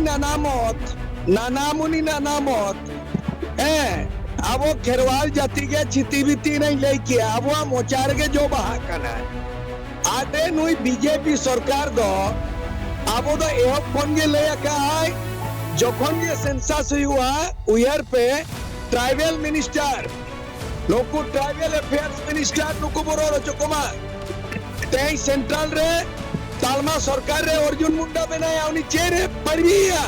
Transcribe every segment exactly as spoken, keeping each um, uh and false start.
ᱱᱟᱱᱟ ᱢᱚᱛ, ᱱᱟᱱᱟ ᱢᱩᱱᱤ ᱱᱟᱱᱟ ᱢᱚᱛ᱾ ᱦᱮᱸ, ᱟᱵᱚ ᱠᱷᱮᱨᱣᱟᱞ ᱡᱟᱹᱛᱤ ᱜᱮ ᱪᱷᱤᱛᱤ ᱵᱤᱛᱤ ᱮᱱᱟᱧ ᱞᱟᱹᱭ ᱠᱮᱭᱟ, ᱟᱵᱚᱣᱟᱜ ᱢᱚᱪᱟ ᱨᱮᱜᱮ ᱡᱚ ᱵᱟᱦᱟᱜ ᱠᱟᱱᱟ᱾ ᱟᱨᱮ, ᱱᱩᱭ ᱵᱤᱡᱮᱯᱤ ᱥᱚᱨᱠᱟᱨ ᱫᱚ ᱟᱵᱚ ᱫᱚ ᱮᱦᱚᱵ ᱠᱷᱚᱱ ᱜᱮ ᱞᱟᱹᱭ ᱟᱠᱟᱫ ᱟᱭ, ᱡᱚᱠᱷᱚᱱ ᱜᱮ ᱥᱮᱱᱥᱟᱥ ᱦᱩᱭᱩᱜᱼᱟ, ᱩᱭᱦᱟᱹᱨ ᱯᱮ, ᱴᱨᱟᱭᱵᱮᱞ ᱢᱤᱱᱤᱥᱴᱟᱨ, ᱱᱩᱠᱩ ᱴᱨᱟᱭᱵᱮᱞ ᱮᱯᱷᱮᱭᱟᱨᱥ ᱢᱤᱱᱤᱥᱴᱟᱨ ᱱᱩᱠᱩ ᱵᱚ ᱨᱚᱲ ᱦᱚᱪᱚ ᱠᱚᱢᱟ᱾ ᱛᱮᱦᱮᱧ ᱥᱮᱱᱴᱨᱟᱞ ᱨᱮ ᱛᱟᱞᱢᱟ ᱥᱚᱨᱠᱟᱨ ᱨᱮ ᱚᱨᱡᱩᱱ ᱢᱩᱱᱰᱟ ᱢᱮᱱᱟᱭᱟ, ᱩᱱᱤ ᱪᱮᱫ ᱮ ᱯᱟᱹᱨᱵᱤᱭᱮᱭᱟ?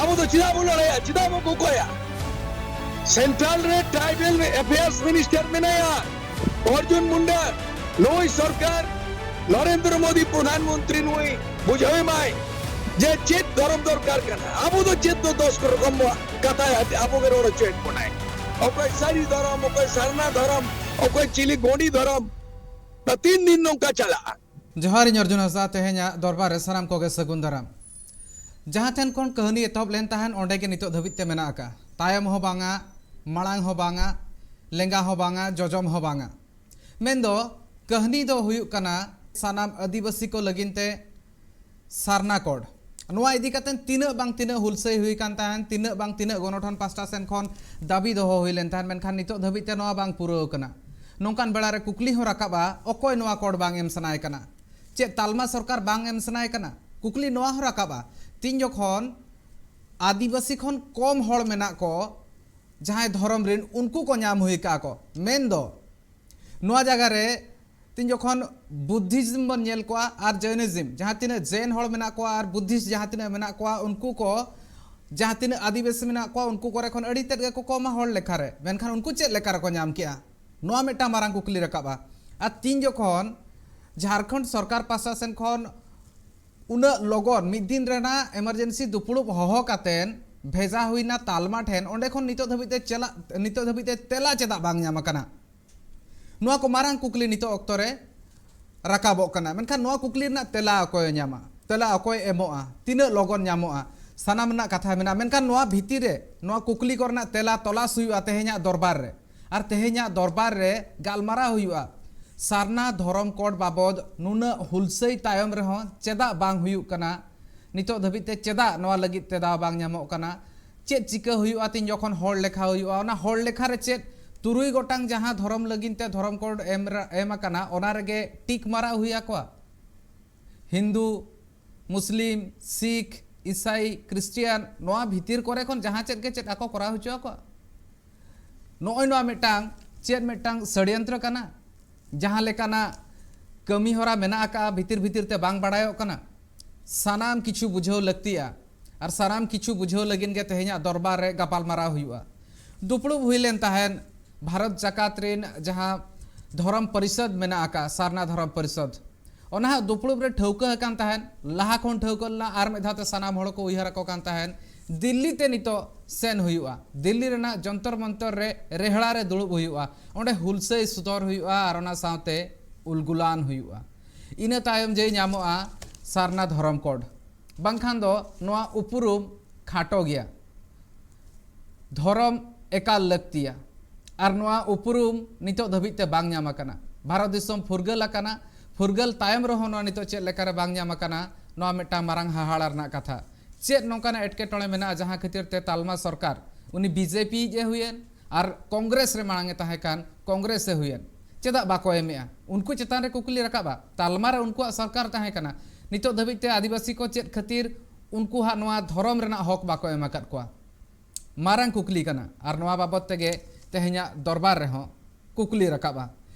ᱟᱵᱚ ᱫᱚ ᱪᱮᱫᱟᱜ ᱵᱚ ᱞᱟᱲᱟᱭᱟ? ᱪᱮᱫᱟᱜ ᱵᱚ ᱠᱚᱠᱚᱭᱟ? ᱥᱮᱱᱴᱨᱟᱞ ᱨᱮ ᱴᱨᱟᱭᱵᱮᱞ ᱮᱯᱷᱮᱭᱟᱨᱥ ᱢᱤᱱᱤᱥᱴᱟᱨ ᱢᱮᱱᱟᱭᱟ ᱚᱨᱡᱩᱱ ᱢᱩᱱᱰᱟ᱾ ᱱᱩᱭ ᱥᱚᱨᱠᱟᱨ, ᱱᱚᱨᱮᱱᱫᱨᱚ ᱢᱳᱫᱤ ᱯᱨᱚᱫᱷᱟᱱ ᱢᱚᱱᱛᱨᱤ, ᱱᱩᱭ ᱵᱩᱡᱷᱟᱹᱣ ᱮᱢᱟᱭ ᱡᱮ ᱪᱮᱫ ᱫᱷᱚᱨᱚᱢ ᱫᱚᱨᱠᱟᱨ ᱠᱟᱱᱟ᱾ ᱟᱵᱚ ᱫᱚ ᱪᱮᱫ ᱫᱚ ᱫᱚᱥ ᱨᱚᱠᱚᱢ ᱵᱚ ᱠᱟᱛᱷᱟᱭᱟ, ᱟᱵᱚ ᱜᱮ ᱨᱚᱲ ᱦᱚᱪᱚᱭᱮᱫ ᱵᱚᱱᱟᱭ᱾ ᱚᱠᱚᱭ ᱥᱟᱹᱨᱤ ᱫᱷᱚᱨᱚᱢ, ᱚᱠᱚᱭ ᱥᱟᱨᱱᱟ ᱫᱷᱚᱨᱚᱢ, ᱚᱠᱚᱭ ᱪᱤᱞᱤ ᱜᱚᱸᱰᱤ ᱫᱷᱚᱨᱚᱢ᱾ ᱛᱤᱱ ᱫᱤᱱ ᱱᱚᱝᱠᱟ ᱪᱟᱞᱟᱜᱼᱟ? ᱡᱚᱦᱟᱨ, ᱤᱧ ᱚᱨᱡᱩᱱ ᱦᱟᱸᱥᱫᱟ᱾ ᱛᱮᱦᱮᱧᱟᱜ ᱫᱚᱨᱵᱟᱨ ᱨᱮ ᱥᱟᱱᱟᱢ ᱠᱚᱜᱮ ᱥᱟᱹᱜᱩᱱ ᱫᱟᱨᱟᱢ᱾ ᱡᱟᱦᱟᱸ ᱴᱷᱮᱱ ᱠᱷᱚᱱ ᱠᱟᱹᱦᱱᱤ ᱮᱛᱚᱦᱚᱵ ᱞᱮᱱ ᱛᱟᱦᱮᱸᱱ, ᱚᱸᱰᱮ ᱜᱮ ᱱᱤᱛᱚᱜ ᱫᱷᱟᱹᱵᱤᱡ ᱛᱮ ᱢᱮᱱᱟᱜ ᱟᱠᱟᱫᱼᱟ᱾ ᱛᱟᱭᱚᱢ ᱦᱚᱸ ᱵᱟᱝᱟ, ᱢᱟᱲᱟᱝ ᱦᱚᱸ ᱵᱟᱝᱟ, ᱞᱮᱸᱜᱟ ᱦᱚᱸ ᱵᱟᱝᱟ, ᱡᱚᱡᱚᱢ ᱦᱚᱸ ᱵᱟᱝᱟ᱾ ᱢᱮᱱᱫᱚ ᱠᱟᱹᱦᱱᱤ ᱫᱚ ᱦᱩᱭᱩᱜ ᱠᱟᱱᱟ ᱥᱟᱱᱟᱢ ᱟᱹᱫᱤᱵᱟᱹᱥᱤ ᱠᱚ ᱞᱟᱹᱜᱤᱫ ᱛᱮ ᱥᱟᱨᱱᱟ ᱠᱳᱰ᱾ ᱱᱚᱣᱟ ᱤᱫᱤ ᱠᱟᱛᱮ ᱛᱤᱱᱟᱹᱜ ᱵᱟᱝ ᱛᱤᱱᱟᱹᱜ ᱦᱩᱞᱥᱟᱹᱭ ᱦᱩᱭ ᱠᱟᱱ ᱛᱟᱦᱮᱸᱱ, ᱛᱤᱱᱟᱹᱜ ᱵᱟᱝ ᱛᱤᱱᱟᱹᱜ ᱜᱚᱱᱚᱴᱷᱚᱱ ᱯᱟᱥᱴᱟ ᱥᱮᱱ ᱠᱷᱚᱱ ᱫᱟᱹᱵᱤ ᱫᱚᱦᱚ ᱦᱩᱭ ᱞᱮᱱ ᱛᱟᱦᱮᱸᱱ, ᱢᱮᱱᱠᱷᱟᱱ ᱱᱤᱛᱚᱜ ᱫᱷᱟᱹᱵᱤᱡ ᱛᱮ ᱱᱚᱣᱟ ᱵᱟᱝ ᱯᱩᱨᱟᱹᱣ ᱠᱟᱱᱟ᱾ ᱱᱚᱝᱠᱟᱱ ᱵᱮᱲᱟ ᱨᱮ ᱠᱩᱠᱞᱤ ᱦᱚᱸ ᱨᱟᱠᱟᱵᱼᱟ, ᱚᱠᱚᱭ ᱱᱚᱣᱟ ᱠᱳᱰ ᱵᱟᱝ ᱮᱢ ᱥᱟᱱᱟᱭᱮ ᱠᱟᱱᱟ? ᱪᱮᱫ ᱛᱟᱞᱢᱟ ᱥᱚᱨᱠᱟᱨ ᱵᱟᱝ ᱮᱢ ᱥᱟᱱᱟᱭᱮ ᱠᱟᱱᱟ? ᱠᱩᱠᱞᱤ ᱱᱚᱣᱟ ᱦᱚᱸ ᱨᱟᱠᱟᱵᱼᱟ, ᱛᱤᱱ ᱡᱚᱠᱷᱚᱱ ᱟᱹᱫᱤᱵᱟᱹᱥᱤ ᱠᱷᱚᱱ ᱠᱚᱢ ᱦᱚᱲ ᱢᱮᱱᱟᱜ ᱠᱚ, ᱡᱟᱦᱟᱸᱭ ᱫᱷᱚᱨᱚᱢ ᱨᱮᱱ, ᱩᱱᱠᱩ ᱠᱚ ᱧᱟᱢ ᱦᱩᱭ ᱠᱟᱜᱼᱟ ᱠᱚ᱾ ᱢᱮᱱᱫᱚ ᱱᱚᱣᱟ ᱡᱟᱭᱜᱟ ᱨᱮ ᱛᱤᱱ ᱡᱚᱠᱷᱚᱱ ᱵᱩᱫᱽᱫᱷᱤᱡᱽᱢ ᱵᱚᱱ ᱧᱮᱞ ᱠᱚᱣᱟ ᱟᱨ ᱡᱚᱭᱱᱤᱡᱽᱢ, ᱡᱟᱦᱟᱸ ᱛᱤᱱᱟᱹᱜ ᱡᱮᱱ ᱦᱚᱲ ᱢᱮᱱᱟᱜ ᱠᱚᱣᱟ ᱟᱨ ᱵᱩᱫᱽᱫᱷᱤᱥᱴ ᱡᱟᱦᱟᱸ ᱛᱤᱱᱟᱹᱜ ᱢᱮᱱᱟᱜ ᱠᱚᱣᱟ, ᱩᱱᱠᱩ ᱠᱚ, ᱡᱟᱦᱟᱸ ᱛᱤᱱᱟᱹᱜ ᱟᱹᱫᱤᱵᱟᱹᱥᱤ ᱢᱮᱱᱟᱜ ᱠᱚᱣᱟ, ᱩᱱᱠᱩ ᱠᱚᱨᱮ ᱠᱷᱚᱱ ᱟᱹᱰᱤ ᱛᱮᱫ ᱜᱮᱠᱚ ᱠᱚᱢᱟ ᱦᱚᱲ ᱞᱮᱠᱷᱟ ᱨᱮ᱾ ᱢᱮᱱᱠᱷᱟᱱ ᱩᱱᱠᱩ ᱪᱮᱫ ᱞᱮᱠᱟ ᱨᱮᱠᱚ ᱧᱟᱢ ᱠᱮᱜᱼᱟ? ᱱᱚᱣᱟ ᱢᱤᱫᱴᱟᱝ ᱢᱟᱨᱟᱝ ᱠᱩᱠᱞᱤ ᱨᱟᱠᱟᱵᱼᱟ᱾ ᱟᱨ ᱛᱤᱱ ᱡᱚᱠᱷᱚᱱ ᱡᱷᱟᱲᱠᱷᱚᱸᱰ ᱥᱚᱨᱠᱟᱨ ᱯᱟᱦᱴᱟ ᱥᱮᱱ ᱠᱷᱚᱱ ᱩᱱᱟᱹᱜ ᱞᱚᱜᱚᱱ ᱢᱤᱫ ᱫᱤᱱ ᱨᱮᱱᱟᱜ ᱮᱢᱟᱨᱡᱮᱱᱥᱤ ᱫᱩᱯᱲᱩᱵ ᱦᱚᱦᱚ ᱠᱟᱛᱮᱱ ᱵᱷᱮᱡᱟ ᱦᱩᱭᱱᱟ ᱛᱟᱞᱢᱟ ᱴᱷᱮᱱ, ᱚᱸᱰᱮ ᱠᱷᱚᱱ ᱱᱤᱛᱚᱜ ᱫᱷᱟᱹᱵᱤᱡ ᱛᱮ ᱪᱟᱞᱟᱜ, ᱱᱤᱛᱚᱜ ᱫᱷᱟᱹᱵᱤᱡ ᱛᱮ ᱛᱮᱞᱟ ᱪᱮᱫᱟᱜ ᱵᱟᱝ ᱧᱟᱢ ᱟᱠᱟᱱᱟ? ᱱᱚᱣᱟ ᱠᱚ ᱢᱟᱨᱟᱝ ᱠᱩᱠᱞᱤ ᱱᱤᱛᱚᱜ ᱚᱠᱛᱚ ᱨᱮ ᱨᱟᱠᱟᱵᱚᱜ ᱠᱟᱱᱟ᱾ ᱢᱮᱱᱠᱷᱟᱱ ᱱᱚᱣᱟ ᱠᱩᱠᱞᱤ ᱨᱮᱱᱟᱜ ᱛᱮᱞᱟ ᱚᱠᱚᱭᱮ ᱧᱟᱢᱟ? ᱛᱮᱞᱟ ᱚᱠᱚᱭ ᱮᱢᱚᱜᱼᱟ? ᱛᱤᱱᱟᱹᱜ ᱞᱚᱜᱚᱱ ᱧᱟᱢᱚᱜᱼᱟ? ᱥᱟᱱᱟᱢ ᱨᱮᱱᱟᱜ ᱠᱟᱛᱷᱟ ᱢᱮᱱᱟᱜᱼᱟ᱾ ᱢᱮᱱᱠᱷᱟᱱ ᱱᱚᱣᱟ ᱵᱷᱤᱛᱤᱨ ᱨᱮ ᱱᱚᱣᱟ ᱠᱩᱠᱞᱤ ᱠᱚᱨᱮᱱᱟᱜ ᱛᱮᱞᱟ ᱛᱚᱞᱟᱥ ᱦᱩᱭᱩᱜᱼᱟ ᱛᱮᱦᱮᱧᱟᱜ ᱫᱚᱨᱵᱟᱨ ᱨᱮ᱾ ᱟᱨ ᱛᱮᱦᱮᱧᱟᱜ ᱫᱚᱨᱵᱟᱨ ᱨᱮ ᱜᱟᱞᱢᱟᱨᱟᱣ ᱦᱩᱭᱩᱜᱼᱟ, ᱥᱟᱨᱱᱟ ᱫᱷᱚᱨᱚᱢ ᱠᱳᱰ ᱵᱟᱵᱚᱫ ᱱᱩᱱᱟᱹᱜ ᱦᱩᱞᱥᱟᱹᱭ ᱛᱟᱭᱚᱢ ᱨᱮᱦᱚᱸ ᱪᱮᱫᱟᱜ ᱵᱟᱝ ᱦᱩᱭᱩᱜ ᱠᱟᱱᱟ? ᱱᱤᱛᱚᱜ ᱫᱷᱟᱹᱵᱤᱡ ᱛᱮ ᱪᱮᱫᱟᱜ ᱱᱚᱣᱟ ᱞᱟᱹᱜᱤᱫ ᱛᱮ ᱫᱟᱣ ᱵᱟᱝ ᱧᱟᱢᱚᱜ ᱠᱟᱱᱟ? ᱪᱮᱫ ᱪᱤᱠᱟᱹ ᱦᱩᱭᱩᱜᱼᱟ ᱛᱤᱧ ᱡᱚᱠᱷᱚᱱ ᱦᱚᱲ ᱞᱮᱠᱷᱟ ᱦᱩᱭᱩᱜᱼᱟ? ᱚᱱᱟ ᱦᱚᱲ ᱞᱮᱠᱷᱟ ᱨᱮ ᱪᱮᱫ ᱛᱩᱨᱩᱭ ᱜᱚᱴᱟᱝ ᱡᱟᱦᱟᱸ ᱫᱷᱚᱨᱚᱢ ᱞᱟᱹᱜᱤᱫ ᱛᱮ ᱫᱷᱚᱨᱚᱢ ᱠᱳᱰ ᱮᱢ ᱨᱟ- ᱮᱢ ᱟᱠᱟᱱᱟ, ᱚᱱᱟ ᱨᱮᱜᱮ ᱴᱤᱠ ᱢᱟᱨᱟᱣ ᱦᱩᱭ ᱟᱠᱚᱣᱟ? ᱦᱤᱱᱫᱩ, ᱢᱩᱥᱞᱤᱢ, ᱥᱤᱠᱷ, ᱤᱥᱟᱭ, ᱠᱷᱨᱤᱥᱴᱤᱭᱟᱱ, ᱱᱚᱣᱟ ᱵᱷᱤᱛᱤᱨ ᱠᱚᱨᱮ ᱠᱷᱚᱱ ᱡᱟᱦᱟᱸ ᱪᱮᱫ ᱜᱮ ᱪᱮᱫ ᱟᱠᱚ ᱠᱚᱨᱟᱣ ᱦᱚᱪᱚ ᱟᱠᱚᱣᱟ? ᱱᱚᱜᱼᱚᱭ ᱱᱚᱣᱟ ᱢᱤᱫᱴᱟᱝ ᱪᱮᱫ ᱢᱤᱫᱴᱟᱝ ᱥᱟᱹᱲᱭᱚᱱᱛᱨᱚ ᱠᱟᱱᱟ? ᱡᱟᱦᱟᱸ ᱞᱮᱠᱟᱱᱟᱜ ᱠᱟᱹᱢᱤ ᱦᱚᱨᱟ ᱢᱮᱱᱟᱜ ᱟᱠᱟᱫᱼᱟ ᱵᱷᱤᱛᱤᱨ ᱵᱷᱤᱛᱤᱨ ᱛᱮ ᱵᱟᱝ ᱵᱟᱲᱟᱭᱚᱜ ᱠᱟᱱᱟ, ᱥᱟᱱᱟᱢ ᱠᱤᱪᱷᱩ ᱵᱩᱡᱷᱟᱹᱣ ᱞᱟᱹᱠᱛᱤᱜᱼᱟ᱾ ᱟᱨ ᱥᱟᱱᱟᱢ ᱠᱤᱪᱷᱩ ᱵᱩᱡᱷᱟᱹᱣ ᱞᱟᱹᱜᱤᱫ ᱜᱮ ᱛᱮᱦᱮᱧᱟᱜ ᱫᱚᱨᱵᱟᱨ ᱨᱮ ᱜᱟᱯᱟᱞᱢᱟᱨᱟᱣ ᱦᱩᱭᱩᱜᱼᱟ᱾ ᱫᱩᱯᱲᱩᱵ ᱦᱩᱭ ᱞᱮᱱ ᱛᱟᱦᱮᱸᱫ ᱵᱷᱟᱨᱚᱛ ᱡᱟᱠᱟᱛ ᱨᱮᱱ ᱡᱟᱦᱟᱸ ᱫᱷᱚᱨᱚᱢ ᱯᱚᱨᱤᱥᱚᱫᱽ ᱢᱮᱱᱟᱜ ᱟᱠᱟᱫ, ᱥᱟᱨᱱᱟ ᱫᱷᱚᱨᱚᱢ ᱯᱚᱨᱤᱥᱚᱫᱽ, ᱚᱱᱟ ᱦᱟᱸᱜ ᱫᱩᱯᱲᱩᱵ ᱨᱮ ᱴᱷᱟᱹᱣᱠᱟᱹ ᱟᱠᱟᱱ ᱛᱟᱦᱮᱸᱫ, ᱞᱟᱦᱟ ᱠᱷᱚᱱ ᱴᱷᱟᱹᱣᱠᱟᱹ ᱞᱮᱱᱟ, ᱟᱨ ᱢᱤᱫ ᱫᱷᱟᱣ ᱛᱮ ᱥᱟᱱᱟᱢ ᱦᱚᱲ ᱠᱚ ᱩᱭᱦᱟᱹᱨ ᱟᱠᱚ ᱠᱟᱱ ᱛᱟᱦᱮᱸᱫ, ᱫᱤᱞᱞᱤ ᱛᱮ ᱱᱤᱛᱚᱜ ᱥᱮᱱ ᱦᱩᱭᱩᱜᱼᱟ, ᱫᱤᱞᱞᱤ ᱨᱮᱱᱟᱜ ᱡᱚᱱᱛᱚᱨ ᱢᱚᱱᱛᱚᱨ ᱨᱮ ᱨᱮᱦᱲᱟ ᱨᱮ ᱫᱩᱲᱩᱵ ᱦᱩᱭᱩᱜᱼᱟ, ᱚᱸᱰᱮ ᱦᱩᱞᱥᱟᱹᱭ ᱥᱚᱫᱚᱨ ᱦᱩᱭᱩᱜᱼᱟ ᱟᱨ ᱚᱱᱟ ᱥᱟᱶᱛᱮ ᱩᱞᱜᱩᱞᱟᱱ ᱦᱩᱭᱩᱜᱼᱟ᱾ ᱤᱱᱟᱹ ᱛᱟᱭᱚᱢ ᱡᱮ ᱧᱟᱢᱚᱜᱼᱟ ᱥᱟᱨᱱᱟ ᱫᱷᱚᱨᱚᱢ ᱠᱳᱰ, ᱵᱟᱝᱠᱷᱟᱱ ᱫᱚ ᱱᱚᱣᱟ ᱩᱯᱨᱩᱢ ᱠᱷᱟᱴᱚ ᱜᱮᱭᱟ᱾ ᱫᱷᱚᱨᱚᱢ ᱮᱠᱟᱞ ᱞᱟᱹᱠᱛᱤᱭᱟ᱾ ᱟᱨ ᱱᱚᱣᱟ ᱩᱯᱨᱩᱢ ᱱᱤᱛᱚᱜ ᱫᱷᱟᱹᱵᱤᱡ ᱛᱮ ᱵᱟᱝ ᱧᱟᱢ ᱟᱠᱟᱱᱟ᱾ ᱵᱷᱟᱨᱚᱛ ᱫᱤᱥᱚᱢ ᱯᱷᱩᱨᱜᱟᱹᱞ ᱟᱠᱟᱱᱟ, ᱯᱷᱩᱨᱜᱟᱹᱞ ᱛᱟᱭᱚᱢ ᱨᱮᱦᱚᱸ ᱱᱚᱣᱟ ᱱᱤᱛᱚᱜ ᱪᱮᱫ ᱞᱮᱠᱟᱨᱮ ᱵᱟᱝ ᱧᱟᱢ ᱟᱠᱟᱱᱟ, ᱱᱚᱣᱟ ᱢᱤᱫᱴᱟᱝ ᱢᱟᱨᱟᱝ ᱦᱟᱦᱟᱲᱟ ᱨᱮᱱᱟᱜ ᱠᱟᱛᱷᱟ᱾ ᱪᱮᱫ ᱱᱚᱝᱠᱟᱱᱟᱜ ᱮᱴᱠᱮᱴᱚᱬᱮ ᱢᱮᱱᱟᱜᱼᱟ ᱡᱟᱦᱟᱸ ᱠᱷᱟᱹᱛᱤᱨ ᱛᱮ ᱛᱟᱞᱢᱟ ᱥᱚᱨᱠᱟᱨ, ᱩᱱᱤ ᱵᱤᱡᱮᱯᱤ ᱤᱡ ᱮ ᱦᱩᱭᱮᱱ ᱟᱨ ᱠᱚᱝᱜᱨᱮᱥ ᱨᱮ ᱢᱟᱲᱟᱝ ᱮ ᱛᱟᱦᱮᱸ ᱠᱟᱱ, ᱠᱚᱝᱜᱨᱮᱥ ᱮ ᱦᱩᱭᱮᱱ, ᱪᱮᱫᱟᱜ ᱵᱟᱠᱚ ᱮᱢᱮᱜᱼᱟ? ᱩᱱᱠᱩ ᱪᱮᱛᱟᱱ ᱨᱮ ᱠᱩᱠᱞᱤ ᱨᱟᱠᱟᱵᱼᱟ᱾ ᱛᱟᱞᱢᱟ ᱨᱮ ᱩᱱᱠᱩᱣᱟᱜ ᱥᱚᱨᱠᱟᱨ ᱛᱟᱦᱮᱸ ᱠᱟᱱᱟ, ᱱᱤᱛᱚᱜ ᱫᱷᱟᱹᱵᱤᱡ ᱛᱮ ᱟᱹᱫᱤᱵᱟᱹᱥᱤ ᱠᱚ ᱪᱮᱫ ᱠᱷᱟᱹᱛᱤᱨ ᱩᱱᱠᱩ ᱦᱟᱸᱜ ᱱᱚᱣᱟ ᱫᱷᱚᱨᱚᱢ ᱨᱮᱱᱟᱜ ᱦᱚᱠ ᱵᱟᱠᱚ ᱮᱢ ᱟᱠᱟᱫ ᱠᱚᱣᱟ? ᱢᱟᱨᱟᱝ ᱠᱩᱠᱞᱤ ᱠᱟᱱᱟ᱾ ᱟᱨ ᱱᱚᱣᱟ ᱵᱟᱵᱚᱛ ᱛᱮᱜᱮ ᱛᱮᱦᱮᱧᱟᱜ ᱫᱚᱨᱵᱟᱨ ᱨᱮᱦᱚᱸ ᱠᱩᱠᱞᱤ ᱨᱟᱠᱟᱵᱼᱟ᱾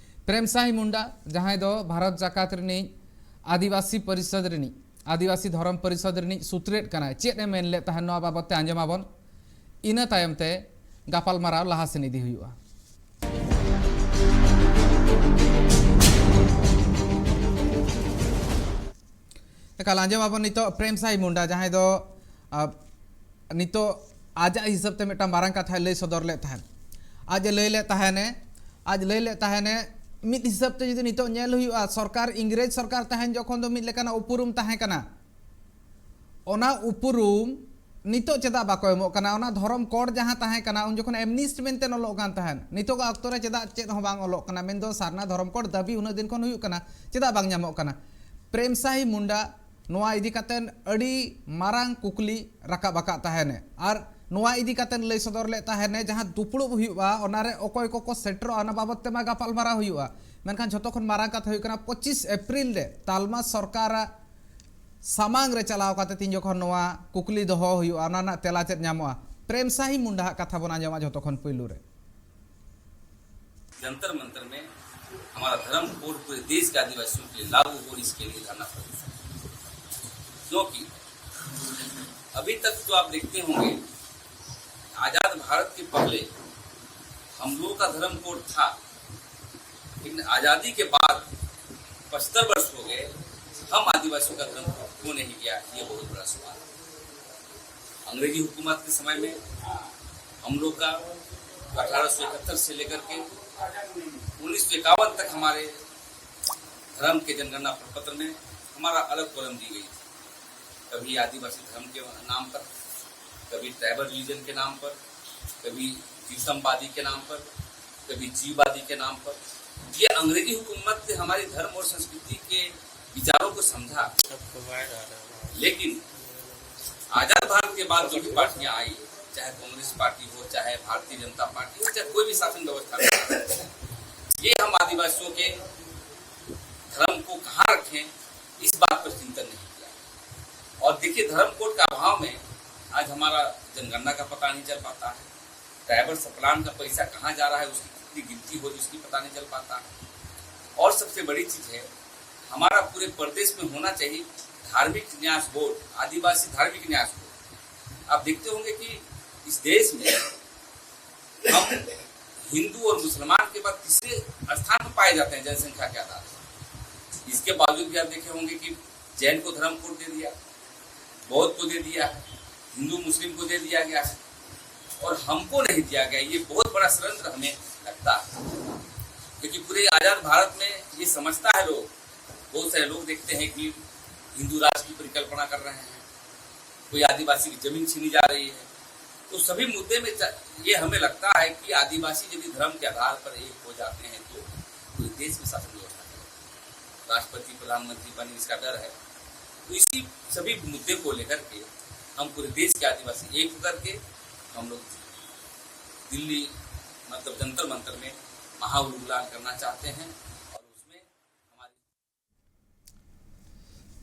ᱯᱨᱮᱢ ᱥᱟᱭ ᱢᱩᱱᱰᱟ, ᱡᱟᱦᱟᱸᱭ ᱫᱚ ᱵᱷᱟᱨᱚᱛ ᱡᱟᱠᱟᱛ ᱨᱤᱱᱤᱡ ᱟᱹᱫᱤᱵᱟᱹᱥᱤ ᱯᱚᱨᱤᱥᱚᱫᱽ ᱨᱤᱱᱤᱡ, ᱟᱹᱫᱤᱵᱟᱹᱥᱤ ᱫᱷᱚᱨᱚᱢ ᱯᱚᱨᱤᱥᱚᱫᱽ ᱨᱤᱱᱤᱡ ᱥᱩᱛᱨᱮᱫ ᱠᱟᱱᱟᱭ, ᱪᱮᱫ ᱮ ᱢᱮᱱ ᱞᱮᱫ ᱛᱟᱦᱮᱸᱫ ᱱᱚᱣᱟ ᱵᱟᱵᱚᱛ ᱛᱮ ᱟᱸᱡᱚᱢ ᱟᱵᱚᱱ᱾ ᱤᱱᱟᱹ ᱛᱟᱭᱚᱢ ᱛᱮ ᱜᱟᱯᱟᱞᱢᱟᱨᱟᱣ ᱞᱟᱦᱟ ᱥᱮᱱ ᱤᱫᱤ ᱦᱩᱭᱩᱜᱼᱟ᱾ ᱮᱠᱟᱞ, ᱟᱸᱡᱚᱢ ᱟᱵᱚᱱ ᱱᱤᱛᱚᱜ ᱯᱨᱮᱢ ᱥᱟᱭ ᱢᱩᱱᱰᱟ, ᱡᱟᱦᱟᱸᱭ ᱫᱚ, ᱟ, ᱱᱤᱛᱚᱜ ᱟᱡᱟᱜ ᱦᱤᱥᱟᱹᱵ ᱛᱮ ᱢᱤᱫᱴᱟᱝ ᱢᱟᱨᱟᱝ ᱠᱟᱛᱷᱟᱭ ᱞᱟᱹᱭ ᱥᱚᱫᱚᱨ ᱞᱮᱫ ᱛᱟᱦᱮᱸᱫ᱾ ᱟᱡ ᱮ ᱞᱟᱹᱭ ᱞᱮᱫ ᱛᱟᱦᱮᱱᱮ, ᱟᱡ ᱞᱟᱹᱭ ᱞᱮᱫ ᱛᱟᱦᱮᱱᱮ, ᱢᱤᱫ ᱦᱤᱥᱟᱹᱵ ᱛᱮ ᱡᱩᱫᱤ ᱱᱤᱛᱚᱜ ᱧᱮᱞ ᱦᱩᱭᱩᱜᱼᱟ, ᱥᱚᱨᱠᱟᱨ, ᱤᱝᱨᱮᱡᱽ ᱥᱚᱨᱠᱟᱨ ᱛᱟᱦᱮᱱ ᱡᱚᱠᱷᱚᱱ ᱫᱚ ᱢᱤᱫ ᱞᱮᱠᱟᱱᱟᱜ ᱩᱯᱨᱩᱢ ᱛᱟᱦᱮᱸ ᱠᱟᱱᱟ᱾ ᱚᱱᱟ ᱩᱯᱨᱩᱢ ᱱᱤᱛᱚᱜ ᱪᱮᱫᱟᱜ ᱵᱟᱠᱚ ᱮᱢᱚᱜ ᱠᱟᱱᱟ? ᱚᱱᱟ ᱫᱷᱚᱨᱚᱢ ᱠᱳᱰ ᱡᱟᱦᱟᱸ ᱛᱟᱦᱮᱸ ᱠᱟᱱᱟ, ᱩᱱ ᱡᱚᱠᱷᱚᱱ ᱮᱢᱱᱤᱥᱴ ᱢᱮᱱᱛᱮ ᱚᱞᱚᱜ ᱠᱟᱱ ᱛᱟᱦᱮᱸᱫ, ᱱᱤᱛᱚᱜᱟᱜ ᱚᱠᱛᱚ ᱨᱮ ᱪᱮᱫᱟᱜ ᱪᱮᱫ ᱦᱚᱸ ᱵᱟᱝ ᱚᱞᱚᱜ ᱠᱟᱱᱟ? ᱢᱮᱱᱫᱚ ᱥᱟᱨᱱᱟ ᱫᱷᱚᱨᱚᱢ ᱠᱳᱰ ᱫᱟᱹᱵᱤ ᱩᱱᱟᱹᱜ ᱫᱤᱱ ᱠᱷᱚᱱ ᱦᱩᱭᱩᱜ ᱠᱟᱱᱟ, ᱪᱮᱫᱟᱜ ᱵᱟᱝ ᱧᱟᱢᱚᱜ ᱠᱟᱱᱟ? ᱯᱨᱮᱢ ᱥᱟᱦᱤ ᱢᱩᱱᱰᱟ ᱱᱚᱣᱟ ᱤᱫᱤ ᱠᱟᱛᱮ ᱟᱹᱰᱤ ᱢᱟᱨᱟᱝ ᱠᱩᱠᱞᱤ ᱨᱟᱠᱟᱵ ᱟᱠᱟᱫ ᱛᱟᱦᱮᱱᱮ᱾ ᱟᱨ ᱱᱚᱣᱟ ᱤᱫᱤ ᱠᱟᱛᱮ ᱞᱟᱹᱭ ᱥᱚᱫᱚᱨ ᱞᱮᱫ ᱛᱟᱦᱮᱱᱮ, ᱡᱟᱦᱟᱸ ᱫᱩᱯᱲᱩᱵ ᱦᱩᱭᱩᱜᱼᱟ, ᱚᱱᱟᱨᱮ ᱚᱠᱚᱭ ᱠᱚᱠᱚ ᱥᱮᱴᱮᱨᱚᱜᱼᱟ, ᱚᱱᱟ ᱵᱟᱵᱚᱛ ᱛᱮᱢᱟ ᱜᱟᱯᱟᱞᱢᱟᱨᱟᱣ ᱦᱩᱭᱩᱜᱼᱟ᱾ ᱢᱮᱱᱠᱷᱟᱱ ᱡᱷᱚᱛᱚ ᱠᱷᱚᱱ ᱢᱟᱨᱟᱝ ᱠᱟᱛᱷᱟ ᱦᱩᱭᱩᱜ ᱠᱟᱱᱟ, ᱯᱚᱸᱪᱤᱥ ᱮᱯᱨᱤᱞ ᱨᱮ ᱛᱟᱞᱢᱟ ᱥᱚᱨᱠᱟᱨᱟᱜ ᱥᱟᱢᱟᱝ ᱨᱮ ᱪᱟᱞᱟᱣ ᱠᱟᱛᱮ ᱛᱤᱱ ᱡᱚᱠᱷᱚᱱ ᱱᱚᱣᱟ ᱠᱩᱠᱞᱤ ᱫᱚᱦᱚ ᱦᱩᱭᱩᱜᱼᱟ, ᱚᱱᱟ ᱨᱮᱱᱟᱜ ᱛᱮᱞᱟ ᱪᱮᱫ ᱧᱟᱢᱚᱜᱼᱟ? ᱯᱨᱮᱢ ᱥᱟᱦᱤ ᱢᱩᱱᱰᱟ ᱦᱟᱜ ᱠᱟᱛᱷᱟ ᱵᱚᱱ ᱟᱸᱡᱚᱢᱟ ᱡᱷᱚᱛᱚ ᱠᱷᱚᱱ ᱯᱩᱭᱞᱩ ᱨᱮ᱾ जंतर मंतर में हमारा धर्म कोड पूरे देश के आदिवासियों के लिए लागू हो, इसके लिए धरना प्रदर्शन। क्योंकि अभी तक तो आप देखते होंगे, आजाद भारत के पहले हम लोगों का धर्म कोड था, लेकिन आजादी के बाद पचहत्तर वर्ष हो गए, हम आदिवासियों का धर्म कोड क्यों नहीं गया, ये बहुत बड़ा सवाल है। अंग्रेजी हुकूमत के समय में हम लोग का अठारह सौ इकहत्तर से लेकर के उन्नीस सौ इक्यावन तक हमारे धर्म के जनगणना प्रपत्र में हमारा अलग कॉलम दी गई थी। कभी आदिवासी धर्म के नाम पर, कभी ट्राइबल रिलीजन के नाम पर, कभी जीवसंवादी के नाम पर, कभी जीववादी के नाम पर। ये अंग्रेजी हुकूमत ने हमारी धर्म और संस्कृति के विचारों को समझा, लेकिन आजाद भारत के बाद जो भी पार्टियां आई, चाहे कांग्रेस पार्टी हो, चाहे भारतीय जनता पार्टी हो, चाहे कोई भी शासन व्यवस्था हो, ये हम आदिवासियों के धर्म को कहाँ रखें, इस बात पर चिंतन नहीं किया। और देखिए, धर्म कोड का अभाव में आज हमारा जनगणना का पता नहीं चल पाता है, ट्राइबल सप्लान का पैसा कहाँ जा रहा है, उसकी कितनी गिनती हो रही, उसकी पता नहीं चल पाता है। और सबसे बड़ी चीज है, हमारा पूरे प्रदेश में होना चाहिए धार्मिक न्यास बोर्ड, आदिवासी धार्मिक न्यास बोर्ड। आप देखते होंगे कि इस देश में हम हिंदू और मुसलमान के बाद तीसरे स्थान पर पाए जाते हैं जनसंख्या के आधार पर। इसके बावजूद भी आप देखे होंगे कि जैन को धर्म कोड दे दिया, बौद्ध को दे दिया, हिंदू मुस्लिम को दे दिया गया है और हमको नहीं दिया गया। ये बहुत बड़ा षड्यंत्र हमें लगता है, क्योंकि पूरे आजाद भारत में ये समझता है लोग, बहुत सारे लोग देखते हैं कि हिंदू राष्ट्र की परिकल्पना कर रहे हैं, कोई आदिवासी की जमीन छीनी जा रही है। तो सभी मुद्दे में च- ये हमें लगता है कि आदिवासी यदि धर्म के आधार पर एक हो जाते हैं तो पूरे देश में शासन व्यवस्था चलेगी। राष्ट्रपति, प्रधानमंत्री बनने इसका डर है। तो इसी सभी मुद्दे को लेकर के हम पूरे देश के आदिवासी एक होकर के हम लोग दिल्ली, मतलब जंतर मंतर में महाउलगुलान करना चाहते हैं और उसमें हमारी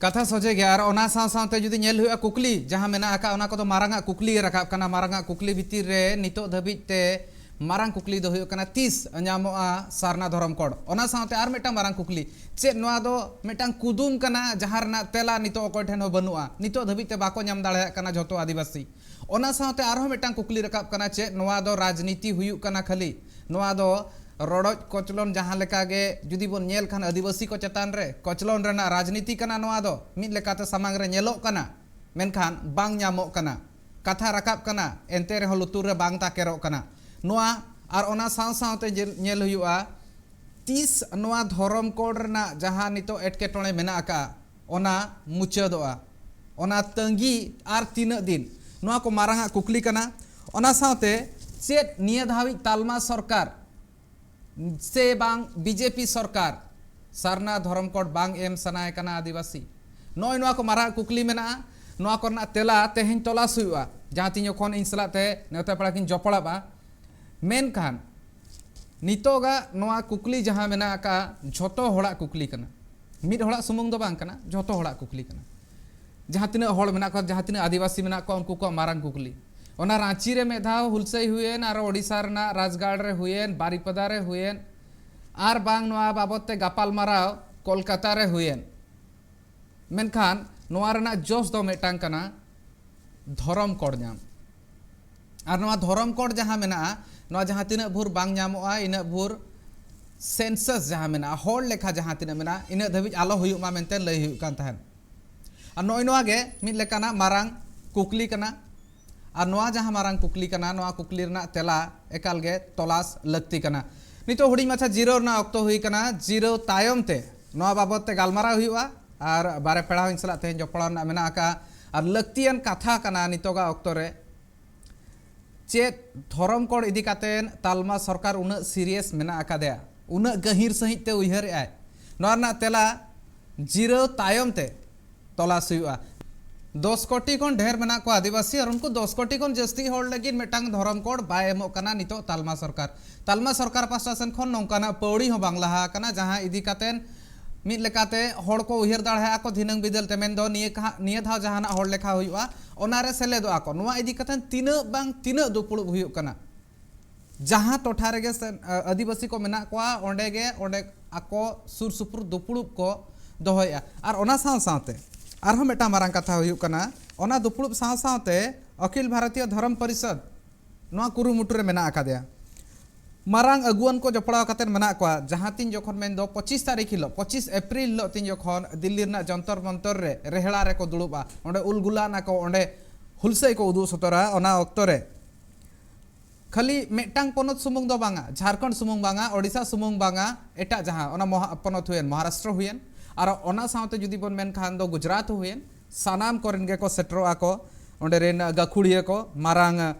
ᱠᱟᱛᱷᱟ ᱥᱚᱡᱷᱮ ᱜᱮ᱾ ᱟᱨ ᱚᱱᱟ ᱥᱟᱶ ᱥᱟᱶᱛᱮ ᱡᱩᱫᱤ ᱧᱮᱞ ᱦᱩᱭᱩᱜᱼᱟ, ᱠᱩᱠᱞᱤ ᱡᱟᱦᱟᱸ ᱢᱮᱱᱟᱜ ᱟᱠᱟᱫ, ᱚᱱᱟ ᱠᱚᱫᱚ ᱢᱟᱨᱟᱝ ᱟᱜ ᱠᱩᱠᱞᱤ ᱨᱟᱠᱟᱵ ᱠᱟᱱᱟ᱾ ᱢᱟᱨᱟᱝ ᱟᱜ ᱠᱩᱠᱞᱤ ᱵᱷᱤᱛᱤᱨ ᱨᱮ ᱱᱤᱛᱚᱜ ᱫᱷᱟᱹᱵᱤᱡ ᱛᱮ ᱢᱟᱨᱟᱝ ᱠᱩᱠᱞᱤ ᱫᱚ ᱦᱩᱭᱩᱜ ᱠᱟᱱᱟ, ᱛᱤᱥ ᱧᱟᱢᱚᱜᱼᱟ ᱥᱟᱨᱱᱟ ᱫᱷᱚᱨᱚᱢ ᱠᱳᱰ? ᱚᱱᱟ ᱥᱟᱶᱛᱮ ᱟᱨ ᱢᱤᱫᱴᱟᱝ ᱢᱟᱨᱟᱝ ᱠᱩᱠᱞᱤ, ᱪᱮᱫ ᱱᱚᱣᱟ ᱫᱚ ᱢᱤᱫᱴᱟᱝ ᱠᱩᱫᱩᱢ ᱠᱟᱱᱟ, ᱡᱟᱦᱟᱸ ᱨᱮᱱᱟᱜ ᱛᱮᱞᱟ ᱱᱤᱛᱚᱜ ᱚᱠᱚᱭ ᱴᱷᱮᱱ ᱦᱚᱸ ᱵᱟᱹᱱᱩᱜᱼᱟ? ᱱᱤᱛᱚᱜ ᱫᱷᱟᱹᱵᱤᱡ ᱛᱮ ᱵᱟᱠᱚ ᱧᱟᱢ ᱫᱟᱲᱮᱭᱟᱜ ᱠᱟᱱᱟ ᱡᱷᱚᱛᱚ ᱟᱹᱫᱤᱵᱟᱹᱥᱤ᱾ ᱚᱱᱟ ᱥᱟᱶᱛᱮ ᱟᱨᱦᱚᱸ ᱢᱤᱫᱴᱟᱝ ᱠᱩᱠᱞᱤ ᱨᱟᱠᱟᱵ ᱠᱟᱱᱟ, ᱪᱮᱫ ᱱᱚᱣᱟ ᱫᱚ ᱨᱟᱡᱽᱱᱤᱛᱤ ᱦᱩᱭᱩᱜ ᱠᱟᱱᱟ ᱠᱷᱟᱹᱞᱤ? ᱱᱚᱣᱟ ᱫᱚ ᱨᱚᱰᱚᱡ ᱠᱚᱪᱞᱚᱱ ᱡᱟᱦᱟᱸ ᱞᱮᱠᱟ ᱜᱮ ᱡᱩᱫᱤ ᱵᱚᱱ ᱧᱮᱞ ᱠᱷᱟᱱ, ᱟᱹᱫᱤᱵᱟᱹᱥᱤ ᱠᱚ ᱪᱮᱛᱟᱱ ᱨᱮ ᱠᱚᱪᱞᱚᱱ ᱨᱮᱱᱟᱜ ᱨᱟᱡᱽᱱᱤᱛᱤ ᱠᱟᱱᱟ ᱱᱚᱣᱟ ᱫᱚ, ᱢᱤᱫ ᱞᱮᱠᱟᱛᱮ ᱥᱟᱢᱟᱝ ᱨᱮ ᱧᱮᱞᱚᱜ ᱠᱟᱱᱟ, ᱢᱮᱱᱠᱷᱟᱱ ᱵᱟᱝ ᱧᱟᱢᱚᱜ ᱠᱟᱱᱟ᱾ ᱠᱟᱛᱷᱟ ᱨᱟᱠᱟᱵ ᱠᱟᱱᱟ, ᱮᱱᱛᱮ ᱨᱮᱦᱚᱸ ᱞᱩᱛᱩᱨ ᱨᱮ ᱵᱟᱝ ᱛᱟᱠᱮᱨᱚᱜ ᱠᱟᱱᱟ᱾ ᱱᱚᱣᱟ ᱟᱨ ᱚᱱᱟ ᱥᱟᱶ ᱥᱟᱶᱛᱮ ᱧᱮᱞ ᱧᱮᱞ ᱦᱩᱭᱩᱜᱼᱟ, ᱛᱤᱥ ᱱᱚᱣᱟ ᱫᱷᱚᱨᱚᱢ ᱠᱳᱰ ᱨᱮᱱᱟᱜ ᱡᱟᱦᱟᱸ ᱱᱤᱛᱚᱜ ᱮᱴᱠᱮᱴᱚᱬᱮ ᱢᱮᱱᱟᱜ ᱟᱠᱟᱫᱼᱟ, ᱚᱱᱟ ᱢᱩᱪᱟᱹᱫᱚᱜᱼᱟ? ᱚᱱᱟ ᱛᱟᱺᱜᱤ ᱟᱨ ᱛᱤᱱᱟᱹᱜ ᱫᱤᱱ? ᱱᱚᱣᱟ ᱠᱚ ᱢᱟᱨᱟᱝ ᱟᱜ ᱠᱩᱠᱞᱤ ᱠᱟᱱᱟ᱾ ᱚᱱᱟ ᱥᱟᱶᱛᱮ ᱪᱮᱫ ᱱᱤᱭᱟᱹ ᱫᱷᱟᱣᱤᱡ ᱛᱟᱞᱢᱟ ᱥᱚᱨᱠᱟᱨ ᱥᱮ ᱵᱟᱝ ᱵᱤᱡᱮᱯᱤ ᱥᱚᱨᱠᱟᱨ ᱥᱟᱨᱱᱟ ᱫᱷᱚᱨᱚᱢ ᱠᱳᱰ ᱵᱟᱝ ᱮᱢ ᱥᱟᱱᱟᱭᱮ ᱠᱟᱱᱟ ᱟᱹᱫᱤᱵᱟᱹᱥᱤ? ᱱᱚᱜᱼᱚᱭ ᱱᱚᱣᱟ ᱠᱚ ᱢᱟᱨᱟᱝ ᱠᱩᱠᱞᱤ ᱢᱮᱱᱟᱜᱼᱟ᱾ ᱱᱚᱣᱟ ᱠᱚᱨᱮᱱᱟᱜ ᱛᱮᱞᱟ ᱛᱮᱦᱮᱧ ᱛᱚᱞᱟᱥ ᱦᱩᱭᱩᱜᱼᱟ, ᱡᱟᱦᱟᱸ ᱛᱤᱧ ᱡᱚᱠᱷᱚᱱ ᱤᱧ ᱥᱟᱞᱟᱜ ᱛᱮ ᱱᱮᱣᱛᱟ ᱯᱮᱲᱟ ᱠᱤᱱ ᱡᱚᱯᱲᱟᱜᱼᱟ᱾ ᱢᱮᱱᱠᱷᱟᱱ ᱱᱤᱛᱚᱜᱟᱜ ᱱᱚᱣᱟ ᱠᱩᱠᱞᱤ ᱡᱟᱦᱟᱸ ᱢᱮᱱᱟᱜ ᱟᱠᱟᱫ, ᱡᱷᱚᱛᱚ ᱦᱚᱲᱟᱜ ᱠᱩᱠᱞᱤ ᱠᱟᱱᱟ, ᱢᱤᱫ ᱦᱚᱲᱟᱜ ᱥᱩᱢᱩᱝ ᱫᱚ ᱵᱟᱝ ᱠᱟᱱᱟ, ᱡᱷᱚᱛᱚ ᱦᱚᱲᱟᱜ ᱠᱩᱠᱞᱤ ᱠᱟᱱᱟ᱾ ᱡᱟᱦᱟᱸ ᱛᱤᱱᱟᱹᱜ ᱦᱚᱲ ᱢᱮᱱᱟᱜ ᱠᱚᱣᱟ, ᱡᱟᱦᱟᱸ ᱛᱤᱱᱟᱹᱜ ᱟᱹᱫᱤᱵᱟᱹᱥᱤ ᱢᱮᱱᱟᱜ ᱠᱚᱣᱟ, ᱩᱱᱠᱩ ᱠᱚᱣᱟᱜ ᱢᱟᱨᱟᱝ ᱠᱩᱠᱞᱤ᱾ ᱚᱱᱟ ᱨᱟᱸᱪᱤ ᱨᱮ ᱢᱤᱫ ᱫᱷᱟᱣ ᱦᱩᱞᱥᱟᱹᱭ ᱦᱩᱭᱮᱱ, ᱟᱨ ᱳᱰᱤᱥᱟ ᱨᱮᱱᱟᱜ ᱨᱟᱡᱽᱜᱟᱲ ᱨᱮ ᱦᱩᱭᱮᱱ, ᱵᱟᱨᱤᱯᱟᱫᱟ ᱨᱮ ᱦᱩᱭᱮᱱ, ᱟᱨ ᱵᱟᱝ ᱱᱚᱣᱟ ᱵᱟᱵᱚᱫ ᱛᱮ ᱜᱟᱯᱟᱞᱢᱟᱨᱟᱣ ᱠᱳᱞᱠᱟᱛᱟ ᱨᱮ ᱦᱩᱭᱮᱱ, ᱢᱮᱱᱠᱷᱟᱱ ᱱᱚᱣᱟ ᱨᱮᱱᱟᱜ ᱡᱚᱥ ᱫᱚ ᱢᱤᱫᱴᱟᱝ ᱠᱟᱱᱟ, ᱫᱷᱚᱨᱚᱢ ᱠᱳᱰ ᱧᱟᱢ᱾ ᱟᱨ ᱱᱚᱣᱟ ᱫᱷᱚᱨᱚᱢ ᱠᱳᱰ ᱡᱟᱦᱟᱸ ᱢᱮᱱᱟᱜᱼᱟ, ᱱᱚᱣᱟ ᱡᱟᱦᱟᱸ ᱛᱤᱱᱟᱹᱜ ᱵᱷᱳᱨ ᱵᱟᱝ ᱧᱟᱢᱚᱜᱼᱟ, ᱤᱱᱟᱹᱜ ᱵᱷᱳᱨ census ᱡᱟᱦᱟᱸ ᱢᱮᱱᱟᱜᱼᱟ, ᱦᱚᱲ ᱞᱮᱠᱷᱟ ᱡᱟᱦᱟᱸ ᱛᱤᱱᱟᱹᱜ ᱢᱮᱱᱟᱜᱼᱟ, ᱤᱱᱟᱹᱜ ᱫᱷᱟᱹᱵᱤᱡ ᱟᱞᱚ ᱦᱩᱭᱩᱜ ᱢᱟ ᱢᱮᱱᱛᱮ ᱞᱟᱹᱭ ᱦᱩᱭᱩᱜ ᱠᱟᱱ ᱛᱟᱦᱮᱸᱫ᱾ ᱟᱨ ᱱᱚᱜᱼᱚᱭ ᱱᱚᱣᱟ ᱜᱮ ᱢᱤᱫ ᱞᱮᱠᱟᱱᱟᱜ ᱢᱟᱨᱟᱝ ᱠᱩᱠᱞᱤ ᱠᱟᱱᱟ᱾ ᱟᱨ ᱱᱚᱣᱟ ᱡᱟᱦᱟᱸ ᱢᱟᱨᱟᱝ ᱠᱩᱠᱞᱤ ᱠᱟᱱᱟ, ᱱᱚᱣᱟ ᱠᱩᱠᱞᱤ ᱨᱮᱱᱟᱜ ᱛᱮᱞᱟ ᱮᱠᱟᱞ ᱜᱮ ᱛᱚᱞᱟᱥ ᱞᱟᱹᱠᱛᱤ ᱠᱟᱱᱟ᱾ ᱱᱤᱛᱚᱜ ᱦᱩᱰᱤᱧ ᱢᱟᱪᱷᱟ ᱡᱤᱨᱟᱹᱣ ᱨᱮᱱᱟᱜ ᱚᱠᱛᱚ ᱦᱩᱭ ᱠᱟᱱᱟ᱾ ᱡᱤᱨᱟᱹᱣ ᱛᱟᱭᱚᱢ ᱛᱮ ᱱᱚᱣᱟ ᱵᱟᱵᱚᱫ ᱛᱮ ᱜᱟᱞᱢᱟᱨᱟᱣ ᱦᱩᱭᱩᱜᱼᱟ᱾ ᱟᱨ ᱵᱟᱨᱭᱟ ᱯᱮᱲᱟ ᱦᱚᱸ ᱤᱧ ᱥᱟᱞᱟᱜ ᱛᱮᱦᱮᱧ ᱡᱚᱯᱲᱟᱣ ᱨᱮᱱᱟᱜ ᱢᱮᱱᱟᱜ ᱟᱠᱟᱫᱼᱟ᱾ ᱟᱨ ᱞᱟᱹᱠᱛᱤᱭᱟᱱ ᱠᱟᱛᱷᱟ ᱠᱟᱱᱟ ᱱᱤᱛᱚᱜᱟᱜ ᱚᱠᱛᱚ ᱨᱮ, ᱪᱮᱫ ᱫᱷᱚᱨᱚᱢ ᱠᱳᱰ ᱤᱫᱤ ᱠᱟᱛᱮ ᱛᱟᱞᱢᱟ ᱥᱚᱨᱠᱟᱨ ᱩᱱᱟᱹᱜ serious ᱢᱮᱱᱟᱜ ᱟᱠᱟᱫᱮᱭᱟ, ᱩᱱᱟᱹᱜ ᱜᱟᱹᱦᱤᱨ ᱥᱟᱺᱦᱤᱡ ᱛᱮ ᱩᱭᱦᱟᱹᱨᱮᱫ ᱟᱭ? ᱱᱚᱣᱟ ᱨᱮᱱᱟᱜ ᱛᱮᱞᱟ ᱡᱤᱨᱟᱹᱣ ᱛᱟᱭᱚᱢ ᱛᱮ ᱛᱚᱞᱟᱥ ᱦᱩᱭᱩᱜᱼᱟ᱾ ᱫᱚᱥ ᱠᱳᱴᱤ ᱠᱷᱚᱱ ᱰᱷᱮᱨ ᱢᱮᱱᱟᱜ ᱠᱚᱣᱟ ᱟᱹᱫᱤᱵᱟᱹᱥᱤ, ᱟᱨ ᱩᱱᱠᱩ ᱫᱚᱥ ᱠᱳᱴᱤ ᱠᱷᱚᱱ ᱡᱟᱹᱥᱛᱤ ᱦᱚᱲ ᱞᱟᱹᱜᱤᱫ ᱢᱤᱫᱴᱟᱝ ᱫᱷᱚᱨᱚᱢ ᱠᱳᱰ ᱵᱟᱭ ᱮᱢᱚᱜ ᱠᱟᱱᱟ ᱱᱤᱛᱚᱜ ᱛᱟᱞᱢᱟ ᱥᱚᱨᱠᱟᱨ᱾ ᱛᱟᱞᱢᱟ ᱥᱚᱨᱠᱟᱨ ᱯᱟᱥᱴᱟ ᱥᱮᱱ ᱠᱷᱚᱱ ᱱᱚᱝᱠᱟᱱᱟᱜ ᱯᱟᱹᱣᱲᱤ ᱦᱚᱸ ᱵᱟᱝ ᱞᱟᱦᱟ ᱟᱠᱟᱱᱟ, ᱡᱟᱦᱟᱸ ᱤᱫᱤ ᱠᱟᱛᱮ ᱢᱤᱫ ᱞᱮᱠᱟᱛᱮ ᱦᱚᱲ ᱠᱚ ᱩᱭᱦᱟᱹᱨ ᱫᱟᱲᱮᱭᱟᱜᱼᱟ ᱠᱚ ᱫᱷᱤᱱᱟᱹᱝ ᱵᱤᱫᱟᱹᱞ ᱛᱮ, ᱢᱮᱱᱫᱚ ᱱᱤᱭᱟᱹ ᱠᱟᱦᱟ-, ᱱᱤᱭᱟᱹ ᱫᱷᱟᱣ ᱡᱟᱦᱟᱱᱟᱜ ᱦᱚᱲ ᱞᱮᱠᱷᱟ ᱦᱩᱭᱩᱜᱼᱟ, ᱚᱱᱟᱨᱮ ᱥᱮᱞᱮᱫᱚᱜᱼᱟ ᱠᱚ᱾ ᱱᱚᱣᱟ ᱤᱫᱤ ᱠᱟᱛᱮ ᱛᱤᱱᱟᱹᱜ ᱵᱟᱝ ᱛᱤᱱᱟᱹᱜ ᱫᱩᱯᱲᱩᱵ ᱦᱩᱭᱩᱜ ᱠᱟᱱᱟ᱾ ᱡᱟᱦᱟᱸ ᱴᱚᱴᱷᱟ ᱨᱮᱜᱮ ᱥᱮ, ᱟ, ᱟᱹᱫᱤᱵᱟᱹᱥᱤ ᱠᱚ ᱢᱮᱱᱟᱜ ᱠᱚᱣᱟ, ᱚᱸᱰᱮ ᱜᱮ, ᱚᱸᱰᱮ ᱟᱠᱚ ᱥᱩᱨ ᱥᱩᱯᱩᱨ ᱫᱩᱯᱲᱩᱵ ᱠᱚ ᱫᱚᱦᱚᱭᱮᱫᱼᱟ᱾ ᱟᱨ ᱚᱱᱟ ᱥᱟᱶ ᱥᱟᱶᱛᱮ ᱟᱨᱦᱚᱸ ᱢᱤᱫᱴᱟᱝ ᱢᱟᱨᱟᱝ ᱠᱟᱛᱷᱟ ᱦᱩᱭᱩᱜ ᱠᱟᱱᱟ, ᱚᱱᱟ ᱫᱩᱯᱲᱩᱵ ᱥᱟᱶ ᱥᱟᱶᱛᱮ ᱚᱠᱷᱤᱞ ᱵᱷᱟᱨᱚᱛᱤᱭᱚ ᱫᱷᱚᱨᱚᱢ ᱯᱚᱨᱤᱥᱚᱫᱽ ᱱᱚᱣᱟ ᱠᱩᱨᱩᱢᱩᱴᱩ ᱨᱮ ᱢᱮᱱᱟᱜ ᱟᱠᱟᱫᱮᱭᱟ᱾ ᱢᱟᱨᱟᱝ ᱟᱹᱜᱩᱣᱟᱹᱱ ᱠᱚ ᱡᱚᱯᱲᱟᱣ ᱠᱟᱛᱮ ᱢᱮᱱᱟᱜ ᱠᱚᱣᱟ, ᱡᱟᱦᱟᱸ ᱛᱤᱱ ᱡᱚᱠᱷᱚᱱ ᱢᱮᱱᱫᱚ ᱯᱚᱸᱪᱤᱥ ᱛᱟᱹᱨᱤᱠᱷ ᱦᱤᱞᱳᱜ, ᱯᱚᱸᱪᱤᱥ ᱮᱯᱨᱤᱞ ᱦᱤᱞᱳᱜ ᱛᱤᱱ ᱡᱚᱠᱷᱚᱱ ᱫᱤᱞᱞᱤ ᱨᱮᱱᱟᱜ ᱡᱚᱱᱛᱚᱨ ᱢᱚᱱᱛᱚᱨ ᱨᱮ ᱨᱮᱦᱲᱟ ᱨᱮᱠᱚ ᱫᱩᱲᱩᱵᱼᱟ, ᱚᱸᱰᱮ ᱩᱞᱜᱩᱞᱟᱱ ᱟᱠᱚ, ᱚᱸᱰᱮ ᱦᱩᱞᱥᱟᱹᱭ ᱠᱚ ᱩᱫᱩᱜ ᱥᱚᱫᱚᱨᱟ, ᱚᱱᱟ ᱚᱠᱛᱚ ᱨᱮ ᱠᱷᱟᱹᱞᱤ ᱢᱤᱫᱴᱟᱝ ᱯᱚᱱᱚᱛ ᱥᱩᱢᱩᱝ ᱫᱚ ᱵᱟᱝᱟ, ᱡᱷᱟᱲᱠᱷᱚᱸᱰ ᱥᱩᱢᱩᱝ ᱵᱟᱝᱟ, ᱳᱰᱤᱥᱟ ᱥᱩᱢᱩᱝ ᱵᱟᱝᱟ, ᱮᱴᱟᱜ ᱡᱟᱦᱟᱸ ᱚᱱᱟ ᱢᱚᱦᱟ-, ᱯᱚᱱᱚᱛ ᱦᱩᱭᱮᱱ, ᱢᱚᱦᱟᱨᱟᱥᱴᱨᱚ ᱦᱩᱭᱮᱱ, ᱟᱨ ᱚᱱᱟ ᱥᱟᱶᱛᱮ ᱡᱩᱫᱤ ᱵᱚᱱ ᱢᱮᱱᱠᱷᱟᱱ ᱫᱚ ᱜᱩᱡᱽᱨᱟᱴ ᱦᱩᱭᱮᱱ, ᱥᱟᱱᱟᱢ ᱠᱚᱨᱮᱱ ᱜᱮᱠᱚ ᱥᱮᱴᱮᱨᱚᱜᱼᱟ ᱠᱚ, ᱚᱸᱰᱮ ᱨᱮᱱ ᱜᱟᱹᱠᱷᱩᱲᱤᱭᱟᱹ ᱠᱚ, ᱢᱟᱨᱟᱝ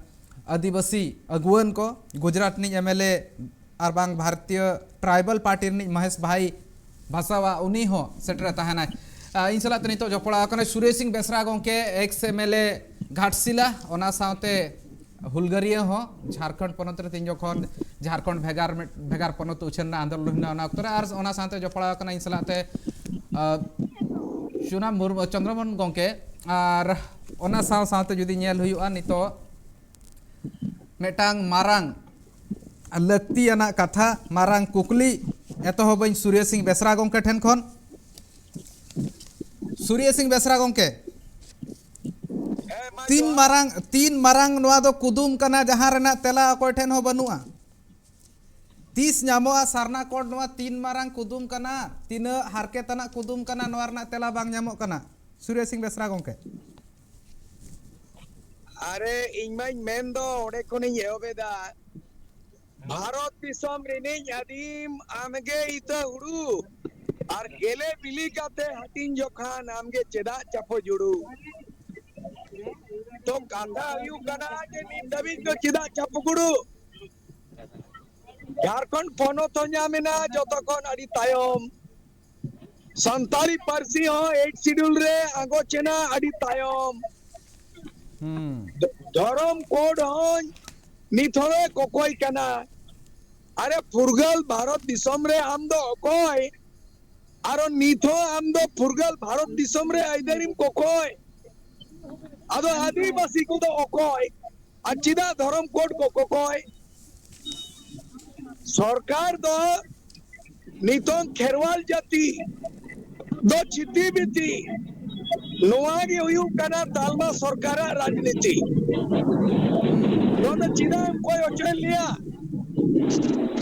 ᱟᱹᱫᱤᱵᱟᱹᱥᱤ ᱟᱹᱜᱩᱣᱟᱹᱱ ᱠᱚ, ᱜᱩᱡᱽᱨᱟᱴ ᱨᱤᱱᱤᱡ ᱮᱢ ᱮᱞ ᱮ ᱟᱨ ᱵᱟᱝ ᱵᱷᱟᱨᱚᱛᱤᱭᱚ ᱴᱨᱟᱭᱵᱟᱞ ᱯᱟᱨᱴᱤ ᱨᱤᱱᱤᱡ ᱢᱚᱦᱮᱥ ᱵᱷᱟᱭ ᱵᱷᱟᱥᱟᱣᱟ, ᱩᱱᱤ ᱦᱚᱸ ᱥᱮᱴᱮᱨ ᱛᱟᱦᱮᱱᱟᱭ᱾ ᱟ, ᱤᱧ ᱥᱟᱞᱟᱜ ᱛᱮ ᱱᱤᱛᱚᱜ ᱡᱚᱯᱲᱟᱣ ᱟᱠᱟᱱᱟᱭ ᱥᱩᱨᱮᱥ ᱥᱤᱝ ᱵᱮᱥᱨᱟ ᱜᱚᱢᱠᱮ, X M L A Ghatshila, ᱚᱱᱟ ᱥᱟᱶᱛᱮ ᱦᱩᱞᱜᱟᱹᱨᱤᱭᱟᱹ ᱦᱚᱸ ᱡᱷᱟᱲᱠᱷᱚᱸᱰ ᱯᱚᱱᱚᱛ ᱨᱮ ᱛᱤᱧ ᱡᱚᱠᱷᱚᱱ ᱡᱷᱟᱲᱠᱷᱚᱸᱰ ᱵᱷᱮᱜᱟᱨ ᱢᱤᱫ-, ᱵᱷᱮᱜᱟᱨ ᱯᱚᱱᱚᱛ ᱩᱪᱷᱟᱹᱱ ᱨᱮᱱᱟᱜ ᱟᱱᱫᱳᱞᱚᱱ ᱦᱩᱭᱱᱟ ᱚᱱᱟ ᱚᱠᱛᱚ ᱨᱮ, ᱟᱨ ᱚᱱᱟ ᱥᱟᱶᱛᱮ ᱡᱚᱯᱲᱟᱣ ᱟᱠᱟᱱᱟ ᱤᱧ ᱥᱟᱞᱟᱜ ᱛᱮ, ᱟ, ᱥᱩᱱᱟᱢ ᱢᱩᱨᱢᱩ, ᱪᱚᱱᱫᱨᱚᱢᱳᱦᱚᱱ ᱜᱚᱢᱠᱮ, ᱟᱨ ᱚᱱᱟ ᱥᱟᱶ ᱥᱟᱶᱛᱮ ᱡᱩᱫᱤ ᱧᱮᱞ ᱦᱩᱭᱩᱜᱼᱟ ᱱᱤᱛᱚᱜ ᱢᱤᱫᱴᱟᱝ ᱢᱟᱨᱟᱝ ᱞᱟᱹᱠᱛᱤᱭᱟᱱᱟᱜ ᱠᱟᱛᱷᱟ, ᱢᱟᱨᱟᱝ ᱠᱩᱠᱞᱤ ᱮᱛᱚᱦᱚᱵᱟᱹᱧ ᱥᱩᱨᱭᱟᱹ ᱥᱤᱝ ᱵᱮᱥᱨᱟ ᱜᱚᱢᱠᱮ ᱴᱷᱮᱱ ᱠᱷᱚᱱ᱾ ᱥᱩᱨᱭᱟᱹ ᱥᱤᱝ ᱵᱮᱥᱨᱟ ᱜᱚᱢᱠᱮ, ᱦᱮᱸ, ᱢᱟ ᱛᱤᱱ ᱡᱚᱦᱟᱨ᱾ ᱢᱟᱨᱟᱝ, ᱛᱤᱱ ᱢᱟᱨᱟᱝ ᱱᱚᱣᱟ ᱫᱚ ᱠᱩᱫᱩᱢ ᱠᱟᱱᱟ ᱡᱟᱦᱟᱸ ᱨᱮᱱᱟᱜ ᱛᱮᱞᱟ ᱚᱠᱚᱭ ᱴᱷᱮᱱ ᱦᱚᱸ ᱵᱟᱹᱱᱩᱜᱼᱟ? ᱛᱤᱥ ᱧᱟᱢᱚᱜᱼᱟ ᱥᱟᱨᱱᱟ ᱠᱳᱰ? ᱱᱚᱣᱟ ᱛᱤᱱ ᱢᱟᱨᱟᱝ ᱠᱩᱫᱩᱢ ᱠᱟᱱᱟ, ᱛᱤᱱᱟᱹᱜ ᱦᱟᱨᱠᱮᱛ ᱟᱱᱟᱜ ᱠᱩᱫᱩᱢ ᱠᱟᱱᱟ, ᱱᱚᱣᱟ ᱨᱮᱱᱟᱜ ᱛᱮᱞᱟ ᱵᱟᱝ ᱧᱟᱢᱚᱜ ᱠᱟᱱᱟ᱾ ᱥᱩᱨᱭᱟᱹ ᱥᱤᱝ ᱵᱮᱥᱨᱟ ᱜᱚᱢᱠᱮ᱾ ᱟᱨᱮ, ᱤᱧ ᱢᱟᱧ ᱢᱮᱱ ᱫᱚ, ᱚᱸᱰᱮ ᱠᱷᱚᱱᱤᱧ ᱮᱦᱚᱵ ᱮᱫᱟ᱾ ᱵᱷᱟᱨᱚᱛ ᱫᱤᱥᱚᱢ ᱨᱤᱱᱤᱡ ᱟᱹᱫᱤᱢ ᱟᱢᱜᱮ ᱤᱛᱟᱹ ᱦᱩᱲᱩ, ᱟᱨ ᱜᱮᱞᱮ ᱵᱤᱞᱤ ᱠᱟᱛᱮ ᱦᱟᱹᱴᱤᱧ ᱡᱚᱠᱷᱟᱱ ᱟᱢᱜᱮ ᱪᱮᱫᱟᱜ ᱪᱟᱯᱚ ᱡᱩᱲᱩ? ᱛᱚ ᱠᱟᱛᱷᱟ ᱦᱩᱭᱩᱜ ᱠᱟᱱᱟ ᱡᱮ ᱱᱤᱛ ᱫᱷᱟᱹᱵᱤᱡ ᱫᱚ ᱪᱮᱫᱟᱜ ᱪᱟᱯᱚ ᱜᱩᱲᱩ? ᱡᱷᱟᱲᱠᱷᱚᱸᱰ ᱯᱚᱱᱚᱛ ᱦᱚᱸ ᱧᱟᱢ ᱮᱱᱟ ᱡᱚᱛᱚ ᱠᱷᱚᱱ ᱟᱹᱰᱤ ᱛᱟᱭᱚᱢ᱾ ᱥᱟᱱᱛᱟᱲᱤ ᱯᱟᱹᱨᱥᱤ ᱦᱚᱸ ᱮᱭᱤᱴ ᱥᱤᱰᱩᱞ ᱨᱮ ᱟᱸᱜᱚᱪ ᱮᱱᱟ, ᱟᱹᱰᱤ ᱛᱟᱭᱚᱢ᱾ ᱦᱩᱸ᱾ ᱫᱷᱚᱨᱚᱢ ᱠᱳᱰ ᱦᱚᱸ ᱱᱤᱛ ᱦᱚᱸᱞᱮ ᱠᱚᱠᱚᱭ ᱠᱟᱱᱟ᱾ ᱟᱨᱮ ᱯᱷᱩᱨᱜᱟᱹᱞ ᱵᱷᱟᱨᱚᱛ ᱫᱤᱥᱚᱢ ᱨᱮ ᱟᱢ ᱫᱚ ᱚᱠᱚᱭ? ᱟᱨᱚ ᱱᱤᱛ ᱦᱚᱸ ᱟᱢ ᱫᱚ ᱯᱷᱩᱨᱜᱟᱹᱞ ᱵᱷᱟᱨᱚᱛ ᱫᱤᱥᱚᱢ ᱨᱮ ᱟᱹᱭᱫᱟᱹᱨᱤᱢ ᱠᱚᱠᱚᱭ᱾ ᱟᱫᱚ ᱟᱹᱫᱤᱵᱟᱹᱥᱤ ᱠᱚᱫᱚ ᱚᱠᱚᱭ? ᱟᱨ ᱪᱮᱫᱟᱜ ᱫᱷᱚᱨᱚᱢ ᱠᱳᱰ ᱠᱚ ᱠᱚᱠᱚᱭ? ᱥᱚᱨᱠᱟᱨ ᱫᱚ ᱱᱤᱛᱚᱝ ᱠᱷᱮᱨᱣᱟᱞ ᱡᱟᱹᱛᱤ ᱫᱚ ᱪᱷᱤᱛᱤ ᱵᱤᱛᱤ, ᱱᱚᱣᱟ ᱜᱮ ᱦᱩᱭᱩᱜ ᱠᱟᱱᱟ ᱛᱟᱞᱢᱟ ᱥᱚᱨᱠᱟᱨᱟᱜ ᱨᱟᱡᱽᱱᱤᱛᱤ᱾ ᱱᱚᱣᱟ ᱫᱚ ᱪᱮᱫᱟᱜ ᱮᱢ ᱠᱚᱭ ᱦᱚᱪᱚᱭᱮᱫ ᱞᱮᱭᱟ?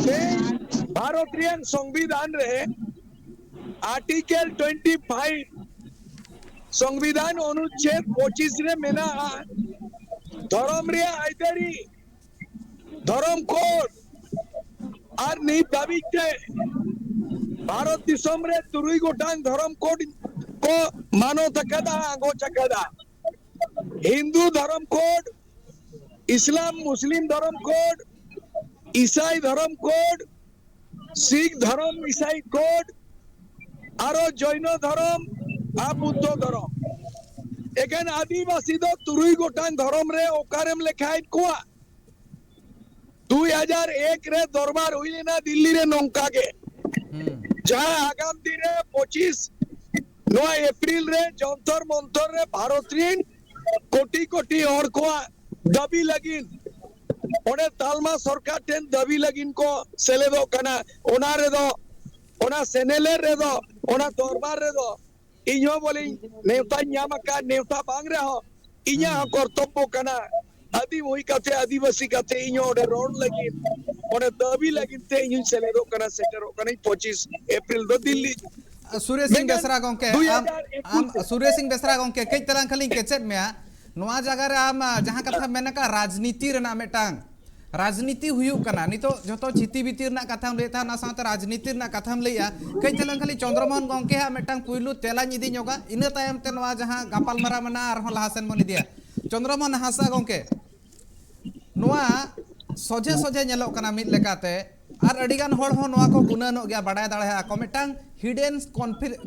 ᱛᱮᱦᱮᱧ ᱵᱷᱟᱨᱚᱛ ᱨᱮᱭᱟᱜ ᱥᱚᱝᱵᱤᱫᱷᱟᱱ ᱨᱮ ᱟᱨᱴᱤᱠᱮᱞ ᱴᱩᱭᱮᱱᱴᱤ ᱯᱷᱟᱭᱤᱵᱷ, ᱥᱚᱝᱵᱤᱫᱷᱟᱱ ᱚᱱᱩᱪᱷᱮᱫ ᱯᱚᱸᱪᱤᱥ ᱨᱮ ᱢᱮᱱᱟᱜᱼᱟ, ᱫᱷᱚᱨᱚᱢ ᱨᱮᱭᱟᱜ ᱟᱹᱭᱫᱟᱹᱨᱤ, ᱫᱷᱚᱨᱚᱢ ᱠᱳᱰ, ᱟᱨ ᱱᱤᱛ ᱫᱷᱟᱹᱵᱤᱡ ᱛᱮ ᱵᱷᱟᱨᱚᱛ ᱫᱤᱥᱚᱢ ᱨᱮ ᱛᱩᱨᱩᱭ ᱜᱚᱴᱟᱝ ᱫᱷᱚᱨᱚᱢ ᱠᱳᱰ ᱠᱚ ᱢᱟᱱᱚᱛ ᱟᱠᱟᱫᱟ, ᱟᱸᱜᱚᱪ ᱟᱠᱟᱫᱟ᱾ ᱦᱤᱱᱫᱩ ᱫᱷᱚᱨᱚᱢ ᱠᱳᱰ, ᱤᱥᱞᱟᱢ ᱢᱩᱥᱞᱤᱢ ᱫᱷᱚᱨᱚᱢ ᱠᱳᱰ, ᱤᱥᱟᱭ ᱫᱷᱚᱨᱚᱢ ᱠᱳᱰ, ᱥᱤᱠᱷ ᱫᱷᱚᱨᱚᱢ ᱤᱥᱟᱭ ᱠᱳᱰ, ᱟᱨᱚ ᱡᱚᱭᱱᱚ ᱫᱷᱚᱨᱚᱢ ᱟᱨ ᱵᱩᱫᱽᱫᱷᱚ ᱫᱷᱚᱨᱚᱢ᱾ ᱮᱠᱷᱮᱱ ᱟᱹᱫᱤᱵᱟᱹᱥᱤ ᱫᱚ ᱛᱩᱨᱩᱭ ᱜᱚᱴᱟᱝ ᱫᱷᱚᱨᱚᱢ ᱨᱮ ᱚᱠᱟᱨᱮᱢ ᱞᱮᱠᱷᱟᱭᱮᱫ ᱠᱚᱣᱟ? ᱫᱩᱭ ᱦᱟᱡᱟᱨ ᱮᱠ ᱨᱮ ᱫᱚᱨᱵᱟᱨ ᱦᱩᱭ ᱞᱮᱱᱟ ᱫᱤᱞᱞᱤ ᱨᱮ ᱱᱚᱝᱠᱟ ᱜᱮ, ᱦᱩᱸ᱾ ᱡᱟᱦᱟᱸ ᱟᱜᱟᱢ ᱫᱤᱱ ᱨᱮ ᱯᱚᱸᱪᱤᱥ ᱱᱚᱣᱟ ᱮᱯᱨᱤᱞ ᱨᱮ ᱡᱚᱱᱛᱚᱨ ᱢᱚᱱᱛᱚᱨ ᱨᱮ ᱵᱷᱟᱨᱚᱛ ᱨᱤᱱ ᱠᱳᱴᱤ ᱠᱳᱴᱤ ᱦᱚᱲ ᱠᱚᱣᱟᱜ ᱫᱟᱹᱵᱤ ᱞᱟᱹᱜᱤᱫ, ᱚᱸᱰᱮ ᱛᱟᱞᱢᱟ ᱥᱚᱨᱠᱟᱨ ᱴᱷᱮᱱ ᱫᱟᱹᱵᱤ ᱞᱟᱹᱜᱤᱫ ᱠᱚ ᱥᱮᱞᱮᱫᱚᱜ ᱠᱟᱱᱟ᱾ ᱚᱱᱟ ᱨᱮᱫᱚ, ᱚᱱᱟ ᱥᱮᱱᱮᱞᱮᱫ ᱨᱮᱫᱚ, ᱚᱱᱟ ᱫᱚᱨᱵᱟᱨ ᱨᱮᱫᱚ ᱤᱧ ᱦᱚᱸ ᱵᱚᱞᱮᱧ ᱱᱮᱣᱛᱟᱧ ᱧᱟᱢ ᱟᱠᱟᱫ, ᱱᱮᱣᱛᱟ ᱵᱟᱝ ᱨᱮᱦᱚᱸ ᱤᱧᱟᱹᱜ ᱦᱚᱸ ᱦᱩᱸ᱾ ᱠᱚᱨᱛᱚᱵᱵᱚ ᱠᱟᱱᱟ, ᱟᱹᱫᱤᱢ ᱦᱩᱭ ᱠᱟᱛᱮ, ᱟᱹᱫᱤᱵᱟᱹᱥᱤ ᱠᱟᱛᱮ ᱤᱧ ᱦᱚᱸ ᱚᱸᱰᱮ ᱨᱚᱲ ᱞᱟᱹᱜᱤᱫ, ᱚᱸᱰᱮ ᱫᱟᱹᱵᱤ ᱞᱟᱹᱜᱤᱫ ᱛᱮ ᱤᱧ ᱦᱚᱸᱧ ᱥᱮᱞᱮᱫᱚᱜ ᱠᱟᱱᱟ, ᱥᱮᱴᱮᱨᱚᱜ ᱠᱟᱹᱱᱟᱹᱧ ᱯᱚᱸᱪᱤᱥ ᱮᱯᱨᱤᱞ ᱫᱚ ᱫᱤᱞᱞᱤ᱾ ᱥᱩᱨᱮᱥ ᱥᱤᱝ ᱢᱮᱱᱠᱷᱟᱱ ᱵᱮᱥᱨᱟ ᱜᱚᱝᱠᱮ, ᱫᱩᱭ ᱟᱢ, ᱦᱟᱡᱟᱨ ᱮᱠᱩᱥ ᱟᱢ, ᱨᱮ ᱥᱩᱨᱮᱥ ᱥᱤᱝ ᱵᱮᱥᱨᱟ ᱜᱚᱝᱠᱮ, ᱠᱟᱹᱡ ᱛᱟᱞᱟᱝ ᱠᱷᱟᱹᱞᱤᱧ ᱠᱮᱪᱮᱫ ᱢᱮᱭᱟ᱾ ᱱᱚᱣᱟ ᱡᱟᱭᱜᱟ ᱨᱮ ᱟᱢ, ᱟ, ᱡᱟᱦᱟᱸ ᱠᱟᱛᱷᱟ ᱢᱮᱱ ᱟᱠᱟᱫ, ᱨᱟᱡᱽᱱᱤᱛᱤ ᱨᱮᱱᱟᱜ ᱢᱤᱫᱴᱟᱝ ᱨᱟᱡᱽᱱᱤᱛᱤ ᱦᱩᱭᱩᱜ ᱠᱟᱱᱟ, ᱱᱤᱛᱚᱜ ᱡᱚᱛᱚ ᱪᱷᱤᱛᱤ ᱵᱤᱛᱤ ᱨᱮᱱᱟᱜ ᱠᱟᱛᱷᱟᱢ ᱞᱟᱹᱭᱮᱫ ᱛᱟᱦᱮᱸᱫ, ᱚᱱᱟ ᱥᱟᱶᱛᱮ ᱨᱟᱡᱽᱱᱤᱛᱤ ᱨᱮᱱᱟᱜ ᱠᱟᱛᱷᱟᱢ ᱞᱟᱹᱭᱮᱫᱼᱟ᱾ ᱠᱟᱹᱡ ᱛᱟᱞᱟᱝ ᱠᱷᱟᱹᱞᱤ ᱪᱚᱱᱫᱨᱚᱢᱳᱦᱚᱱ ᱜᱚᱝᱠᱮ ᱦᱟᱸᱜ ᱢᱤᱫᱴᱟᱝ ᱯᱩᱭᱞᱩ ᱛᱮᱞᱟᱧ ᱤᱫᱤ ᱧᱚᱜᱟ, ᱤᱱᱟᱹ ᱛᱟᱭᱚᱢ ᱛᱮ ᱱᱚᱣᱟ ᱡᱟᱦᱟᱸ ᱜᱟᱯᱟᱞᱢᱟᱨᱟᱣ ᱢᱮᱱᱟᱜᱼᱟ, ᱟᱨᱦᱚᱸ ᱞᱟᱦᱟ ᱥᱮᱱ ᱵᱚᱱ ᱤᱫᱤᱭᱟ᱾ ᱪᱚᱱᱫᱨᱚᱢᱳᱦᱚᱱ ᱦᱟᱸᱥᱫᱟ ᱜᱚᱝᱠᱮ, ᱱᱚᱣᱟ ᱥᱚᱡᱷᱮ ᱥᱚᱡᱷᱮ ᱧᱮᱞᱚᱜ ᱠᱟᱱᱟ ᱢᱤᱫ ᱞᱮᱠᱟᱛᱮ, ᱟᱨ ᱟᱹᱰᱤ ᱜᱟᱱ ᱦᱚᱲ ᱦᱚᱸ ᱱᱚᱣᱟ ᱠᱚ ᱜᱩᱱᱟᱹᱱᱚᱜ ᱜᱮᱭᱟ, ᱵᱟᱰᱟᱭ ᱫᱟᱲᱮᱭᱟᱜᱼᱟ ᱠᱚ᱾ ᱢᱤᱫᱴᱟᱝ hidden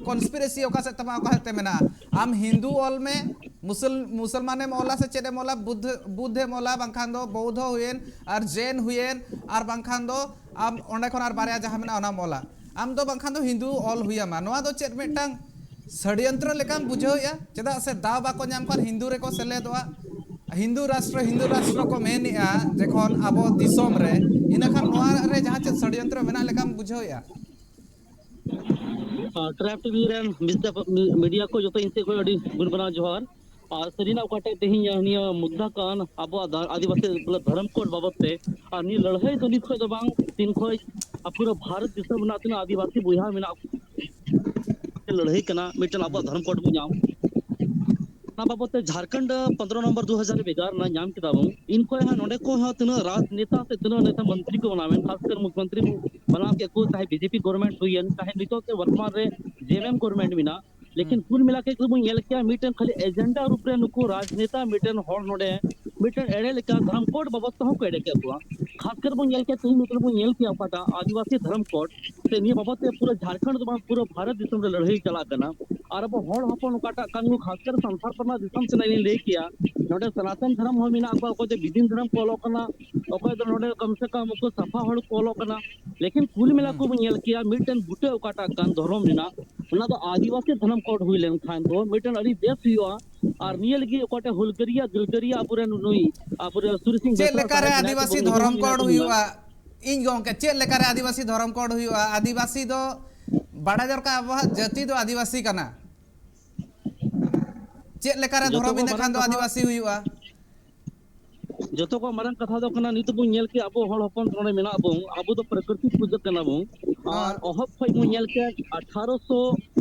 conspiracy ᱚᱠᱟ ᱥᱮᱫ ᱛᱟᱢᱟ, ᱚᱠᱟ ᱥᱮᱫ ᱛᱮ ᱢᱮᱱᱟᱜᱼᱟ᱾ ᱟᱢ ᱦᱤᱱᱫᱩ ᱚᱞ ᱢᱮ, ᱢᱩᱥᱚᱞ-, ᱢᱩᱥᱚᱞᱢᱟᱱᱮᱢ ᱚᱞᱟ ᱥᱮ ᱪᱮᱫ ᱮᱢ ᱚᱞᱟ, ᱵᱩᱫᱽᱫᱷ, ᱵᱩᱫᱽᱫᱷᱮᱢ ᱚᱞᱟ, ᱵᱟᱝᱠᱷᱟᱱ ᱫᱚ ᱵᱳᱣᱫᱷᱚ ᱦᱩᱭᱮᱱ ᱟᱨ ᱡᱮᱱ ᱦᱩᱭᱮᱱ, ᱟᱨ ᱵᱟᱝᱠᱷᱟᱱ ᱫᱚ ᱟᱢ ᱚᱸᱰᱮ ᱠᱷᱚᱱ ᱟᱨ ᱵᱟᱨᱭᱟ ᱡᱟᱦᱟᱸ ᱢᱮᱱᱟᱜᱼᱟ ᱚᱱᱟᱢ ᱚᱞᱟ᱾ ᱟᱢ ᱫᱚ ᱵᱟᱝᱠᱷᱟᱱ ᱫᱚ ᱦᱤᱱᱫᱩ ᱚᱞ ᱦᱩᱭᱟᱢᱟ᱾ ᱱᱚᱣᱟ ᱫᱚ ᱪᱮᱫ ᱢᱤᱫᱴᱟᱝ ᱥᱟᱰᱭᱚᱱᱛᱨᱚ ᱞᱮᱠᱟᱢ ᱵᱩᱡᱷᱟᱹᱣᱮᱫᱼᱟ? ᱪᱮᱫᱟᱜ ᱥᱮ ᱫᱟᱣ ᱵᱟᱠᱚ ᱧᱟᱢ ᱠᱷᱟᱱ ᱦᱤᱱᱫᱩ ᱨᱮᱠᱚ ᱥᱮᱞᱮᱫᱚᱜᱼᱟ᱾ ᱦᱤᱱᱫᱩ ᱨᱟᱥᱴᱨᱚ, ᱦᱤᱱᱫᱩ ᱨᱟᱥᱴᱨᱚ ᱠᱚ ᱢᱮᱱᱮᱫᱼᱟ ᱡᱚᱠᱷᱚᱱ ᱟᱵᱚ ᱫᱤᱥᱚᱢ ᱨᱮ, ᱤᱱᱟᱹᱠᱷᱟᱱ ᱱᱚᱣᱟ ᱨᱮ ᱡᱟᱦᱟᱸ ᱪᱮᱫ ᱥᱟᱰᱭᱚᱱᱛᱨᱚ ᱢᱮᱱᱟᱜ ᱞᱮᱠᱟᱢ ᱵᱩᱡᱷᱟᱹᱣᱮᱫᱼᱟ? ᱴᱨᱟᱭᱤᱵᱽ ᱴᱤᱵᱷᱤ ᱨᱮᱱ ᱢᱤᱰᱤᱭᱟ ᱠᱚ ᱡᱚᱛᱚ ᱤᱧ ᱥᱮᱫ ᱠᱷᱚᱱ ᱟᱹᱰᱤ ᱜᱩᱱ ᱢᱟᱱᱟᱣ ᱡᱚᱦᱟᱨ᱾ ᱟᱨ ᱥᱟᱹᱨᱤᱱᱟᱜ ᱚᱠᱟᱴᱟᱜ ᱛᱮᱦᱮᱧ ᱱᱤᱭᱟᱹ ᱢᱩᱫᱽᱫᱟ ᱠᱟᱱ ᱟᱵᱚᱣᱟᱜ ᱫᱷᱟ-, ᱟᱹᱫᱤᱵᱟᱹᱥᱤ ᱵᱚᱞᱮ ᱫᱷᱚᱨᱚᱢ ᱠᱳᱰ ᱵᱟᱵᱚᱫ ᱛᱮ, ᱟᱨ ᱱᱤᱭᱟᱹ ᱞᱟᱹᱲᱦᱟᱹᱭ ᱫᱚ ᱱᱤᱛ ᱠᱷᱚᱱ ᱫᱚ ᱵᱟᱝ, ᱛᱤᱱ ᱠᱷᱚᱱ ᱟᱨ ᱯᱩᱨᱟᱹ ᱵᱷᱟᱨᱚᱛ ᱫᱤᱥᱚᱢ ᱨᱮᱱᱟᱜ ᱛᱤᱱᱟᱹᱜ ᱟᱹᱫᱤᱵᱟᱹᱥᱤ ᱵᱚᱭᱦᱟ ᱢᱮᱱᱟᱜ ᱠᱚ ᱞᱟᱹᱲᱦᱟᱹᱭ ᱠᱟᱱᱟ ᱢᱤᱫᱴᱮᱱ ᱟᱵᱚᱣᱟᱜ ᱫᱷᱚᱨᱚᱢ ᱠᱳᱰ ᱵᱚᱱ ᱧᱟᱢ᱾ ᱚᱱᱟ ᱵᱟᱵᱚᱫ ᱛᱮ ᱡᱷᱟᱲᱠᱷᱚᱸᱰ ᱯᱚᱱᱫᱽᱨᱚ ᱱᱚᱢᱵᱚᱨ ᱫᱩ ᱦᱟᱡᱟᱨ ᱨᱮ ᱵᱷᱮᱜᱟᱨ ᱮᱱᱟ, ᱧᱟᱢ ᱠᱮᱫᱟ ᱵᱚᱱ᱾ ᱤᱱ ᱠᱷᱚᱱ ᱦᱟᱸᱜ ᱱᱚᱰᱮ ᱠᱚ ᱦᱚᱸ ᱛᱤᱱᱟᱹᱜ ᱨᱟᱡᱽᱱᱮᱛᱟ ᱥᱮ ᱛᱤᱱᱟᱹᱜ ᱱᱮᱛᱟ ᱢᱚᱱᱛᱨᱤ ᱠᱚ ᱵᱮᱱᱟᱣᱮᱱ, ᱠᱷᱟᱥ ᱠᱟᱨ ᱢᱩᱠᱷᱭᱚᱢᱚᱱᱛᱨᱤ ᱵᱚᱱ ᱵᱮᱱᱟᱣ ᱠᱮᱫ ᱠᱚ, ᱪᱟᱦᱮ ᱵᱤᱡᱮᱯᱤ ᱜᱚᱵᱷᱚᱨᱱᱢᱮᱱᱴ ᱦᱩᱭᱮᱱ, ᱪᱟᱦᱮ ᱱᱤᱛᱚᱜ ᱛᱮ ᱵᱚᱨᱛᱚᱢᱟᱱ ᱨᱮ ᱡᱮᱮᱢᱮᱢ ᱜᱚᱵᱷᱚᱨᱱᱢᱮᱱᱴ ᱢᱮᱱᱟᱜ, ᱞᱮᱠᱤᱱ ᱠᱩᱞ ᱢᱤᱞᱟ ᱠᱮᱫ ᱠᱚ ᱵᱚᱱ ᱧᱮᱞ ᱠᱮᱭᱟ ᱢᱤᱫᱴᱮᱱ ᱠᱷᱟᱹᱞᱤ ᱮᱡᱮᱱᱰᱟ ᱨᱩᱯ ᱨᱮ ᱱᱩᱠᱩ ᱨᱟᱡᱽᱱᱮᱛᱟ ᱢᱤᱫᱴᱮᱱ ᱦᱚᱲ ᱱᱚᱰᱮ ᱢᱤᱫᱴᱮᱱ ᱮᱲᱮ ᱞᱮᱠᱟ ᱫᱷᱚᱨᱚᱢ ᱠᱳᱰ ᱵᱟᱵᱚᱫ ᱛᱮᱦᱚᱸ ᱠᱚ ᱮᱲᱮ ᱠᱮᱫ ᱠᱚᱣᱟ᱾ ᱠᱷᱟᱥ ᱠᱟᱨ ᱵᱚᱱ ᱧᱮᱞ ᱠᱮᱭᱟ, ᱛᱮᱦᱮᱧ ᱱᱤᱛᱚᱜ ᱵᱚᱱ ᱧᱮᱞ ᱠᱮᱭᱟ ᱚᱠᱟᱴᱟᱜ ᱟᱹᱫᱤᱵᱟᱹᱥᱤ ᱫᱷᱚᱨᱚᱢ ᱠᱳᱰ, ᱥᱮ ᱱᱤᱭᱟᱹ ᱵᱟᱵᱚᱫ ᱛᱮ ᱯᱩᱨᱟᱹ ᱡᱷᱟᱲᱠᱷᱚᱸᱰ ᱫᱚ ᱵᱟᱝ, ᱯᱩᱨᱟᱹ ᱵᱷᱟᱨᱚᱛ ᱫᱤᱥᱚᱢ ᱨᱮ ᱞᱟᱹᱲᱦᱟᱹᱭ ᱪᱟᱞᱟᱜ ᱠᱟᱱᱟ᱾ ᱟᱨ ᱟᱵᱚ ᱦᱚᱲ ᱦᱚᱯᱚᱱ ᱚᱠᱟᱴᱟᱜ ᱠᱟᱱ ᱠᱚ, ᱠᱷᱟᱥ ᱠᱟᱨ ᱥᱟᱱᱛᱟᱲ ᱯᱟᱨᱜᱟᱱᱟ ᱫᱤᱥᱚᱢ ᱥᱮᱱᱟᱜ ᱞᱤᱧ ᱞᱟᱹᱭ ᱠᱮᱭᱟ, ᱱᱚᱰᱮ ᱥᱚᱱᱟᱛᱚᱱ ᱫᱷᱚᱨᱚᱢ ᱦᱚᱸ ᱢᱮᱱᱟᱜ ᱠᱚᱣᱟ, ᱚᱠᱚᱭ ᱫᱚ ᱵᱤᱫᱤᱱ ᱫᱷᱚᱨᱚᱢ ᱠᱚ ᱚᱞᱚᱜ ᱠᱟᱱᱟ, ᱚᱠᱚᱭ ᱫᱚ ᱱᱚᱰᱮ ᱠᱚᱢ ᱥᱮ ᱠᱚᱢ ᱩᱱᱠᱩ ᱥᱟᱯᱷᱟ ᱦᱚᱲ ᱠᱚ ᱚᱞᱚᱜ ᱠᱟᱱᱟ᱾ ᱞᱮᱠᱤᱱ ᱠᱩᱞ ᱢᱮᱞᱟ ᱠᱚ ᱵᱚᱱ ᱧᱮᱞ ᱠᱮᱭᱟ, ᱢᱤᱫᱴᱮᱱ ᱵᱩᱴᱟᱹ ᱚᱠᱟᱴᱟᱜ ᱠᱟᱱ ᱫᱷᱚᱨᱚᱢ ᱨᱮᱱᱟᱜ, ᱚᱱᱟ ᱫᱚ ᱟᱹᱫᱤᱵᱟᱹᱥᱤ ᱫᱷᱚᱨᱚᱢ ᱠᱳᱰ ᱦᱩᱭ ᱞᱮᱱᱠᱷᱟᱱ ᱫᱚ ᱢᱤᱫᱴᱮᱱ ᱟᱹᱰᱤ ᱵᱮᱥ ᱦᱩᱭᱩᱜᱼᱟ᱾ ᱟᱨ ᱱᱤᱭᱟᱹ ᱞᱟᱹᱜᱤᱫ ᱚᱠᱟᱴᱟᱜ ᱦᱩᱞᱜᱟᱹᱨᱤᱭᱟᱹ ᱜᱤᱞᱜᱟᱹᱨᱤᱭᱟᱹ ᱟᱵᱚᱨᱮᱱ ᱱᱩᱭ ᱟᱵᱚᱨᱮᱱ ᱥᱩᱨ ᱥᱤᱝ ᱪᱮᱫ ᱵᱮᱥᱨᱟ ᱞᱮᱠᱟᱨᱮ ᱥᱟᱦᱮᱵᱽ ᱢᱮᱱᱟᱭ ᱟᱹᱫᱤᱵᱟᱹᱥᱤ ᱛᱟᱵᱚᱱ, ᱩᱱᱤ ᱦᱚᱸ ᱫᱷᱚᱨᱚᱢ ᱢᱮᱱᱟ ᱠᱳᱰ ᱵᱚᱱ ᱢᱮ᱾ ᱦᱩᱭᱩᱜᱼᱟ? ᱤᱧ ᱜᱚᱝᱠᱮ, ᱪᱮᱫ ᱞᱮᱠᱟᱨᱮ ᱟᱹᱫᱤᱵᱟᱹᱥᱤ ᱫᱷᱚᱨᱚᱢ ᱠᱳᱰ ᱦᱩᱭᱩᱜᱼᱟ? ᱟᱹᱫᱤᱵᱟᱹᱥᱤ ᱫᱚ ᱵᱟᱲᱟᱭ ᱫᱚᱨᱠᱟᱨ, ᱟᱵᱚᱣᱟᱜ ᱡᱟᱹᱛᱤ ᱫᱚ ᱟᱹᱫᱤᱵᱟᱹᱥᱤ ᱠᱟᱱᱟ᱾ ᱪᱮᱫ ᱞᱮᱠᱟᱨᱮ ᱡᱚᱛᱚ ᱫᱷᱚᱨᱚᱢ ᱠᱷᱚᱱ ᱤᱱᱟᱹ ᱠᱷᱟᱱ ᱢᱟᱨᱟᱝ ᱫᱚ ᱠᱟᱛᱷᱟ, ᱟᱹᱫᱤᱵᱟᱹᱥᱤ ᱦᱩᱭᱩᱜᱼᱟ? ᱡᱚᱛᱚ ᱠᱷᱚᱱ ᱢᱟᱨᱟᱝ ᱠᱟᱛᱷᱟ ᱫᱚ ᱠᱟᱱᱟ, ᱱᱤᱛᱚᱜ ᱵᱚᱱ ᱧᱮᱞ ᱠᱮᱜᱼᱟ, ᱟᱵᱚ ᱦᱚᱲ ᱦᱚᱯᱚᱱ ᱱᱚᱰᱮ ᱢᱮᱱᱟᱜ ᱵᱚᱱ, ᱟᱵᱚ ᱫᱚ ᱯᱨᱟᱠᱨᱤᱛᱤᱠ ᱯᱩᱡᱟᱹ ᱠᱟᱱᱟ ᱵᱚᱱ᱾ ᱟᱨ ᱦᱚᱸ᱾ ᱚᱦᱚᱵ ᱠᱷᱚᱱ ᱵᱚᱱ ᱧᱮᱞ ᱠᱮᱜᱼᱟ, ᱟᱴᱷᱟᱨᱚᱥᱚ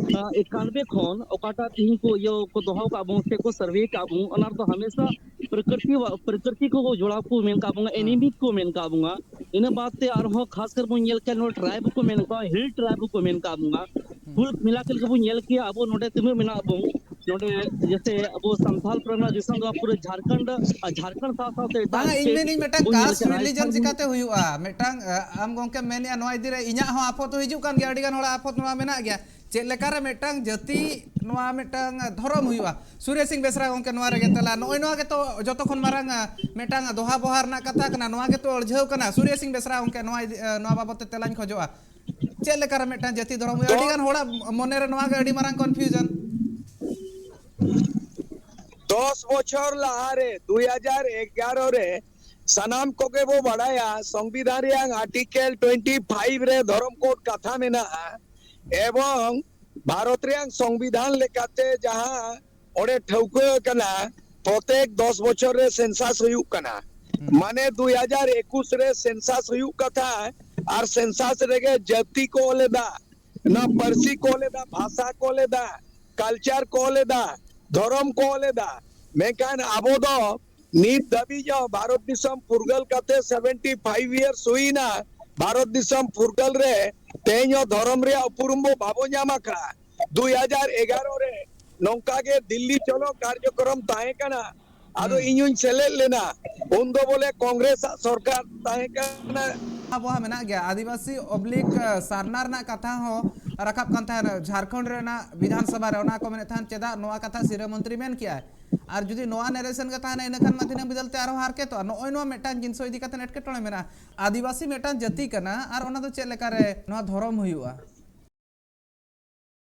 ᱮᱠᱟᱱᱵᱮ ᱠᱷᱚᱱ ᱚᱠᱟᱴᱟᱜ ᱛᱤᱦᱤᱧ ᱠᱚ ᱤᱭᱟᱹ ᱠᱚ ᱫᱚᱦᱚ ᱠᱟᱜ ᱵᱚᱱ ᱥᱮ ᱠᱚ ᱥᱟᱨᱵᱷᱮ ᱠᱟᱜ ᱵᱚᱱ, ᱚᱱᱟ ᱨᱮᱫᱚ ᱦᱟᱢᱮᱥᱟ ᱯᱨᱟᱠᱨᱤᱛᱤ, ᱯᱨᱟᱠᱨᱤᱛᱤ ᱠᱚ ᱡᱚᱲᱟᱣ ᱠᱚ ᱢᱮᱱ ᱠᱟᱜ ᱵᱚᱱᱟ, ᱦᱮᱸ᱾ ᱮᱱᱤᱢᱤᱠ ᱠᱚ ᱢᱮᱱ ᱠᱟᱜ ᱵᱚᱱᱟ᱾ ᱤᱱᱟᱹ ᱵᱟᱫ ᱛᱮ ᱟᱨᱦᱚᱸ ᱠᱷᱟᱥ ᱠᱟᱨ ᱵᱚᱱ ᱧᱮᱞ ᱠᱮᱜᱼᱟ, ᱱᱚᱣᱟ ᱴᱨᱟᱭᱤᱵ ᱠᱚ ᱢᱮᱱ ᱠᱚᱣᱟ, ᱦᱤᱞ ᱴᱨᱟᱭᱤᱵ ᱠᱚ ᱢᱮᱱ ᱠᱟᱜ ᱵᱚᱱᱟ᱾ ᱠᱩᱞ ᱢᱤᱞᱟ ᱠᱮᱫ ᱞᱮᱠᱟ ᱵᱚᱱ ᱧᱮᱞ ᱠᱮᱜᱼᱟ, ᱟᱵᱚ ᱱᱚᱰᱮ ᱛᱤᱱᱟᱹᱜ ᱢᱮᱱᱟᱜ ᱵᱚᱱ, ᱱᱚᱰᱮ ᱡᱮᱥᱮ ᱟᱵᱚ ᱥᱟᱱᱛᱟᱞ ᱯᱟᱨᱜᱟᱱᱟ ᱫᱤᱥᱚᱢ ᱫᱚ ᱯᱩᱨᱟᱹ ᱡᱷᱟᱨᱠᱷᱚᱸᱰ ᱟᱨ ᱡᱷᱟᱨᱠᱷᱚᱸᱰ ᱥᱟᱶ ᱥᱟᱶᱛᱮ ᱮᱴᱟᱜ ᱵᱟᱝᱟ, ᱤᱧ state ᱢᱮᱱᱤᱧ ᱢᱤᱫᱴᱟᱝ ᱵᱚᱱ ᱧᱮᱞ ᱠᱟᱥᱴ ᱠᱟᱱᱟ, ᱨᱤᱞᱤᱡᱚᱱ ᱡᱷᱟᱲᱠᱷᱚᱸᱰ ᱪᱤᱠᱟᱛᱮ ᱦᱩᱭᱩᱜᱼᱟ? ᱢᱤᱫᱴᱟᱝ ᱟᱢ ᱜᱚᱝᱠᱮᱢ ᱢᱮᱱᱮᱜᱼᱟ, ᱱᱚᱣᱟ ᱤᱫᱤ ᱨᱮ ᱤᱧᱟᱹᱜ ᱦᱚᱸ ᱟᱯᱚᱛ ᱦᱚᱸ ᱦᱤᱡᱩᱜ ᱠᱟᱱ ᱜᱮᱭᱟ, ᱟᱹᱰᱤ ᱜᱟᱱ ᱦᱚᱲᱟᱜ ᱟᱯᱚᱛ ᱱᱚᱣᱟ ᱢᱮᱱᱟᱜ ᱜᱮᱭᱟ᱾ ᱪᱮᱫ ᱞᱮᱠᱟᱨᱮ ᱢᱤᱫᱴᱟᱝ ᱡᱟᱹᱛᱤ ᱱᱚᱣᱟ ᱢᱤᱫᱴᱟᱝ ᱫᱷᱚᱨᱚᱢ ᱦᱩᱭᱩᱜᱼᱟ? ᱥᱩᱨᱮᱥ ᱥᱤᱝ ᱵᱮᱥᱨᱟ ᱜᱚᱝᱠᱮ, ᱱᱚᱣᱟ ᱨᱮᱜᱮ ᱛᱟᱦᱞᱮ ᱱᱚᱜᱼᱚᱭ ᱱᱚᱣᱟ ᱜᱮᱛᱚ ᱡᱚᱛᱚ ᱠᱷᱚᱱ ᱢᱟᱨᱟᱝ ᱢᱤᱫᱴᱟᱝ ᱫᱚᱦᱟ ᱵᱚᱦᱟ ᱨᱮᱱᱟᱜ ᱠᱟᱛᱷᱟ ᱠᱟᱱᱟ, ᱱᱚᱣᱟ ᱜᱮᱛᱚ ᱟᱹᱲᱡᱷᱟᱹᱣ ᱠᱟᱱᱟ᱾ ᱥᱩᱨᱮᱥ ᱥᱤᱝ ᱵᱮᱥᱨᱟ ᱜᱚᱝᱠᱮ, ᱱᱚᱣᱟ ᱤᱫᱤ- ᱱᱚᱣᱟ ᱵᱟᱵᱚᱛ ᱛᱮ ᱛᱮᱞᱟᱧ ᱠᱷᱚᱡᱚᱜᱼᱟ᱾ ᱪᱮᱫ ᱞᱮᱠᱟᱨᱮ ᱢᱤᱫᱴᱟᱝ ᱡᱟᱹᱛᱤ ᱫᱷᱚᱨᱚᱢ ᱦᱩᱭᱩᱜᱼᱟ? ᱟᱹᱰᱤ ᱜᱟᱱ ᱦᱚᱲᱟᱜ ᱢᱚᱱᱮ ᱨᱮ ᱱᱚᱣᱟ ᱜᱮ ᱟᱹᱰᱤ ᱢᱟᱨᱟᱝ confusion᱾ ᱫᱚᱥ ᱵᱚᱪᱷᱚᱨ ᱞᱟᱦᱟᱨᱮ, ᱫᱩᱭ ᱦᱟᱡᱟᱨ ᱮᱜᱟᱨᱚ ᱨᱮ, ᱥᱟᱱᱟᱢ ᱠᱚᱜᱮ ᱵᱚ ᱵᱟᱲᱟᱭᱟ, ᱥᱚᱝᱵᱤᱫᱷᱟᱱ ᱨᱮᱭᱟᱝ ᱟᱨᱴᱤᱠᱮᱞ ᱴᱩᱭᱮᱱᱴᱤ ᱯᱷᱟᱭᱤᱵᱷ ᱨᱮ ᱫᱷᱚᱨᱚᱢ ᱠᱳᱰ ᱠᱟᱛᱷᱟ ᱢᱮᱱᱟᱜᱼᱟ᱾ ᱮᱵᱚᱝ ᱵᱷᱟᱨᱚᱛ ᱨᱮᱭᱟᱝ ᱥᱚᱝᱵᱤᱫᱷᱟᱱ ᱞᱮᱠᱟᱛᱮ ᱡᱟᱦᱟᱸ ᱚᱸᱰᱮ ᱴᱷᱟᱹᱣᱠᱟᱹ ᱟᱠᱟᱱᱟ, ᱯᱨᱚᱛᱮᱠ ᱫᱚᱥ ᱵᱚᱪᱷᱚᱨ ᱨᱮ ᱥᱮᱱᱥᱟᱥ ᱦᱩᱭᱩᱜ ᱠᱟᱱᱟ᱾ ᱢᱟᱱᱮ ᱫᱩᱭ ᱦᱟᱡᱟᱨ ᱮᱠᱩᱥ ᱨᱮ ᱥᱮᱱᱥᱟᱥ ᱦᱩᱭᱩᱜ ᱠᱟᱛᱷᱟ, ᱟᱨ ᱥᱮᱱᱥᱟᱥ ᱨᱮᱜᱮ ᱡᱟᱹᱛᱤ ᱠᱚ ᱚᱞ ᱮᱫᱟ, ᱱᱚᱣᱟ ᱯᱟᱹᱨᱥᱤ ᱠᱚ ᱚᱞ ᱮᱫᱟ, ᱵᱷᱟᱥᱟ ᱠᱚ ᱚᱞ ᱮᱫᱟ, ᱠᱟᱞᱪᱟᱨ ᱠᱚ ᱚᱞ ᱮᱫᱟ, ᱫᱷᱚᱨᱚᱢ ᱠᱚ ᱚᱞ ᱮᱫᱟ᱾ ᱢᱮᱱᱠᱷᱟᱱ ᱟᱵᱚ ᱫᱚ ᱱᱤᱛ ᱫᱷᱟᱹᱵᱤᱡ ᱦᱚᱸ ᱵᱷᱟᱨᱚᱛ ᱫᱤᱥᱚᱢ ᱯᱷᱩᱨᱜᱟᱹᱞ ᱠᱟᱛᱮ ᱥᱮᱵᱷᱮᱱᱴᱤ ᱯᱷᱟᱭᱤᱵᱷ ᱤᱭᱟᱨᱥ ᱦᱩᱭᱱᱟ᱾ ᱵᱷᱟᱨᱚᱛ ᱫᱤᱥᱚᱢ ᱯᱷᱩᱨᱜᱟᱹᱞ ᱨᱮ ᱛᱮᱦᱮᱧ ᱦᱚᱸ ᱫᱷᱚᱨᱚᱢ ᱨᱮᱭᱟᱜ ᱩᱯᱨᱩᱢ ᱵᱚ ᱵᱟᱵᱚ ᱧᱟᱢ ᱟᱠᱟᱫᱼᱟ᱾ ᱫᱩᱭ ᱦᱟᱡᱟᱨ ᱮᱜᱟᱨᱚ ᱨᱮ ᱱᱚᱝᱠᱟ ᱜᱮ ᱫᱤᱞᱞᱤ ᱪᱚᱞᱚ ᱠᱟᱨᱡᱚᱠᱨᱚᱢ ᱛᱟᱦᱮᱸ ᱠᱟᱱᱟ, ᱟᱫᱚ ᱤᱧ ᱦᱚᱸᱧ ᱥᱮᱞᱮᱫ ᱞᱮᱱᱟ᱾ ᱩᱱᱫᱚ ᱵᱚᱞᱮ ᱠᱚᱝᱜᱨᱮᱥ ᱟᱜ ᱥᱚᱨᱠᱟᱨ ᱛᱟᱦᱮᱸ ᱠᱟᱱᱟ᱾ ᱟᱵᱚᱣᱟᱜ ᱢᱮᱱᱟᱜ ᱜᱮᱭᱟ, ᱟᱹᱫᱤᱵᱟᱹᱥᱤ ᱚᱵᱞᱤᱠ ᱥᱟᱨᱱᱟ ᱨᱮᱱᱟᱜ ᱠᱟᱛᱷᱟ ᱦᱚᱸ ᱨᱟᱠᱟᱵ ᱠᱟᱱ ᱛᱟᱦᱮᱸᱱ ᱡᱷᱟᱲᱠᱷᱚᱸᱰ ᱨᱮᱱᱟᱜ ᱵᱤᱫᱷᱟᱱ ᱥᱚᱵᱷᱟ ᱨᱮ᱾ ᱚᱱᱟ ᱠᱚ ᱢᱮᱱᱮᱫ ᱛᱟᱦᱮᱸᱱ, ᱪᱮᱫᱟᱜ ᱱᱚᱣᱟ ᱠᱟᱛᱷᱟ ᱥᱤᱨᱟᱹ ᱢᱚᱱᱛᱨᱤ ᱢᱮᱱ ᱠᱮᱜᱼᱟᱭ? ᱟᱨ ᱡᱩᱫᱤ ᱱᱚᱣᱟ ᱱᱮᱨᱮᱥᱚᱱ ᱜᱮ ᱛᱟᱦᱮᱱᱟ, ᱤᱱᱟᱹ ᱠᱷᱟᱱ ᱢᱟ ᱫᱤᱱᱟᱹᱢ ᱵᱤᱫᱟᱹᱞ ᱛᱮ ᱟᱨᱦᱚᱸ ᱦᱟᱨᱠᱮᱛᱚᱜᱼᱟ᱾ ᱱᱚᱜᱼᱚᱭ ᱱᱚᱣᱟ ᱢᱤᱫᱴᱟᱝ ᱡᱤᱱᱤᱥ ᱤᱫᱤ ᱠᱟᱛᱮ ᱮᱴᱠᱮᱴᱚᱬᱮ ᱢᱮᱱᱟᱜᱼᱟ᱾ ᱟᱹᱫᱤᱵᱟᱹᱥᱤ ᱢᱤᱫᱴᱟᱝ ᱡᱟᱹᱛᱤ ᱠᱟᱱᱟ, ᱟᱨ ᱚᱱᱟ ᱫᱚ ᱪᱮᱫ ᱞᱮᱠᱟᱨᱮ ᱱᱚᱣᱟ ᱫᱷᱚᱨᱚᱢ ᱦᱩᱭᱩᱜᱼᱟ?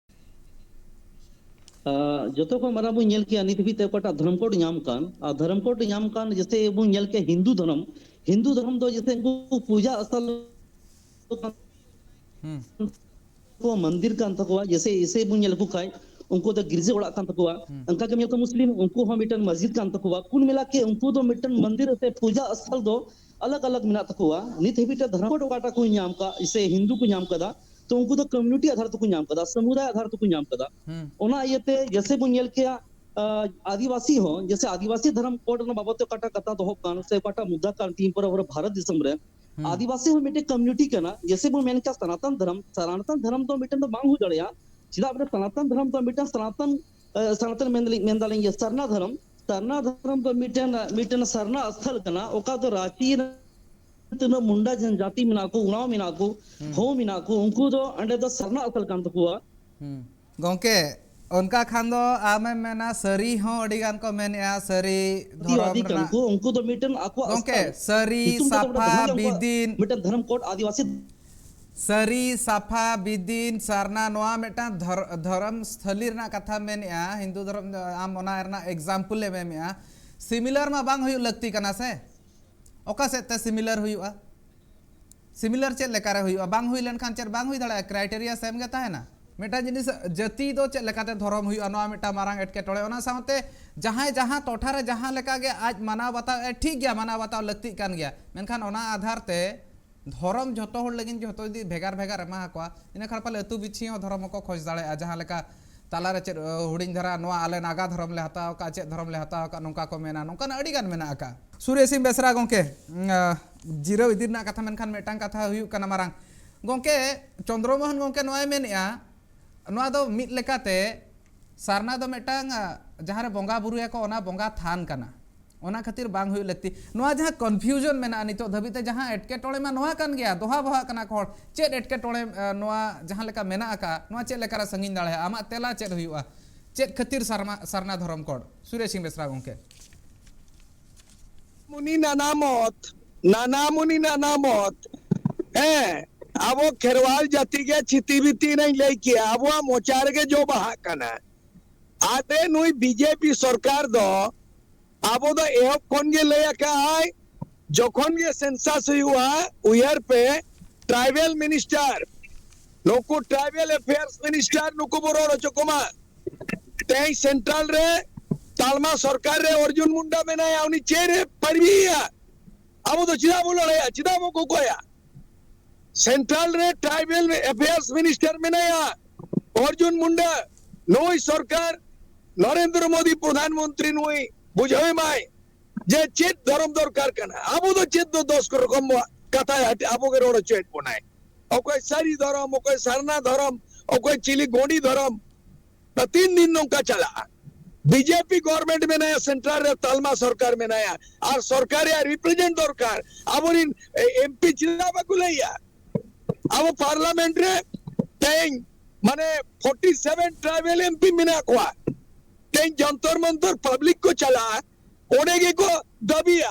ᱟᱨ ᱡᱚᱛᱚ ᱠᱷᱚᱱ ᱢᱟᱨᱟᱝ ᱵᱚᱱ ᱧᱮᱞ ᱠᱮᱭᱟ ᱱᱤᱛ ᱦᱟᱹᱵᱤᱡ ᱛᱮ ᱚᱠᱟᱴᱟᱜ ᱫᱷᱚᱨᱚᱢ ᱠᱳᱰ ᱧᱟᱢ ᱠᱟᱱ, ᱟᱨ ᱫᱷᱚᱨᱚᱢ ᱠᱳᱰ ᱧᱟᱢ ᱠᱟᱱ ᱡᱮᱥᱮ ᱵᱚᱱ ᱧᱮᱞ ᱠᱮᱭᱟ ᱦᱤᱱᱫᱩ ᱫᱷᱚᱨᱚᱢ, ᱦᱤᱱᱫᱩ ᱫᱷᱚᱨᱚᱢ ᱫᱚ ᱡᱮᱥᱮ ᱩᱱᱠᱩ ᱯᱩᱡᱟ ᱟᱥᱛᱷᱟᱱ ᱠᱚ ᱢᱚᱱᱫᱤᱨ ᱠᱟᱱ ᱛᱟᱠᱚᱣᱟ, ᱡᱮᱥᱮ ᱤᱥᱟᱹᱭ ᱵᱚᱱ ᱧᱮᱞ ᱞᱮᱠᱚ ᱠᱷᱟᱱ ᱩᱱᱠᱩ ᱫᱚ ᱜᱤᱨᱡᱟᱹ ᱚᱲᱟᱜ ᱠᱟᱱ ᱛᱟᱠᱚᱣᱟ᱾ ᱚᱱᱠᱟ ᱜᱮ ᱧᱮᱞ ᱠᱚ ᱢᱩᱥᱞᱤᱢ, ᱩᱱᱠᱩ ᱦᱚᱸ ᱢᱤᱫᱴᱮᱱ ᱢᱚᱥᱡᱤᱫ ᱠᱟᱱ ᱛᱟᱠᱚᱣᱟ᱾ ᱠᱩᱞ ᱢᱮᱞᱟ ᱠᱮ ᱩᱱᱠᱩ ᱫᱚ ᱢᱤᱫᱴᱮᱱ ᱢᱚᱱᱫᱤᱨ ᱥᱮ ᱯᱩᱡᱟ ᱟᱥᱛᱷᱟᱱ ᱫᱚ ᱟᱞᱟᱜᱽ ᱟᱞᱟᱜᱽ ᱢᱮᱱᱟᱜ ᱛᱟᱠᱚᱣᱟ᱾ ᱱᱤᱛ ᱦᱟᱹᱵᱤᱡ ᱛᱮ ᱫᱷᱚᱨᱚᱢ ᱠᱳᱰ ᱚᱠᱟᱴᱟᱜ ᱠᱚ ᱧᱟᱢ ᱠᱟᱜ ᱥᱮ ᱦᱤᱱᱫᱩ ᱠᱚ ᱧᱟᱢ ᱠᱟᱫᱟ, ᱛᱚ ᱩᱱᱠᱩ ᱫᱚ ᱠᱚᱢᱭᱩᱱᱤᱴᱤ ᱟᱫᱷᱟᱨ ᱛᱮᱠᱚ ᱧᱟᱢ ᱠᱟᱫᱟ, ᱥᱚᱢᱩᱫᱟᱭ ᱟᱫᱷᱟᱨ ᱛᱮᱠᱚ ᱧᱟᱢ ᱠᱟᱫᱟ᱾ ᱚᱱᱟ ᱤᱭᱟᱹᱛᱮ ᱡᱮᱥᱮ ᱵᱚᱱ ᱧᱮᱞ ᱠᱮᱭᱟ, ᱟᱸ, ᱟᱹᱫᱤᱵᱟᱹᱥᱤ ᱦᱚᱸ, ᱡᱮᱥᱮ ᱟᱹᱫᱤᱵᱟᱹᱥᱤ ᱫᱷᱚᱨᱚᱢ ᱠᱳᱰ ᱨᱮᱱᱟᱜ ᱵᱟᱵᱚᱫ ᱛᱮ ᱚᱠᱟᱴᱟᱜ ᱠᱟᱛᱷᱟ ᱫᱚᱦᱚᱜ ᱠᱟᱱ ᱥᱮ ᱚᱠᱟᱴᱟᱜ ᱢᱩᱫᱽᱫᱟ ᱠᱟᱱ ᱛᱤᱦᱤᱧ ᱯᱚᱨᱮ ᱯᱚᱨᱮ ᱵᱷᱟᱨᱚᱛ ᱫᱤᱥᱚᱢ ᱨᱮ, ᱟᱹᱫᱤᱵᱟᱹᱥᱤ ᱦᱚᱸ ᱢᱤᱫᱴᱮᱱ ᱠᱚᱢᱭᱩᱱᱤᱴᱤ ᱠᱟᱱᱟ᱾ ᱡᱮᱥᱮ ᱵᱚᱱ ᱢᱮᱱ ᱠᱮᱭᱟ ᱥᱟᱱᱟᱛᱚᱱ ᱫᱷᱚᱨᱚᱢ, ᱥᱟᱱᱟᱛᱚᱱ ᱫᱷᱚᱨᱚᱢ ᱫᱚ ᱢᱤᱫᱴᱮᱱ ᱫᱚ ᱵᱟᱝ ᱦᱩᱭ ᱫᱟᱲᱮᱭᱟᱜᱼᱟ᱾ ᱪᱮᱫᱟᱜ ᱵᱚᱞᱮ ᱥᱟᱱᱟᱛᱚᱱ ᱫᱷᱚᱨᱚᱢ ᱫᱚ ᱢᱤᱫᱴᱟᱝ ᱥᱟᱱᱟᱛᱚᱱ ᱥᱟᱱᱟᱛᱚᱱ ᱢᱮᱱᱫᱟᱞᱤᱧ, ᱢᱮᱱᱫᱟᱞᱤᱧ ᱡᱮ ᱥᱟᱨᱱᱟ ᱫᱷᱚᱨᱚᱢ, ᱥᱟᱨᱱᱟ ᱫᱷᱚᱨᱚᱢ ᱫᱚ ᱢᱤᱫᱴᱮᱱ, ᱢᱤᱫᱴᱮᱱ ᱥᱟᱨᱱᱟ ᱥᱛᱷᱚᱞ ᱠᱟᱱᱟ, ᱚᱠᱟ ᱫᱚ ᱨᱟᱸᱪᱤ ᱨᱮ ᱛᱤᱱᱟᱹᱜ ᱢᱩᱱᱰᱟ ᱡᱟᱹᱛᱤ ᱢᱮᱱᱟᱜ ᱠᱚ, ᱩᱨᱟᱸᱣ ᱢᱮᱱᱟᱜ ᱠᱚ, ᱦᱩᱸ᱾ ᱦᱳ ᱢᱮᱱᱟᱜ ᱠᱚ, ᱩᱱᱠᱩ ᱫᱚ ᱚᱸᱰᱮ ᱫᱚ ᱥᱟᱨᱱᱟ ᱟᱥᱚᱞ ᱠᱟᱱ ᱛᱟᱠᱚᱣᱟ᱾ ᱦᱩᱸ᱾ ᱜᱚᱝᱠᱮ, ᱚᱱᱠᱟ ᱠᱷᱟᱱ ᱫᱚ ᱟᱢᱮᱢ ᱢᱮᱱᱟ ᱥᱟᱹᱨᱤ ᱦᱚᱸ ᱟᱹᱰᱤ ᱜᱟᱱ ᱠᱚ ᱢᱮᱱᱮᱜᱼᱟ, ᱥᱟᱹᱨᱤ ᱫᱷᱚᱨᱚᱢ ᱟᱹᱫᱤᱵᱟᱹᱥᱤ ᱠᱟᱱ ᱨᱮᱱᱟᱜ᱾ ᱠᱚ, ᱩᱱᱠᱩ ᱫᱚ ᱢᱤᱫᱴᱮᱱ ᱟᱠᱚᱣᱟᱜ ᱜᱚᱝᱠᱮ, ᱟᱥᱛᱷᱟᱞ, ᱥᱟᱹᱨᱤ, ᱧᱩᱛᱩᱢ ᱛᱟᱠᱚ ᱢᱤᱫᱴᱮᱱ ᱥᱟᱯᱷᱟ, ᱫᱷᱚᱨᱚᱢ ᱨᱮ ᱩᱱᱠᱩᱣᱟᱜ ᱵᱤᱫᱤᱱ, ᱢᱤᱫᱴᱮᱱ ᱫᱷᱚᱨᱚᱢ ᱠᱳᱰ ᱟᱹᱫᱤᱵᱟᱹᱥᱤ᱾ ᱥᱟᱹᱨᱤ, ᱥᱟᱯᱷᱟ, ᱵᱤᱫᱤᱱ, ᱥᱟᱨᱱᱟ, ᱱᱚᱣᱟ ᱢᱤᱫᱴᱟᱝ ᱫᱷᱚᱨ-, ᱫᱷᱚᱨᱚᱢ ᱥᱛᱷᱚᱞᱤ ᱨᱮᱱᱟᱜ ᱠᱟᱛᱷᱟ ᱢᱮᱱᱮᱜᱼᱟ, ᱦᱤᱱᱫᱩ ᱫᱷᱚᱨᱚᱢ ᱫᱚ ᱟᱢ ᱚᱱᱟ ᱨᱮᱱᱟᱜ example ᱮᱢ ᱮᱢᱮᱜᱼᱟ᱾ Similar ᱢᱟ ᱵᱟᱝ ᱦᱩᱭᱩᱜ ᱞᱟᱹᱠᱛᱤ ᱠᱟᱱᱟ ᱥᱮ? ᱚᱠᱟ ᱥᱮᱫ ᱛᱮ similar ᱦᱩᱭᱩᱜᱼᱟ? Similar ᱪᱮᱫ ᱞᱮᱠᱟ ᱨᱮ ᱦᱩᱭᱩᱜᱼᱟ? ᱵᱟᱝ ᱦᱩᱭ ᱞᱮᱱᱠᱷᱟᱱ ᱪᱮᱫ ᱵᱟᱝ ᱦᱩᱭ ᱫᱟᱲᱮᱭᱟᱜᱼᱟ? Criteria same ᱜᱮ ᱛᱟᱦᱮᱱᱟ᱾ ᱢᱤᱫᱴᱟᱝ ᱡᱤᱱᱤᱥ, ᱡᱟᱹᱛᱤ ᱫᱚ ᱪᱮᱫ ᱞᱮᱠᱟᱛᱮ ᱫᱷᱚᱨᱚᱢ ᱦᱩᱭᱩᱜᱼᱟ, ᱱᱚᱣᱟ ᱢᱤᱫᱴᱟᱝ ᱢᱟᱨᱟᱝ ᱮᱴᱠᱮᱴᱚᱬᱮ᱾ ᱚᱱᱟ ᱥᱟᱶᱛᱮ ᱡᱟᱦᱟᱸᱭ ᱡᱟᱦᱟᱸ ᱴᱚᱴᱷᱟ ᱨᱮ ᱡᱟᱦᱟᱸ ᱞᱮᱠᱟ ᱜᱮ ᱟᱡ ᱢᱟᱱᱟᱣ ᱵᱟᱛᱟᱣ ᱮᱫ, ᱴᱷᱤᱠ ᱜᱮᱭᱟ, ᱢᱟᱱᱟᱣ ᱵᱟᱛᱟᱣ ᱞᱟᱹᱠᱛᱤᱜ ᱠᱟᱱ ᱜᱮᱭᱟ, ᱢᱮᱱᱠᱷᱟᱱ ᱚᱱᱟ ᱟᱫᱷᱟᱨ ᱛᱮ ᱫᱷᱚᱨᱚᱢ ᱡᱷᱚᱛᱚ ᱦᱚᱲ ᱞᱟᱹᱜᱤᱫ ᱡᱷᱚᱛᱚ ᱡᱩᱫᱤ ᱵᱷᱮᱜᱟᱨ ᱵᱷᱮᱜᱟᱨ ᱮᱢᱟ ᱟᱠᱚᱣᱟ, ᱤᱱᱟᱹ ᱠᱷᱟᱱ ᱯᱟᱞᱮ ᱟᱹᱛᱩ ᱯᱤᱪᱷᱤ ᱦᱚᱸ ᱫᱷᱚᱨᱚᱢ ᱦᱚᱸᱠᱚ ᱠᱷᱚᱡᱽ ᱫᱟᱲᱮᱭᱟᱜᱼᱟ᱾ ᱡᱟᱦᱟᱸ ᱞᱮᱠᱟ ᱛᱟᱞᱟᱨᱮ ᱪᱮᱫ, ᱟᱹ, ᱦᱩᱰᱤᱧ ᱫᱷᱟᱨᱟ ᱱᱚᱣᱟ ᱟᱞᱮ ᱱᱟᱜᱟ ᱫᱷᱚᱨᱚᱢ ᱞᱮ ᱦᱟᱛᱟᱣ ᱟᱠᱟᱫ, ᱪᱮᱫ ᱫᱷᱚᱨᱚᱢ ᱞᱮ ᱦᱟᱛᱟᱣ ᱟᱠᱟᱫ, ᱱᱚᱝᱠᱟ ᱠᱚ ᱢᱮᱱᱟ, ᱱᱚᱝᱠᱟᱱᱟᱜ ᱟᱹᱰᱤ ᱜᱟᱱ ᱢᱮᱱᱟᱜ ᱟᱠᱟᱫ᱾ ᱥᱩᱨᱮᱥ ᱥᱤᱝ ᱵᱮᱥᱨᱟ ᱜᱚᱝᱠᱮ, ᱩᱸ, ᱟᱹ, ᱡᱤᱨᱟᱹᱣ ᱤᱫᱤ ᱨᱮᱱᱟᱜ ᱠᱟᱛᱷᱟ, ᱢᱮᱱᱠᱷᱟᱱ ᱢᱤᱫᱴᱟᱝ ᱠᱟᱛᱷᱟ ᱦᱩᱭᱩᱜ ᱠᱟᱱᱟ ᱢᱟᱨᱟᱝ ᱜᱚᱝᱠᱮ, ᱪᱚᱱᱫᱨᱚ ᱢᱳᱦᱚᱱ ᱜᱚᱝᱠᱮ ᱱᱚᱣᱟᱭ ᱢᱮᱱᱮᱜᱼᱟ, ᱱᱚᱣᱟ ᱫᱚ ᱢᱤᱫ ᱞᱮᱠᱟᱛᱮ ᱥᱟᱨᱱᱟ ᱫᱚ ᱢᱤᱫᱴᱟᱝ, ᱟᱸ, ᱡᱟᱦᱟᱸ ᱨᱮ ᱵᱚᱸᱜᱟ ᱵᱩᱨᱩᱭᱟᱠᱚ, ᱚᱱᱟ ᱵᱚᱸᱜᱟ ᱛᱷᱟᱱ ᱠᱟᱱᱟ, ᱚᱱᱟ ᱠᱷᱟᱹᱛᱤᱨ ᱵᱟᱝ ᱦᱩᱭᱩᱜ ᱞᱟᱹᱠᱛᱤ᱾ ᱱᱚᱣᱟ ᱡᱟᱦᱟᱸ confusion ᱢᱮᱱᱟᱜᱼᱟ ᱱᱤᱛᱚᱜ ᱫᱷᱟᱹᱵᱤᱡ ᱛᱮ, ᱡᱟᱦᱟᱸ ᱮᱴᱠᱮᱴᱚᱬᱮ ᱢᱟ ᱱᱚᱣᱟ ᱠᱟᱱ ᱜᱮᱭᱟ, ᱫᱚᱦᱟ ᱵᱚᱦᱟᱜ ᱠᱟᱱᱟ ᱠᱚ ᱦᱚᱲ᱾ ᱪᱮᱫ ᱮᱴᱠᱮᱴᱚᱬᱮ, ᱟᱸ, ᱱᱚᱣᱟ ᱡᱟᱦᱟᱸ ᱞᱮᱠᱟ ᱢᱮᱱᱟᱜ ᱟᱠᱟᱫ, ᱱᱚᱣᱟ ᱪᱮᱫ ᱞᱮᱠᱟ ᱨᱮ ᱥᱟᱺᱜᱤᱧ ᱫᱟᱲᱮᱭᱟᱜᱼᱟ? ᱟᱢᱟᱜ ᱛᱮᱞᱟ ᱪᱮᱫ ᱦᱩᱭᱩᱜᱼᱟ? ᱪᱮᱫ ᱠᱷᱟᱹᱛᱤᱨ ᱥᱟᱨᱢᱟ-, ᱥᱟᱨᱱᱟ ᱫᱷᱚᱨᱚᱢ ᱠᱳᱰ? ᱥᱩᱨᱮᱥ ᱥᱤᱝ ᱵᱮᱥᱨᱟ ᱜᱚᱝᱠᱮ᱾ ᱢᱩᱱᱤ ᱱᱟᱱᱟ ᱢᱚᱛ, ᱱᱟᱱᱟ ᱢᱩᱱᱤ ᱱᱟᱱᱟ ᱢᱚᱛ᱾ ᱦᱮᱸ, ᱟᱵᱚ ᱠᱷᱮᱨᱣᱟᱞ ᱡᱟᱹᱛᱤ ᱜᱮ ᱪᱷᱤᱛᱤ ᱵᱤᱛᱤ ᱮᱱᱟᱧ ᱞᱟᱹᱭ ᱠᱮᱭᱟ, ᱟᱵᱚᱣᱟᱜ ᱢᱚᱪᱟ ᱨᱮᱜᱮ ᱡᱚ ᱵᱟᱦᱟᱜ ᱠᱟᱱᱟ᱾ ᱟᱨᱮ, ᱱᱩᱭ ᱵᱤᱡᱮᱯᱤ ᱥᱚᱨᱠᱟᱨ ᱫᱚ ᱟᱵᱚ ᱫᱚ ᱮᱦᱚᱵ ᱠᱷᱚᱱ ᱜᱮ ᱞᱟᱹᱭ ᱟᱠᱟᱫ ᱟᱭ, ᱡᱚᱠᱷᱚᱱ ᱜᱮ census ᱦᱩᱭᱩᱜᱼᱟ, ᱩᱭᱦᱟᱹᱨ ᱯᱮ, tribal minister, ᱱᱩᱠᱩ tribal affairs minister ᱱᱩᱠᱩ ᱵᱚ ᱨᱚᱲ ᱦᱚᱪᱚ ᱠᱚᱢᱟ᱾ ᱛᱮᱦᱮᱧ central ᱨᱮ ᱛᱟᱞᱢᱟ ᱥᱚᱨᱠᱟᱨ ᱨᱮ ᱚᱨᱡᱩᱱ ᱢᱩᱱᱰᱟ ᱢᱮᱱᱟᱭᱟ, ᱩᱱᱤ ᱪᱮᱫ ᱮ ᱯᱟᱹᱨᱵᱤᱭᱮᱭᱟ? ᱟᱵᱚ ᱫᱚ ᱪᱮᱫᱟᱜ ᱵᱚ ᱞᱟᱹᱲᱦᱟᱹᱭᱟ, ᱪᱮᱫᱟᱜ ᱵᱚ ᱠᱚᱠᱚᱭᱟ? Central ᱨᱮ tribal affairs minister ᱢᱮᱱᱟᱭᱟ, ᱚᱨᱡᱩᱱ ᱢᱩᱱᱰᱟ, ᱱᱩᱭ ᱥᱚᱨᱠᱟᱨ, ᱱᱚᱨᱮᱱᱫᱨᱚ ᱢᱳᱫᱤ ᱯᱨᱚᱫᱷᱟᱱ ᱢᱚᱱᱛᱨᱤ, ᱱᱩᱭ ᱵᱩᱡᱷᱟᱹᱣ ᱮᱢᱟᱭ ᱡᱮ ᱪᱮᱫ ᱫᱷᱚᱨᱚᱢ ᱫᱚᱨᱠᱟᱨ ᱠᱟᱱᱟ᱾ ᱟᱵᱚ ᱫᱚ ᱪᱮᱫ ᱫᱚ ᱫᱚᱥ ᱨᱚᱠᱚᱢ ᱠᱟᱛᱷᱟᱭ ᱦᱟᱹᱴᱤ-, ᱟᱵᱚ ᱜᱮ ᱨᱚᱲ ᱦᱚᱪᱚᱭᱮᱫ ᱵᱚᱱᱟᱭ᱾ ᱚᱠᱚᱭ ᱥᱟᱹᱨᱤ ᱫᱷᱚᱨᱚᱢ, ᱚᱠᱚᱭ ᱥᱟᱨᱱᱟ ᱫᱷᱚᱨᱚᱢ, ᱚᱠᱚᱭ ᱪᱤᱞᱤ ᱜᱚᱸᱰᱤ ᱫᱷᱚᱨᱚᱢ᱾ ᱛᱤᱱ ᱫᱤᱱ ᱱᱚᱝᱠᱟ ᱪᱟᱞᱟᱜᱼᱟ? ᱵᱤᱡᱮᱯᱤ ᱜᱚᱵᱷᱚᱨᱱᱢᱮᱱᱴ ᱢᱮᱱᱟᱭᱟ, ᱥᱮᱱᱴᱨᱟᱞ ᱨᱮ ᱛᱟᱞᱢᱟ ᱥᱚᱨᱠᱟᱨ ᱢᱮᱱᱟᱭᱟ, ᱟᱨ ᱥᱚᱨᱠᱟᱨ ᱨᱮᱭᱟᱜ ᱨᱤᱯᱨᱮᱡᱮᱱᱴ ᱫᱚᱨᱠᱟᱨ᱾ ᱟᱵᱚᱨᱤᱱ ᱮᱢᱯᱤ ᱪᱮᱫᱟᱜ ᱵᱟᱠᱚ ᱞᱟᱹᱭᱟ? ᱟᱵᱚ ᱯᱟᱨᱞᱟᱢᱮᱱᱴ ᱨᱮ ᱛᱮᱦᱮᱧ ᱢᱟᱱᱮ ᱯᱷᱳᱨᱴᱤ ᱥᱮᱵᱷᱮᱱ ᱴᱨᱟᱭᱵᱮᱞ ᱮᱢᱯᱤ ᱢᱮᱱᱟᱜ ᱠᱚᱣᱟ᱾ ᱛᱮᱦᱮᱧ ᱡᱚᱱᱛᱚᱨ ᱢᱚᱱᱛᱚᱨ ᱯᱟᱵᱽᱞᱤᱠ ᱠᱚ ᱪᱟᱞᱟᱜᱼᱟ, ᱚᱸᱰᱮ ᱜᱮᱠᱚ ᱫᱟᱹᱵᱤᱭᱟ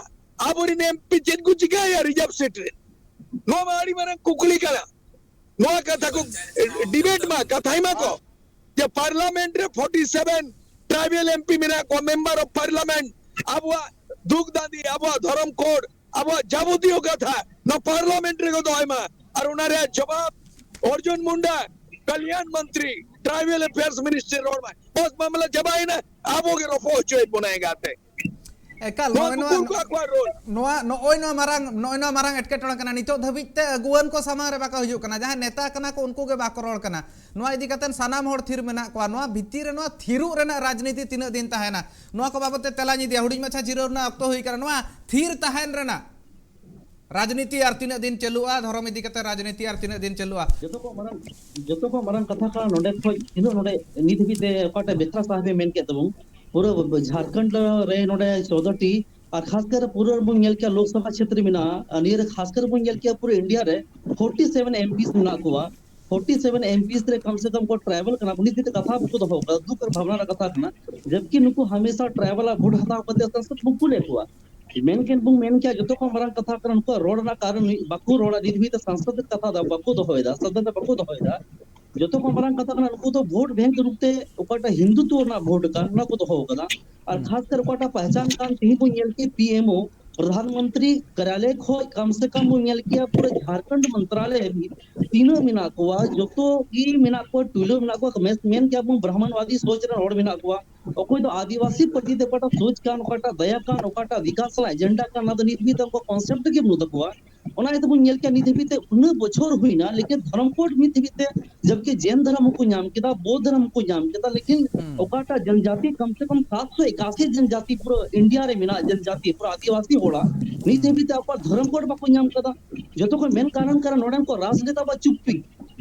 ᱟᱵᱚᱨᱤᱱ ᱮᱢᱯᱤ ᱪᱮᱫ ᱠᱚ ᱪᱤᱠᱟᱹᱭᱟ ᱨᱤᱡᱟᱨᱵᱷ ᱥᱤᱴ ᱨᱮ᱾ ᱱᱚᱣᱟ ᱢᱟ ᱟᱹᱰᱤ ᱢᱟᱨᱟᱝ ᱠᱩᱠᱞᱤ ᱠᱟᱱᱟ᱾ ᱱᱚᱣᱟ ᱠᱟᱛᱷᱟ ᱠᱚ ᱰᱤᱵᱮᱴ ᱢᱟ, ᱠᱟᱛᱷᱟᱭ ᱢᱟ ᱠᱚ, ᱡᱮ ᱯᱟᱨᱞᱟᱢᱮᱱᱴ ᱨᱮ ᱯᱷᱳᱨᱴᱤ ᱥᱮᱵᱷᱮᱱ ᱴᱨᱟᱭᱵᱮᱞ ᱮᱢᱯᱤ ᱢᱮᱱᱟᱜ ᱠᱚᱣᱟ, ᱢᱮᱢᱵᱟᱨ ᱚᱯᱷ ᱯᱟᱨᱞᱟᱢᱮᱱᱴ, ᱟᱵᱚᱣᱟᱜ ᱫᱩᱠ ᱫᱟᱸᱫᱤ, ᱟᱵᱚᱣᱟᱜ ᱫᱷᱚᱨᱚᱢ ᱠᱳᱰ, ᱟᱵᱚᱣᱟᱜ ᱡᱟᱵᱚᱛᱤᱭᱚ ᱠᱟᱛᱷᱟ ᱱᱚᱣᱟ ᱯᱟᱨᱞᱟᱢᱮᱱᱴ ᱨᱮᱠᱚ ᱫᱚᱦᱚᱭ ᱢᱟ᱾ ᱟᱨ ᱚᱱᱟ ᱨᱮᱭᱟᱜ ᱡᱚᱵᱟᱵ ᱚᱨᱡᱩᱱ ᱢᱩᱱᱰᱟ, ᱠᱟᱞᱭᱟᱱ ᱢᱚᱱᱛᱨᱤ, ᱴᱨᱟᱭᱵᱮᱞ ᱮᱯᱷᱮᱭᱟᱨᱥ ᱢᱤᱱᱤᱥᱴᱟᱨ ᱨᱚᱲ ᱢᱟᱭ᱾ ᱵᱟᱥ, ᱢᱟᱢᱞᱟ ᱪᱟᱵᱟᱭᱮᱱᱟ, ᱟᱵᱚ ᱜᱮ ᱨᱚᱯᱚ ᱦᱚᱪᱚᱭᱮᱫ ᱵᱚᱱᱟ ᱮᱸᱜᱟᱛᱮ᱾ ᱮᱠᱟᱞ ᱱᱚᱣᱟ ᱱᱚᱜᱼᱚᱭ ᱱᱩᱠᱩ ᱱᱚᱣᱟ ᱠᱚᱣᱟᱜ ᱠᱚᱣᱟᱜ ᱨᱳᱞ᱾ ᱱᱚᱣᱟ ᱱᱚᱜᱼᱚᱭ ᱱᱚᱣᱟ ᱢᱟᱨᱟᱝ ᱱᱚᱜᱼᱚᱭ ᱱᱚᱣᱟ ᱢᱟᱨᱟᱝ ᱮᱴᱠᱮᱴᱚᱬᱮ ᱠᱟᱱᱟ᱾ ᱱᱤᱛᱚᱜ ᱫᱷᱟᱹᱵᱤᱡ ᱛᱮ ᱟᱹᱜᱩᱣᱟᱹᱱ ᱠᱚ ᱥᱟᱢᱟᱝ ᱨᱮ ᱵᱟᱠᱚ ᱦᱤᱡᱩᱜ ᱠᱟᱱᱟ, ᱡᱟᱦᱟᱸᱭ ᱱᱮᱛᱟ ᱠᱟᱱᱟ ᱠᱚ ᱩᱱᱠᱩ ᱜᱮ ᱵᱟᱠᱚ ᱨᱚᱲ ᱠᱟᱱᱟ᱾ ᱱᱚᱣᱟ ᱤᱫᱤ ᱠᱟᱛᱮ ᱥᱟᱱᱟᱢ ᱦᱚᱲ ᱛᱷᱤᱨ ᱢᱮᱱᱟᱜ ᱠᱚᱣᱟ᱾ ᱱᱚᱣᱟ ᱵᱷᱤᱛᱤᱨ ᱨᱮ ᱱᱚᱣᱟ ᱛᱷᱤᱨᱩᱜ ᱨᱮᱱᱟᱜ ᱨᱟᱡᱽᱱᱤᱛᱤ ᱛᱤᱱᱟᱹᱜ ᱫᱤᱱ ᱛᱟᱦᱮᱱᱟ, ᱱᱚᱣᱟ ᱠᱚ ᱵᱟᱵᱚᱛ ᱛᱮ ᱛᱮᱞᱟᱧ ᱤᱫᱤᱭᱟ᱾ ᱦᱩᱰᱤᱧ ᱢᱟᱪᱷᱟ ᱡᱤᱨᱟᱹᱣ ᱨᱮᱱᱟᱜ ᱚᱠᱛᱚ ᱦᱩᱭ ᱠᱟᱱᱟ᱾ ᱱᱚᱣᱟ ᱛᱷᱤᱨ ᱛᱟᱦᱮᱱ ᱨᱮᱱᱟᱜ ᱨᱟᱡᱽᱱᱤᱛᱤ ᱟᱨ ᱛᱤᱱᱟᱹᱜ ᱫᱤᱱ ᱪᱟᱹᱞᱩᱜᱼᱟ, ᱫᱷᱚᱨᱚᱢ ᱤᱫᱤ ᱠᱟᱛᱮ ᱨᱟᱡᱽᱱᱤᱛᱤ ᱟᱨ ᱛᱤᱱᱟᱹᱜ ᱫᱤᱱ ᱪᱟᱹᱞᱩᱜᱼᱟ? ᱡᱚᱛᱚ ᱠᱷᱚᱱ ᱢᱟᱨᱟᱝ ᱡᱚᱛᱚ ᱠᱷᱚᱱ ᱢᱟᱨᱟᱝ ᱠᱟᱛᱷᱟ ᱠᱟᱱᱟ ᱱᱚᱰᱮ ᱠᱷᱚᱱ ᱛᱤᱱᱟᱹᱜ ᱱᱚᱰᱮ ᱱᱤᱛ ᱦᱟᱹᱵᱤᱡ ᱛᱮ ᱚᱠᱟᱴᱟᱜ ᱵᱮᱛᱨᱟ ᱥᱟᱦᱮᱵ ᱮ ᱢᱮᱱ ᱠᱮᱫ ᱛᱟᱵᱚᱱ, ᱯᱩᱨᱟᱹ ᱡᱷᱟᱲᱠᱷᱚᱸᱰ ᱨᱮ ᱱᱚᱰᱮ ᱪᱳᱫᱽᱫᱚ ᱴᱤ ᱟᱨ ᱠᱷᱟᱥ ᱠᱟᱨ ᱯᱩᱨᱟᱹ ᱵᱚᱱ ᱧᱮᱞ ᱠᱮᱭᱟ ᱞᱳᱠᱥᱚᱵᱷᱟ ᱪᱷᱮᱛᱨᱚ ᱢᱮᱱᱟᱜᱼᱟ, ᱟᱨ ᱱᱤᱭᱟᱹ ᱨᱮ ᱠᱷᱟᱥ ᱠᱟᱨ ᱵᱚᱱ ᱧᱮᱞ ᱠᱮᱭᱟ ᱯᱩᱨᱟᱹ ᱤᱱᱰᱤᱭᱟ ᱨᱮ ᱯᱷᱳᱨᱴᱤ ᱥᱮᱵᱷᱮᱱ ᱮᱢᱯᱤᱥ ᱢᱮᱱᱟᱜ ᱠᱚᱣᱟ᱾ ᱯᱷᱳᱨᱴᱤ ᱥᱮᱵᱷᱮᱱ ᱮᱢᱯᱤᱥ ᱨᱮ ᱠᱚᱢ ᱥᱮ ᱠᱚᱢ ᱠᱚ ᱴᱨᱟᱭᱵᱟᱞ ᱠᱟᱱᱟ, ᱩᱱᱤ ᱫᱷᱟᱹᱵᱤᱡ ᱛᱮ ᱠᱟᱛᱷᱟ ᱵᱟᱠᱚ ᱫᱚᱦᱚ ᱠᱟᱫᱟ, ᱫᱩᱠ ᱟᱨ ᱵᱷᱟᱵᱽᱱᱟ ᱨᱮᱱᱟᱜ ᱠᱟᱛᱷᱟ ᱠᱟᱱᱟ᱾ ᱡᱚᱵᱠᱤ ᱱᱩᱠᱩ ᱦᱟᱢᱮᱥᱟ ᱴᱨᱟᱭᱵᱟᱞ ᱟᱜ ᱵᱷᱳᱴ ᱦᱟᱛᱟᱣ ᱠᱟᱛᱮ ᱥᱟᱝᱥᱚᱫ ᱵᱚᱱ ᱠᱩᱞᱮᱫ ᱠᱚᱣᱟ᱾ ᱢᱮᱱᱠᱷᱟᱱ ᱵᱚᱱ ᱢᱮᱱ ᱠᱮᱭᱟ ᱡᱚᱛᱚ ᱠᱷᱚᱱ ᱢᱟᱨᱟᱝ ᱠᱟᱛᱷᱟ ᱠᱟᱱᱟ ᱱᱩᱠᱩᱣᱟᱜ ᱨᱚᱲ ᱨᱮᱱᱟᱜ ᱠᱟᱨᱚᱱ ᱵᱟᱠᱚ ᱨᱚᱲᱟ, ᱱᱤᱛ ᱫᱷᱟᱹᱵᱤᱡ ᱛᱮ ᱥᱟᱝᱥᱚᱫ ᱨᱮ ᱠᱟᱛᱷᱟ ᱫᱚ ᱵᱟᱠᱚ ᱫᱚᱦᱚᱭᱮᱫᱟ, ᱥᱚᱫᱚᱱ ᱨᱮ ᱵᱟᱠᱚ ᱫᱚᱦᱚᱭᱮᱫᱟ᱾ ᱡᱚᱛᱚ ᱠᱷᱚᱱ ᱢᱟᱨᱟᱝ ᱠᱟᱛᱷᱟ ᱠᱟᱱᱟ ᱱᱩᱠᱩ ᱫᱚ ᱵᱷᱳᱴ ᱵᱮᱝᱠ ᱨᱩᱯ ᱛᱮ ᱚᱠᱟᱴᱟᱜ ᱦᱤᱱᱫᱩᱛᱚ ᱨᱮᱱᱟᱜ ᱵᱷᱳᱴ ᱠᱟᱱ ᱚᱱᱟ ᱠᱚ ᱫᱚᱦᱚ ᱟᱠᱟᱫᱟ᱾ ᱟᱨ ᱦᱩᱸ᱾ ᱠᱷᱟᱥ ᱠᱟᱨ ᱚᱠᱟᱴᱟᱜ ᱯᱟᱦᱪᱟᱱ ᱠᱟᱱ ᱛᱮᱦᱮᱧ ᱵᱚᱱ ᱧᱮᱞ ᱠᱮᱫ ᱯᱤ ᱮᱢ ᱳ ᱯᱨᱚᱫᱷᱟᱱ ᱢᱚᱱᱛᱨᱤ ᱠᱟᱨᱭᱟᱞᱚᱭ ᱠᱷᱚᱱ ᱠᱚᱢ ᱥᱮ ᱠᱚᱢ ᱵᱚᱱ ᱧᱮᱞ ᱠᱮᱭᱟ ᱯᱩᱨᱟᱹ ᱡᱷᱟᱲᱠᱷᱚᱸᱰ ᱢᱚᱱᱛᱨᱟᱞᱚᱭ ᱦᱟᱹᱵᱤᱡ ᱛᱤᱱᱟᱹᱜ ᱢᱮᱱᱟᱜ ᱠᱚᱣᱟ, ᱡᱚᱛᱚ ᱜᱮ ᱢᱮᱱᱟᱜ ᱠᱚᱣᱟ, ᱴᱩᱭᱞᱟᱹ ᱢᱮᱱᱟᱜ ᱠᱚᱣᱟ, ᱢᱮᱱ ᱠᱮᱭᱟ ᱵᱚᱱ ᱵᱨᱟᱦᱢᱚᱱᱣᱟᱫᱤ ᱥᱳᱪ ᱨᱮᱱ ᱦᱚᱲ ᱢᱮᱱᱟᱜ ᱠᱚᱣᱟ᱾ ᱚᱠᱚᱭ ᱫᱚ ᱟᱹᱫᱤᱵᱟᱹᱥᱤ ᱯᱟᱹᱨᱥᱤ ᱛᱮ ᱚᱠᱟᱴᱟᱜ ᱥᱳᱪ ᱠᱟᱱ, ᱚᱠᱟᱴᱟᱜ ᱫᱟᱭᱟ ᱠᱟᱱ, ᱚᱠᱟᱴᱟᱜ ᱵᱤᱠᱟᱥ ᱨᱮᱱᱟᱜ ᱮᱡᱮᱱᱰᱟ ᱠᱟᱱ, ᱚᱱᱟ ᱫᱚ ᱱᱤᱛ ᱦᱟᱹᱵᱤᱡ ᱛᱮ ᱩᱱᱠᱩ ᱠᱚᱱᱥᱮᱯᱴ ᱜᱮ ᱵᱟᱹᱱᱩᱜ ᱛᱟᱠᱚᱣᱟ᱾ ᱚᱱᱟ ᱤᱭᱟᱹ ᱛᱮᱵᱚᱱ ᱧᱮᱞ ᱠᱮᱭᱟ ᱱᱤᱛ ᱦᱟᱹᱵᱤᱡ ᱛᱮ ᱩᱱᱟᱹᱜ ᱵᱚᱪᱷᱚᱨ ᱦᱩᱭᱱᱟ, ᱞᱮᱠᱤᱱ ᱫᱷᱚᱨᱚᱢ ᱠᱳᱰ ᱱᱤᱛ ᱦᱟᱹᱵᱤᱡ ᱛᱮ ᱡᱚᱵᱠᱤ ᱡᱮᱱ ᱫᱷᱚᱨᱚᱢ ᱦᱚᱸᱠᱚ ᱧᱟᱢ ᱠᱮᱫᱟ, ᱵᱳᱫᱷ ᱫᱷᱚᱨᱚᱢ ᱦᱚᱸᱠᱚ ᱧᱟᱢ ᱠᱮᱫᱟ, ᱞᱮᱠᱤᱱ ᱦᱩᱸ᱾ ᱚᱠᱟᱴᱟᱜ ᱡᱚᱱᱡᱟᱛᱤ ᱠᱚᱢ ᱥᱮ ᱠᱚᱢ ᱥᱟᱛ ᱥᱚ ᱮᱠᱟᱥᱤ ᱡᱚᱱᱡᱟᱛᱤ ᱯᱩᱨᱟᱹ ᱤᱱᱰᱤᱭᱟ ᱨᱮ ᱢᱮᱱᱟᱜ ᱡᱚᱱᱡᱟᱛᱤ ᱯᱩᱨᱟᱹ ᱟᱹᱫᱤᱵᱟᱹᱥᱤ ᱦᱚᱲᱟᱜ ᱱᱤᱛ ᱦᱟᱹᱵᱤᱡ ᱛᱮ ᱟᱠᱚᱣᱟᱜ ᱫᱷᱚᱨᱚᱢ ᱠᱳᱰ ᱵᱟᱠᱚ ᱧᱟᱢ ᱠᱟᱫᱟ᱾ ᱡᱚᱛᱚ ᱠᱷᱚᱱ ᱢᱮᱱ ᱠᱟᱨᱚᱱ ᱠᱟᱱᱟ ᱱᱚᱰᱮᱱ ᱠᱚ ᱨᱟᱡᱽᱱᱮᱛᱟ ᱵᱟ ᱪᱩᱯᱯᱤ᱾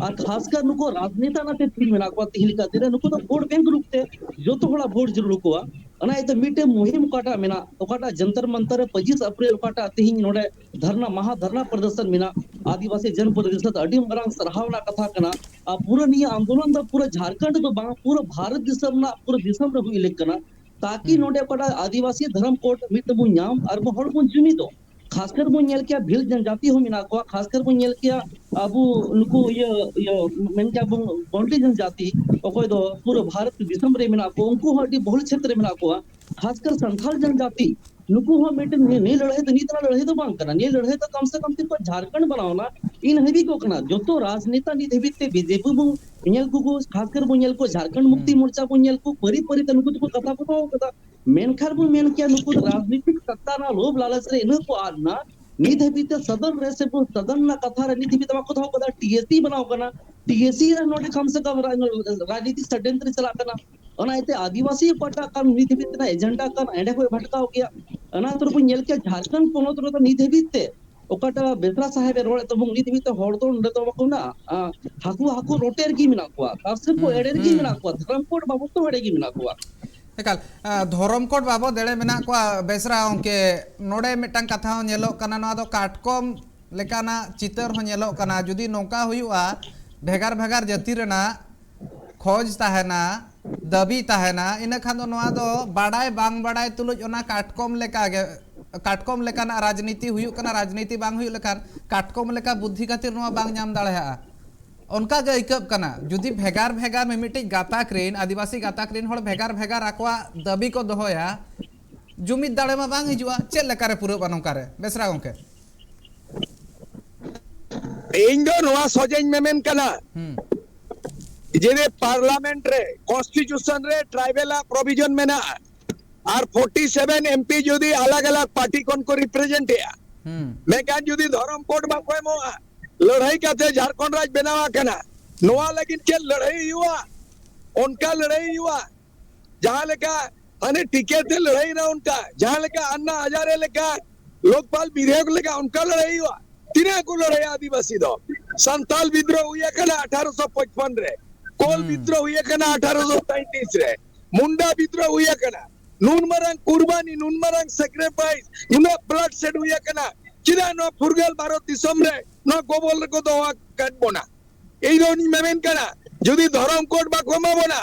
ᱟᱨ ᱠᱷᱟᱥᱠᱟᱨ ᱱᱩᱠᱩ ᱨᱟᱡᱽᱱᱮᱛᱟ ᱚᱱᱟᱛᱮ ᱛᱤᱸᱜᱩ ᱢᱮᱱᱟᱜ ᱠᱚᱣᱟ ᱛᱤᱦᱤᱧ ᱞᱮᱠᱟ ᱫᱤᱱ ᱨᱮ᱾ ᱱᱩᱠᱩ ᱫᱚ ᱵᱷᱳᱴ ᱵᱮᱝᱠ ᱨᱩᱯ ᱛᱮ ᱡᱚᱛᱚ ᱦᱚᱲᱟᱜ ᱵᱷᱳᱴ ᱡᱟᱹᱨᱩᱲ ᱠᱚᱣᱟ᱾ ᱚᱱᱟ ᱤᱭᱟᱹᱛᱮ ᱢᱤᱫᱴᱮᱱ ᱢᱩᱦᱤᱢ ᱚᱠᱟᱴᱟᱜ ᱢᱮᱱᱟᱜ, ᱚᱠᱟᱴᱟᱜ ᱡᱚᱱᱛᱚᱨ ᱢᱚᱱᱛᱚᱨ ᱨᱮ ᱯᱚᱸᱪᱤᱥ ᱟᱯᱨᱤᱞ ᱚᱠᱟᱴᱟᱜ ᱛᱤᱦᱤᱧ ᱱᱚᱰᱮ ᱫᱷᱟᱨᱱᱟ, ᱢᱟᱦᱟ ᱫᱷᱟᱨᱱᱟ ᱯᱨᱚᱫᱚᱨᱥᱚᱱ ᱢᱮᱱᱟᱜ, ᱟᱹᱫᱤᱵᱟᱹᱥᱤ ᱡᱚᱱ ᱯᱨᱚᱛᱤᱥᱚᱫ, ᱟᱹᱰᱤ ᱢᱟᱨᱟᱝ ᱥᱟᱨᱦᱟᱣ ᱨᱮᱱᱟᱜ ᱠᱟᱛᱷᱟ ᱠᱟᱱᱟ᱾ ᱟᱨ ᱯᱩᱨᱟᱹ ᱱᱤᱭᱟᱹ ᱟᱱᱫᱳᱞᱚᱱ ᱫᱚ ᱯᱩᱨᱟᱹ ᱡᱷᱟᱲᱠᱷᱚᱸᱰ ᱫᱚ ᱵᱟᱝ, ᱯᱩᱨᱟᱹ ᱵᱷᱟᱨᱚᱛ ᱫᱤᱥᱚᱢ ᱨᱮᱱᱟᱜ ᱯᱩᱨᱟᱹ ᱫᱤᱥᱚᱢ ᱨᱮ ᱦᱩᱭ ᱞᱮᱠ ᱠᱟᱱᱟ, ᱛᱟᱠᱤ ᱦᱩᱸ᱾ ᱱᱚᱰᱮ ᱚᱠᱟᱴᱟᱜ ᱟᱹᱫᱤᱵᱟᱹᱥᱤ ᱫᱷᱚᱨᱚᱢ ᱠᱳᱰ ᱢᱤᱫ ᱛᱮᱵᱚᱱ ᱧᱟᱢ ᱟᱨ ᱵᱚ ᱦᱚᱲ ᱵᱚᱱ ᱡᱩᱢᱤᱫᱚᱜ᱾ ᱠᱷᱟᱥᱠᱟᱨ ᱵᱚᱱ ᱧᱮᱞ ᱠᱮᱭᱟ ᱵᱷᱤᱞ ᱡᱚᱱᱡᱟᱛᱤ ᱦᱚᱸ ᱢᱮᱱᱟᱜ ᱠᱚᱣᱟ, ᱠᱷᱟᱥᱠᱟᱨ ᱵᱚᱱ ᱧᱮᱞ ᱠᱮᱭᱟ ᱟᱵᱚ ᱱᱩᱠᱩ ᱤᱭᱟᱹ, ᱤᱭᱟᱹ ᱢᱮᱱ ᱠᱮᱭᱟ ᱵᱚᱱ ᱜᱚᱱᱰᱤ ᱡᱚᱱᱡᱟᱛᱤ, ᱚᱠᱚᱭ ᱫᱚ ᱯᱩᱨᱟᱹ ᱵᱷᱟᱨᱚᱛ ᱫᱤᱥᱚᱢ ᱨᱮ ᱢᱮᱱᱟᱜ ᱠᱚᱣᱟ, ᱩᱱᱠᱩ ᱦᱚᱸ ᱟᱹᱰᱤ ᱵᱚᱦᱩᱞ ᱪᱷᱮᱛᱨᱚ ᱨᱮ ᱢᱮᱱᱟᱜ ᱠᱚᱣᱟ᱾ ᱠᱷᱟᱥᱠᱟᱨ ᱥᱟᱱᱛᱟᱲ ᱡᱚᱱᱡᱟᱛᱤ, ᱱᱩᱠᱩ ᱦᱚᱸ ᱢᱤᱫᱴᱮᱱ ᱱᱤᱭᱟᱹ, ᱱᱤᱭᱟᱹ ᱞᱟᱹᱲᱦᱟᱹᱭ ᱫᱚ ᱱᱤᱛ ᱨᱮᱱᱟᱜ ᱞᱟᱹᱲᱦᱟᱹᱭ ᱫᱚ ᱵᱟᱝ ᱠᱟᱱᱟ᱾ ᱱᱤᱭᱟᱹ ᱞᱟᱹᱲᱦᱟᱹᱭ ᱫᱚ ᱠᱚᱢ ᱥᱮ ᱠᱚᱢ ᱛᱤᱱ ᱠᱷᱚᱱ ᱡᱷᱟᱲᱠᱷᱚᱸᱰ ᱵᱮᱱᱟᱣ ᱮᱱᱟ, ᱤᱱ ᱦᱟᱹᱵᱤᱡ ᱠᱚ ᱠᱟᱱᱟ᱾ ᱡᱚᱛᱚ ᱨᱟᱡᱽᱱᱮᱛᱟ ᱱᱤᱛ ᱦᱟᱹᱵᱤᱡ ᱛᱮ ᱵᱤᱡᱮᱯᱤ ᱵᱚᱱ ᱧᱮᱞ ᱠᱚ, ᱠᱷᱟᱥᱠᱟᱨ ᱵᱚᱱ ᱧᱮᱞ ᱠᱚ, ᱡᱷᱟᱲᱠᱷᱚᱸᱰ ᱢᱩᱠᱛᱤ ᱦᱩᱸ᱾ ᱢᱳᱨᱪᱟ ᱵᱚᱱ ᱧᱮᱞ ᱠᱚ, ᱯᱟᱹᱨᱤ ᱯᱟᱹᱨᱤ ᱛᱮ ᱱᱩᱠᱩ ᱫᱚᱠᱚ ᱠᱟᱛᱷᱟ ᱠᱚ ᱫᱚᱦᱚ ᱠᱟᱫᱟ᱾ ᱢᱮᱱᱠᱷᱟᱱ ᱵᱚᱱ ᱢᱮᱱ ᱠᱮᱭᱟ ᱱᱩᱠᱩ ᱫᱚ ᱨᱟᱡᱽᱱᱤᱛᱤᱠ ᱥᱚᱛᱛᱟ ᱨᱮᱱᱟᱜ ᱞᱳᱵᱷ ᱞᱟᱞᱚᱪ ᱨᱮ ᱤᱱᱟᱹ ᱠᱚ ᱟᱫ ᱮᱱᱟ᱾ ᱱᱤᱛ ᱦᱟᱹᱵᱤᱡ ᱛᱮ ᱥᱚᱫᱚᱱ ᱨᱮ ᱥᱮ ᱥᱚᱫᱚᱱ ᱨᱮᱱᱟᱜ ᱠᱟᱛᱷᱟ ᱨᱮ ᱱᱤᱛ ᱦᱟᱹᱵᱤᱡ ᱛᱮ ᱵᱟᱠᱚ ᱫᱚᱦᱚ ᱠᱟᱫᱟ᱾ ᱴᱤ ᱮᱥ ᱥᱤ ᱵᱮᱱᱟᱣ ᱠᱟᱱᱟ, ᱴᱤ ᱮᱥ ᱥᱤ ᱨᱮ ᱱᱚᱰᱮ ᱠᱚᱢ ᱥᱮ ᱠᱚᱢ ᱨᱟᱡᱽ-, ᱨᱟᱡᱽᱱᱤᱛᱤᱠ ᱥᱟᱰᱮᱱᱛᱨᱤ ᱪᱟᱞᱟᱜ ᱠᱟᱱᱟ᱾ ᱚᱱᱟ ᱤᱭᱟᱹᱛᱮ ᱟᱹᱫᱤᱵᱟᱹᱥᱤ ᱚᱠᱟᱴᱟᱜ ᱠᱟᱱ ᱱᱤᱛ ᱦᱟᱹᱵᱤᱡ ᱛᱮ ᱮᱡᱮᱱᱰᱟ ᱠᱟᱱ ᱮᱸᱰᱮ ᱠᱷᱚᱱ ᱵᱷᱟᱴᱠᱟᱣ ᱜᱮᱭᱟ᱾ ᱚᱱᱟ ᱠᱷᱟᱹᱛᱤᱨ ᱵᱚᱱ ᱧᱮᱞ ᱠᱮᱭᱟ ᱡᱷᱟᱲᱠᱷᱚᱸᱰ ᱯᱚᱱᱚᱛ ᱨᱮᱫᱚ ᱱᱤᱛ ᱦᱟᱹᱵᱤᱡ ᱛᱮ ᱚᱠᱟᱴᱟᱜ ᱵᱮᱥᱨᱟ ᱥᱟᱦᱮᱵ ᱮ ᱨᱚᱲᱮᱫ ᱛᱟᱵᱚᱱ, ᱱᱤᱛ ᱦᱟᱹᱵᱤᱡ ᱛᱮ ᱦᱚᱲ ᱫᱚ ᱱᱚᱰᱮ ᱫᱚ ᱵᱟᱠᱚ ᱢᱮᱱᱟᱜᱼᱟ᱾ ᱟ, ᱦᱟᱹᱠᱩ, ᱦᱟᱹᱠᱩ ᱨᱚᱴᱮ ᱨᱮᱜᱮ ᱢᱮᱱᱟᱜ ᱠᱚᱣᱟ, ᱛᱟᱨᱥᱮᱫ ᱠᱚ ᱦᱩᱸ, ᱮᱲᱮ ᱨᱮᱜᱮ ᱦᱩᱸ᱾ ᱢᱮᱱᱟᱜ ᱠᱚᱣᱟ, ᱫᱷᱚᱨᱚᱢ ᱠᱳᱰ ᱵᱟᱵᱚᱫ ᱛᱮ ᱮᱲᱮ ᱜᱮ ᱢᱮᱱᱟᱜ ᱠᱚᱣᱟ᱾ ᱮᱠᱟᱞ, ᱟ, ᱫᱷᱚᱨᱚᱢ ᱠᱳᱰ ᱵᱟᱵᱚᱫ ᱮᱲᱮ ᱢᱮᱱᱟᱜ ᱠᱚᱣᱟ᱾ ᱵᱮᱥᱨᱟ ᱜᱚᱢᱠᱮ, ᱱᱚᱰᱮ ᱢᱤᱫᱴᱟᱝ ᱠᱟᱛᱷᱟ ᱦᱚᱸ ᱧᱮᱞᱚᱜ ᱠᱟᱱᱟ, ᱱᱚᱣᱟ ᱫᱚ ᱠᱟᱴᱠᱚᱢ ᱞᱮᱠᱟᱱᱟᱜ ᱪᱤᱛᱟᱹᱨ ᱦᱚᱸ ᱧᱮᱞᱚᱜ ᱠᱟᱱᱟ᱾ ᱡᱩᱫᱤ ᱱᱚᱝᱠᱟ ᱦᱩᱭᱩᱜᱼᱟ, ᱵᱷᱮᱜᱟᱨ ᱵᱷᱮᱜᱟᱨ ᱡᱟᱹᱛᱤ ᱨᱮᱱᱟᱜ ᱠᱷᱚᱡᱽ ᱛᱟᱦᱮᱱᱟ, ᱫᱟᱹᱵᱤ ᱛᱟᱦᱮᱱᱟ, ᱤᱱᱟᱹ ᱠᱷᱟᱱ ᱫᱚ ᱱᱚᱣᱟ ᱫᱚ ᱵᱟᱰᱟᱭ ᱵᱟᱝ ᱵᱟᱰᱟᱭ ᱛᱩᱞᱩᱡ ᱚᱱᱟ ᱠᱟᱴᱠᱚᱢ ᱞᱮᱠᱟᱜᱮ, ᱠᱟᱴᱠᱚᱢ ᱞᱮᱠᱟᱱᱟᱜ ᱨᱟᱡᱽᱱᱤᱛᱤ ᱦᱩᱭᱩᱜ ᱠᱟᱱᱟ, ᱨᱟᱡᱽᱱᱤᱛᱤ ᱵᱟᱝ ᱦᱩᱭᱩᱜ ᱞᱮᱠᱷᱟᱱ ᱠᱟᱴᱠᱚᱢ ᱞᱮᱠᱟ ᱵᱩᱫᱽᱫᱷᱤ ᱠᱷᱟᱹᱛᱤᱨ ᱱᱚᱣᱟ ᱵᱟᱝ ᱧᱟᱢ ᱫᱟᱲᱮᱭᱟᱜᱼᱟ᱾ ᱚᱱᱠᱟ ᱜᱮ ᱟᱹᱭᱠᱟᱹᱜ ᱠᱟᱱᱟ, ᱡᱩᱫᱤ ᱵᱷᱮᱜᱟᱨ ᱵᱷᱮᱜᱟᱨ ᱢᱤᱢᱤᱫᱴᱤᱡ ᱜᱟᱛᱟᱠ ᱨᱮᱱ, ᱟᱹᱫᱤᱵᱟᱹᱥᱤ ᱜᱟᱛᱟᱠ ᱨᱮᱱ ᱦᱚᱲ ᱵᱷᱮᱜᱟᱨ ᱵᱷᱮᱜᱟᱨ ᱟᱠᱚᱣᱟᱜ ᱫᱟᱹᱵᱤ ᱠᱚ ᱫᱚᱦᱚᱭᱟ, ᱡᱩᱢᱤᱫ ᱫᱟᱲᱮ ᱢᱟ ᱵᱟᱝ ᱦᱤᱡᱩᱜᱼᱟ᱾ ᱪᱮᱫ ᱞᱮᱠᱟᱨᱮ ᱯᱩᱨᱟᱹᱜᱼᱟ ᱱᱚᱝᱠᱟ ᱨᱮ, ᱵᱮᱥᱨᱟ ᱜᱚᱢᱠᱮ? ᱤᱧ ᱫᱚ ᱱᱚᱣᱟ ᱥᱚᱡᱷᱮᱧ ᱢᱮᱢᱮᱱ ᱠᱟᱱᱟ ᱦᱩᱸ᱾ ᱡᱮ ᱯᱟᱨᱞᱟᱢᱮᱱᱴ ᱨᱮ, ᱠᱚᱱᱥᱴᱤᱴᱤᱭᱩᱥᱚᱱ ᱨᱮ ᱴᱨᱟᱭᱵᱮᱞ ᱟᱜ ᱯᱨᱚᱵᱷᱤᱡᱚᱱ ᱢᱮᱱᱟᱜᱼᱟ, ᱟᱨ ᱯᱷᱳᱨᱴᱤ ᱥᱮᱵᱷᱮᱱ ᱮᱢ ᱯᱤ ᱡᱩᱫᱤ ᱟᱞᱟᱜᱽ ᱟᱞᱟᱜᱽ ᱯᱟᱨᱴᱤ ᱠᱷᱚᱱ ᱠᱚ ᱨᱤᱯᱨᱮᱡᱮᱱᱴ ᱮᱜᱼᱟ, ᱦᱩᱸ᱾ ᱢᱮᱱᱠᱷᱟᱱ ᱡᱩᱫᱤ ᱫᱷᱚᱨᱚᱢ ᱠᱳᱰ ᱵᱟᱠᱚ ᱮᱢᱚᱜᱼᱟ, ᱞᱟᱹᱲᱦᱟᱹᱭ ᱠᱟᱛᱮ ᱡᱷᱟᱲᱠᱷᱚᱸᱰ ᱨᱟᱡᱽ ᱵᱮᱱᱟᱣ ᱟᱠᱟᱱᱟ, ᱱᱚᱣᱟ ᱞᱟᱹᱜᱤᱫ ᱪᱮᱫ ᱞᱟᱹᱲᱦᱟᱹᱭ ᱦᱩᱭᱩᱜᱼᱟ? ᱚᱱᱠᱟ ᱞᱟᱹᱲᱦᱟᱹᱭ ᱦᱩᱭᱩᱜᱼᱟ, ᱡᱟᱦᱟᱸ ᱞᱮᱠᱟ ᱦᱟᱱᱮ ᱴᱤᱠᱮᱴ ᱛᱮ ᱞᱟᱹᱲᱦᱟᱹᱭ ᱮᱱᱟ ᱚᱱᱠᱟ, ᱡᱟᱦᱟᱸ ᱞᱮᱠᱟ ᱟᱱᱱᱟ ᱦᱟᱡᱟᱨᱮ ᱞᱮᱠᱟ, ᱞᱳᱠᱯᱟᱞ ᱵᱤᱫᱷᱮᱭᱚᱠ ᱞᱮᱠᱟ ᱚᱱᱠᱟ ᱞᱟᱹᱲᱦᱟᱹᱭ ᱦᱩᱭᱩᱜᱼᱟ᱾ ᱛᱤᱱᱟᱹᱜ ᱠᱚ ᱞᱟᱹᱲᱦᱟᱹᱭᱟ ᱟᱹᱫᱤᱵᱟᱹᱥᱤ ᱫᱚ? ᱥᱟᱱᱛᱟᱞ ᱵᱤᱫᱽᱨᱳᱦ ᱦᱩᱭ ᱟᱠᱟᱱᱟ ᱟᱴᱷᱟᱨᱚᱥᱚ ᱯᱚᱪᱯᱚᱱ ᱨᱮ, ᱠᱳᱞ ᱦᱩᱸ᱾ ᱵᱤᱫᱽᱨᱳᱦ ᱦᱩᱭ ᱟᱠᱟᱱᱟ ᱟᱴᱷᱟᱨᱚᱥᱚ ᱥᱟᱸᱭᱛᱨᱤᱥ ᱨᱮ, ᱢᱩᱱᱰᱟ ᱵᱤᱫᱽᱨᱳᱦ ᱦᱩᱭ ᱟᱠᱟᱱᱟ᱾ ᱱᱩᱱ ᱢᱟᱨᱟᱝ ᱠᱩᱨᱵᱟᱱᱤ, ᱱᱩᱱ ᱢᱟᱨᱟᱝ ᱥᱮᱠᱨᱤᱯᱷᱟᱭᱤᱥ, ᱱᱩᱱᱟᱹᱜ ᱵᱞᱟᱰ ᱥᱮᱰ ᱦᱩᱭ ᱟᱠᱟᱱᱟ᱾ ᱪᱮᱫᱟᱜ ᱱᱚᱣᱟ ᱯᱷᱩᱨᱜᱟᱹᱞ ᱵᱷᱟᱨᱚᱛ ᱫᱤᱥᱚᱢ ᱨᱮ ᱱᱚᱣᱟ ᱜᱚᱵᱚᱞ ᱨᱮᱠᱚ ᱫᱚᱦᱚ ᱟᱠᱟᱫ ᱵᱚᱱᱟ? ᱤᱧ ᱫᱚᱧ ᱢᱮᱢᱮᱱ ᱠᱟᱱᱟ, ᱡᱩᱫᱤ ᱫᱷᱚᱨᱚᱢ ᱠᱳᱰ ᱵᱟᱠᱚ ᱮᱢᱟ ᱵᱚᱱᱟ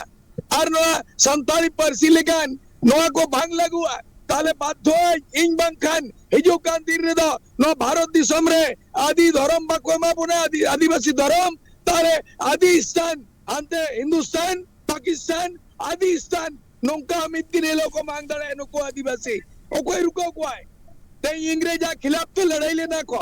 ᱟᱨ ᱱᱚᱣᱟ ᱥᱟᱱᱛᱟᱲᱤ ᱯᱟᱹᱨᱥᱤ ᱞᱮᱠᱟᱱ ᱱᱚᱣᱟ ᱠᱚ ᱵᱟᱝ ᱞᱟᱹᱜᱩᱜᱼᱟ, ᱛᱟᱦᱞᱮ ᱵᱟᱫᱽᱫᱷᱚ ᱤᱧ ᱵᱟᱝᱠᱷᱟᱱ ᱦᱤᱡᱩᱜ ᱠᱟᱱ ᱫᱤᱱ ᱨᱮᱫᱚ ᱱᱚᱣᱟ ᱵᱷᱟᱨᱚᱛ ᱫᱤᱥᱚᱢ ᱨᱮ ᱟᱹᱫᱤ ᱫᱷᱚᱨᱚᱢ ᱵᱟᱠᱚ ᱮᱢᱟ ᱵᱚᱱᱟ, ᱟᱹᱫᱤ-, ᱟᱹᱫᱤᱵᱟᱹᱥᱤ ᱫᱷᱚᱨᱚᱢ, ᱛᱟᱦᱞᱮ ᱟᱹᱫᱤ ᱥᱛᱷᱟᱱ ᱦᱟᱱᱛᱮ ᱦᱤᱱᱫᱩᱥᱛᱟᱱ, ᱯᱟᱠᱤᱥᱛᱟᱱ, ᱟᱹᱫᱤ ᱥᱛᱷᱟᱱ ᱱᱚᱝᱠᱟ ᱢᱤᱫ ᱫᱤᱱ ᱦᱤᱞᱳᱜ ᱠᱚ ᱢᱟᱝ ᱫᱟᱲᱮᱭᱟᱜᱼᱟ ᱱᱩᱠᱩ ᱟᱹᱫᱤᱵᱟᱹᱥᱤ᱾ ᱚᱠᱚᱭ ᱨᱩᱠᱟᱹᱣ ᱠᱚᱣᱟᱭ? ᱛᱮᱦᱮᱧ ᱤᱝᱨᱮᱡᱟᱜ ᱠᱷᱤᱞᱟᱯ ᱛᱮ ᱞᱟᱹᱲᱦᱟᱹᱭ ᱞᱮᱱᱟ ᱠᱚ,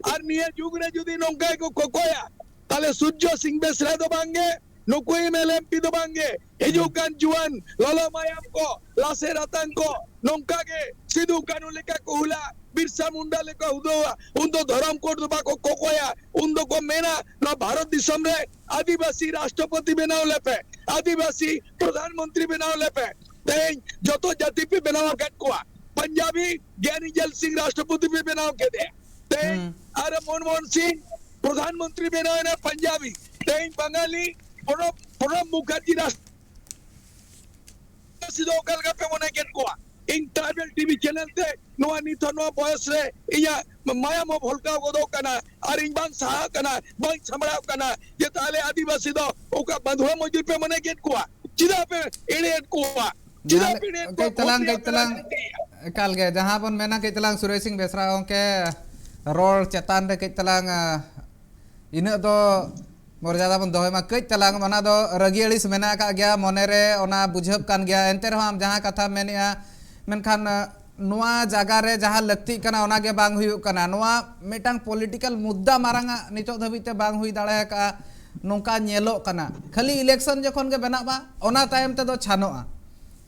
ᱟᱨ ᱱᱤᱭᱟᱹ ᱡᱩᱜᱽ ᱨᱮ ᱡᱩᱫᱤ ᱱᱚᱝᱠᱟ ᱜᱮᱠᱚ ᱠᱚᱠᱚᱭᱟ, ᱛᱟᱦᱞᱮ ᱥᱩᱨᱡᱚ ᱥᱤᱝ ᱵᱮᱥᱨᱟ ᱫᱚ ᱵᱟᱝᱜᱮ, ᱱᱩᱠᱩ ᱮᱢ ᱮᱞ ᱮᱢ ᱯᱤ ᱫᱚ ᱵᱟᱝᱜᱮ, ᱦᱤᱡᱩᱜ ᱠᱟᱱ ᱡᱩᱣᱟᱹᱱ ᱞᱚᱞᱚ ᱢᱟᱭᱟᱢ ᱠᱚ, ᱞᱟᱥᱮᱨ ᱟᱛᱟᱝ ᱠᱚ, ᱱᱚᱝᱠᱟ ᱜᱮ ᱥᱤᱫᱩ ᱠᱟᱹᱱᱩ ᱞᱮᱠᱟ ᱠᱚ ᱦᱩᱞᱟ, ᱵᱤᱨᱥᱟ ᱢᱩᱱᱰᱟ ᱞᱮᱠᱟ ᱦᱩᱫᱟᱹᱣᱟ, ᱩᱱᱫᱚ ᱫᱷᱚᱨᱚᱢ ᱠᱳᱰ ᱫᱚ ᱵᱟᱠᱚ ᱠᱚᱠᱚᱭᱟ, ᱩᱱᱫᱚ ᱠᱚ ᱢᱮᱱᱟ, "ᱱᱚᱣᱟ ᱵᱷᱟᱨᱚᱛ ᱫᱤᱥᱚᱢ ᱨᱮ ᱟᱹᱫᱤᱵᱟᱹᱥᱤ ᱨᱟᱥᱴᱨᱚᱯᱚᱛᱤ ᱵᱮᱱᱟᱣ ᱞᱮᱯᱮ, ᱟᱹᱫᱤᱵᱟᱹᱥᱤ ᱯᱨᱚᱫᱷᱟᱱ ᱢᱚᱱᱛᱨᱤ ᱵᱮᱱᱟᱣ ᱞᱮᱯᱮ᱾" ᱛᱮᱦᱮᱧ ᱡᱚᱛᱚ ᱡᱟᱹᱛᱤ ᱯᱮ ᱵᱮᱱᱟᱣ ᱟᱠᱟᱫ ᱠᱚᱣᱟ, ᱯᱟᱧᱡᱟᱵᱤ ᱜᱮᱱᱤᱡᱟᱞ ᱥᱤᱝ ᱨᱟᱥᱴᱨᱚᱯᱚᱛᱤ ᱯᱮ ᱵᱮᱱᱟᱣ ᱠᱮᱫᱮᱭᱟ, ᱛᱮᱦᱮᱧ ᱦᱩᱸ᱾ ᱟᱨ ᱢᱚᱱᱢᱳᱦᱚᱱ ᱥᱤᱝ ᱯᱨᱚᱫᱷᱟᱱ ᱢᱚᱱᱛᱨᱤ ᱵᱮᱱᱟᱣ ᱮᱱᱟ ᱯᱟᱧᱡᱟᱵᱤ, ᱛᱮᱦᱮᱧ ᱵᱟᱝᱟᱞᱤ ᱯᱨᱚᱬᱚᱵ, ᱯᱨᱚᱬᱚᱵ ᱢᱩᱠᱷᱟᱨᱡᱤ ᱨᱟᱥᱴᱨᱚ ᱥᱤᱫᱷᱩ ᱚᱠᱟ ᱞᱮᱠᱟ ᱯᱮ ᱢᱚᱱᱮ ᱠᱮᱫ ᱠᱚᱣᱟ? ᱤᱧ ᱴᱨᱟᱭᱵᱮᱞ ᱴᱤᱵᱷᱤ ᱪᱮᱱᱮᱞ ᱛᱮ ᱱᱚᱣᱟ ᱱᱤᱛ ᱦᱚᱸ ᱱᱚᱣᱟ ᱵᱚᱭᱚᱥ ᱨᱮ ᱤᱧᱟᱹᱜ ᱢᱟᱭᱟᱢ ᱦᱚᱸ ᱵᱷᱚᱞᱠᱟᱣ ᱜᱚᱫᱚᱜ ᱠᱟᱱᱟ ᱟᱨ ᱤᱧ ᱵᱟᱝ ᱥᱟᱦᱟᱜ ᱠᱟᱱᱟ, ᱵᱟᱝ ᱥᱟᱢᱵᱲᱟᱣ ᱠᱟᱱᱟ ᱡᱮ ᱛᱟᱦᱞᱮ ᱟᱹᱫᱤᱵᱟᱹᱥᱤ ᱫᱚ ᱚᱠᱟ ᱵᱟᱸᱫᱷᱩᱣᱟ ᱢᱚᱡᱩᱨ ᱯᱮ ᱢᱚᱱᱮ ᱠᱮᱫ ᱠᱚᱣᱟ? ᱪᱮᱫᱟᱜ ᱯᱮ ᱮᱲᱮᱭᱮᱫ ᱠᱚᱣᱟ? ᱪᱮᱫᱟᱜ ᱡᱟᱦᱟᱸ ᱯᱮ ᱮᱲᱮᱭᱮᱫ ᱠᱟᱹᱡ ᱠᱚᱣᱟ? ᱛᱟᱞᱟᱝ, ᱵᱷᱳᱴ ᱠᱟᱹᱡ ᱨᱮᱭᱟᱜ ᱯᱮ ᱛᱟᱞᱟᱝ, ᱨᱟᱡᱽᱱᱤᱛᱤᱭᱮᱫᱼᱟ? ᱮᱠᱟᱞ ᱜᱮ, ᱡᱟᱦᱟᱸ ᱵᱚᱱ ᱢᱮᱱᱟ ᱠᱟᱹᱡ ᱛᱟᱞᱟᱝ ᱥᱩᱨᱮᱥ ᱥᱤᱝ ᱵᱮᱥᱨᱟ ᱜᱚᱢᱠᱮ ᱨᱚᱲ ᱪᱮᱛᱟᱱ ᱨᱮ ᱠᱟᱹᱡ ᱛᱟᱞᱟᱝ, ᱟ, ᱤᱱᱟᱹᱜ ᱫᱚ ᱢᱚᱨᱡᱟᱫᱟ ᱵᱚᱱ ᱫᱚᱦᱚᱭ ᱢᱟ᱾ ᱠᱟᱹᱡ ᱛᱟᱞᱟᱝ ᱚᱱᱟ ᱫᱚ ᱨᱟᱹᱜᱤ ᱟᱹᱲᱤᱥ ᱢᱮᱱᱟᱜ ᱟᱠᱟᱫ ᱜᱮᱭᱟ ᱢᱚᱱᱮ ᱨᱮ, ᱚᱱᱟ ᱵᱩᱡᱷᱟᱹᱜ ᱠᱟᱱ ᱜᱮᱭᱟ᱾ ᱮᱱᱛᱮ ᱨᱮᱦᱚᱸ ᱟᱢ ᱡᱟᱦᱟᱸ ᱠᱟᱛᱷᱟᱢ ᱢᱮᱱᱮᱫᱼᱟ, ᱢᱮᱱᱠᱷᱟᱱ, ᱟ, ᱱᱚᱣᱟ ᱡᱟᱭᱜᱟ ᱨᱮ ᱡᱟᱦᱟᱸ ᱞᱟᱹᱠᱛᱤᱜ ᱠᱟᱱᱟ ᱚᱱᱟ ᱜᱮ ᱵᱟᱝ ᱦᱩᱭᱩᱜ ᱠᱟᱱᱟ᱾ ᱱᱚᱣᱟ ᱢᱤᱫᱴᱟᱝ ᱯᱚᱞᱤᱴᱤᱠᱟᱞ ᱢᱩᱫᱽᱫᱟ ᱢᱟᱨᱟᱝ ᱟᱜ ᱱᱤᱛᱚᱜ ᱫᱷᱟᱹᱵᱤᱡ ᱛᱮ ᱵᱟᱝ ᱦᱩᱭ ᱫᱟᱲᱮ ᱟᱠᱟᱫᱼᱟ, ᱱᱚᱝᱠᱟ ᱧᱮᱞᱚᱜ ᱠᱟᱱᱟ᱾ ᱠᱷᱟᱹᱞᱤ ᱤᱞᱮᱠᱥᱚᱱ ᱡᱚᱠᱷᱚᱱ ᱜᱮ ᱵᱮᱱᱟᱜᱼᱟ, ᱚᱱᱟ ᱛᱟᱭᱚᱢ ᱛᱮᱫᱚ ᱪᱷᱟᱱᱚᱜᱼᱟ,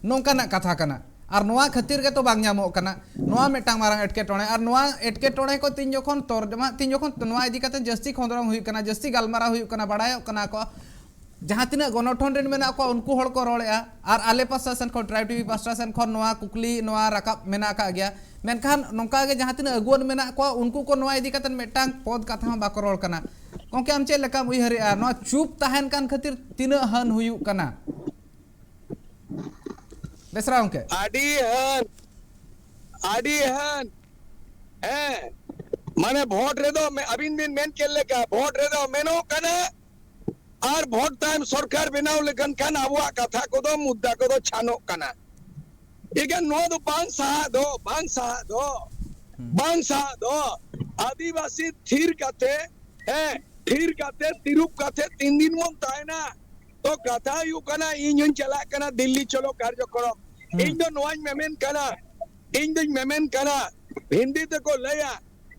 ᱱᱚᱝᱠᱟᱱᱟᱜ ᱠᱟᱛᱷᱟ ᱠᱟᱱᱟ᱾ ᱟᱨ ᱱᱚᱣᱟ ᱠᱷᱟᱹᱛᱤᱨ ᱜᱮᱛᱚ ᱵᱟᱝ ᱧᱟᱢᱚᱜ ᱠᱟᱱᱟ᱾ ᱱᱚᱣᱟ ᱢᱤᱫᱴᱟᱝ ᱢᱟᱨᱟᱝ ᱮᱴᱠᱮᱴᱚᱬᱮ᱾ ᱟᱨ ᱱᱚᱣᱟ ᱮᱴᱠᱮᱴᱚᱬᱮ ᱠᱚ ᱛᱤᱱ ᱡᱚᱠᱷᱚᱱ ᱛᱚᱨᱡᱚᱢᱟ, ᱛᱤᱱ ᱡᱚᱠᱷᱚᱱ ᱱᱚᱣᱟ ᱤᱫᱤ ᱠᱟᱛᱮ ᱡᱟᱹᱥᱛᱤ ᱠᱷᱚᱸᱫᱽᱨᱚᱝ ᱦᱩᱭᱩᱜ ᱠᱟᱱᱟ, ᱡᱟᱹᱥᱛᱤ ᱜᱟᱞᱢᱟᱨᱟᱣ ᱦᱩᱭᱩᱜ ᱠᱟᱱᱟ, ᱵᱟᱲᱟᱭᱚᱜ ᱠᱟᱱᱟ ᱠᱚ, ᱡᱟᱦᱟᱸ ᱛᱤᱱᱟᱹᱜ ᱜᱚᱱᱚᱴᱷᱚᱱ ᱨᱮᱱ ᱢᱮᱱᱟᱜ ᱠᱚᱣᱟ, ᱩᱱᱠᱩ ᱦᱚᱲ ᱠᱚ ᱨᱚᱲᱮᱫᱼᱟ, ᱟᱨ ᱟᱞᱮ ᱯᱟᱥᱴᱟ ᱥᱮᱱ ᱠᱷᱚᱱ, ᱴᱨᱟᱭᱤᱵᱽ ᱴᱤᱵᱷᱤ ᱯᱟᱥᱴᱟ ᱥᱮᱱ ᱠᱷᱚᱱ ᱱᱚᱣᱟ ᱠᱩᱠᱞᱤ ᱱᱚᱣᱟ ᱨᱟᱠᱟᱵ ᱢᱮᱱᱟᱜ ᱟᱠᱟᱫ ᱜᱮᱭᱟ᱾ ᱢᱮᱱᱠᱷᱟᱱ ᱱᱚᱝᱠᱟ ᱜᱮ ᱡᱟᱦᱟᱸ ᱛᱤᱱᱟᱹᱜ ᱟᱹᱜᱩᱣᱟᱹᱱ ᱢᱮᱱᱟᱜ ᱠᱚᱣᱟ, ᱩᱱᱠᱩ ᱠᱚ ᱱᱚᱣᱟ ᱤᱫᱤ ᱠᱟᱛᱮ ᱢᱤᱫᱴᱟᱝ ᱯᱚᱫ ᱠᱟᱛᱷᱟ ᱦᱚᱸ ᱵᱟᱠᱚ ᱨᱚᱲ ᱠᱟᱱᱟ᱾ ᱜᱚᱢᱠᱮ, ᱟᱢ ᱪᱮᱫ ᱞᱮᱠᱟᱢ ᱩᱭᱦᱟᱹᱨᱮᱜᱼᱟ, ᱱᱚᱣᱟ ᱪᱩᱯ ᱛᱟᱦᱮᱱ ᱠᱟᱱ ᱠᱷᱟᱹᱛᱤᱨ ᱛᱤᱱᱟᱹᱜ ᱦᱟᱹᱱ ᱦᱩᱭᱩᱜ ᱠᱟᱱᱟ? ᱵᱮᱥᱨᱟ ᱜᱚᱢᱠᱮ᱾ ᱟᱹᱰᱤ ᱦᱟᱹᱱ, ᱟᱹᱰᱤ ᱦᱟᱹᱱ᱾ ᱦᱮᱸ, ᱢᱟᱱᱮ ᱵᱷᱳᱴ ᱨᱮᱫᱚ ᱢᱮ-, ᱟᱹᱵᱤᱱ ᱵᱤᱱ ᱢᱮᱱ ᱠᱮᱫ ᱞᱮᱠᱟ, ᱵᱷᱳᱴ ᱨᱮᱫᱚ ᱢᱮᱱᱚᱜ ᱠᱟᱱᱟ, ᱟᱨ ᱵᱷᱳᱴ ᱛᱟᱭᱚᱢ ᱥᱚᱨᱠᱟᱨ ᱵᱮᱱᱟᱣ ᱞᱮᱠᱷᱟᱱ ᱠᱷᱟᱱ ᱟᱵᱚᱣᱟᱜ ᱠᱟᱛᱷᱟ ᱠᱚᱫᱚ, ᱢᱩᱫᱽᱫᱟ ᱠᱚᱫᱚ ᱪᱷᱟᱱᱚᱜ ᱠᱟᱱᱟ᱾ ᱮᱠᱷᱟᱱ ᱱᱚᱣᱟ ᱫᱚ ᱵᱟᱝ ᱥᱟᱦᱟᱜ ᱫᱚ, ᱵᱟᱝ ᱥᱟᱦᱟᱜ ᱫᱚ, ᱵᱟᱝ ᱥᱟᱦᱟᱜ ᱫᱚ᱾ ᱟᱹᱫᱤᱵᱟᱹᱥᱤ ᱛᱷᱤᱨ ᱠᱟᱛᱮ, ᱦᱮᱸ, ᱛᱷᱤᱨ ᱠᱟᱛᱮ, ᱛᱤᱨᱩᱯ ᱠᱟᱛᱮ ᱛᱤᱱ ᱫᱤᱱ ᱵᱚᱱ ᱛᱟᱦᱮᱱᱟ? ᱛᱚ ᱠᱟᱛᱷᱟ ᱦᱩᱭᱩᱜ ᱠᱟᱱᱟ, ᱤᱧ ᱦᱚᱧ ᱪᱟᱞᱟᱜ ᱠᱟᱱᱟ ᱫᱤᱞᱞᱤ ᱪᱚᱞᱚ ᱠᱟᱨᱡᱚᱠᱨᱚᱢ᱾ ᱦᱩᱸ᱾ ᱤᱧ ᱫᱚ ᱱᱚᱣᱟᱧ ᱢᱮᱢᱮᱱ ᱠᱟᱱᱟ, ᱤᱧ ᱫᱚᱧ ᱢᱮᱢᱮᱱ ᱠᱟᱱᱟ, ᱦᱤᱱᱫᱤ ᱛᱮᱠᱚ ᱞᱟᱹᱭᱟ,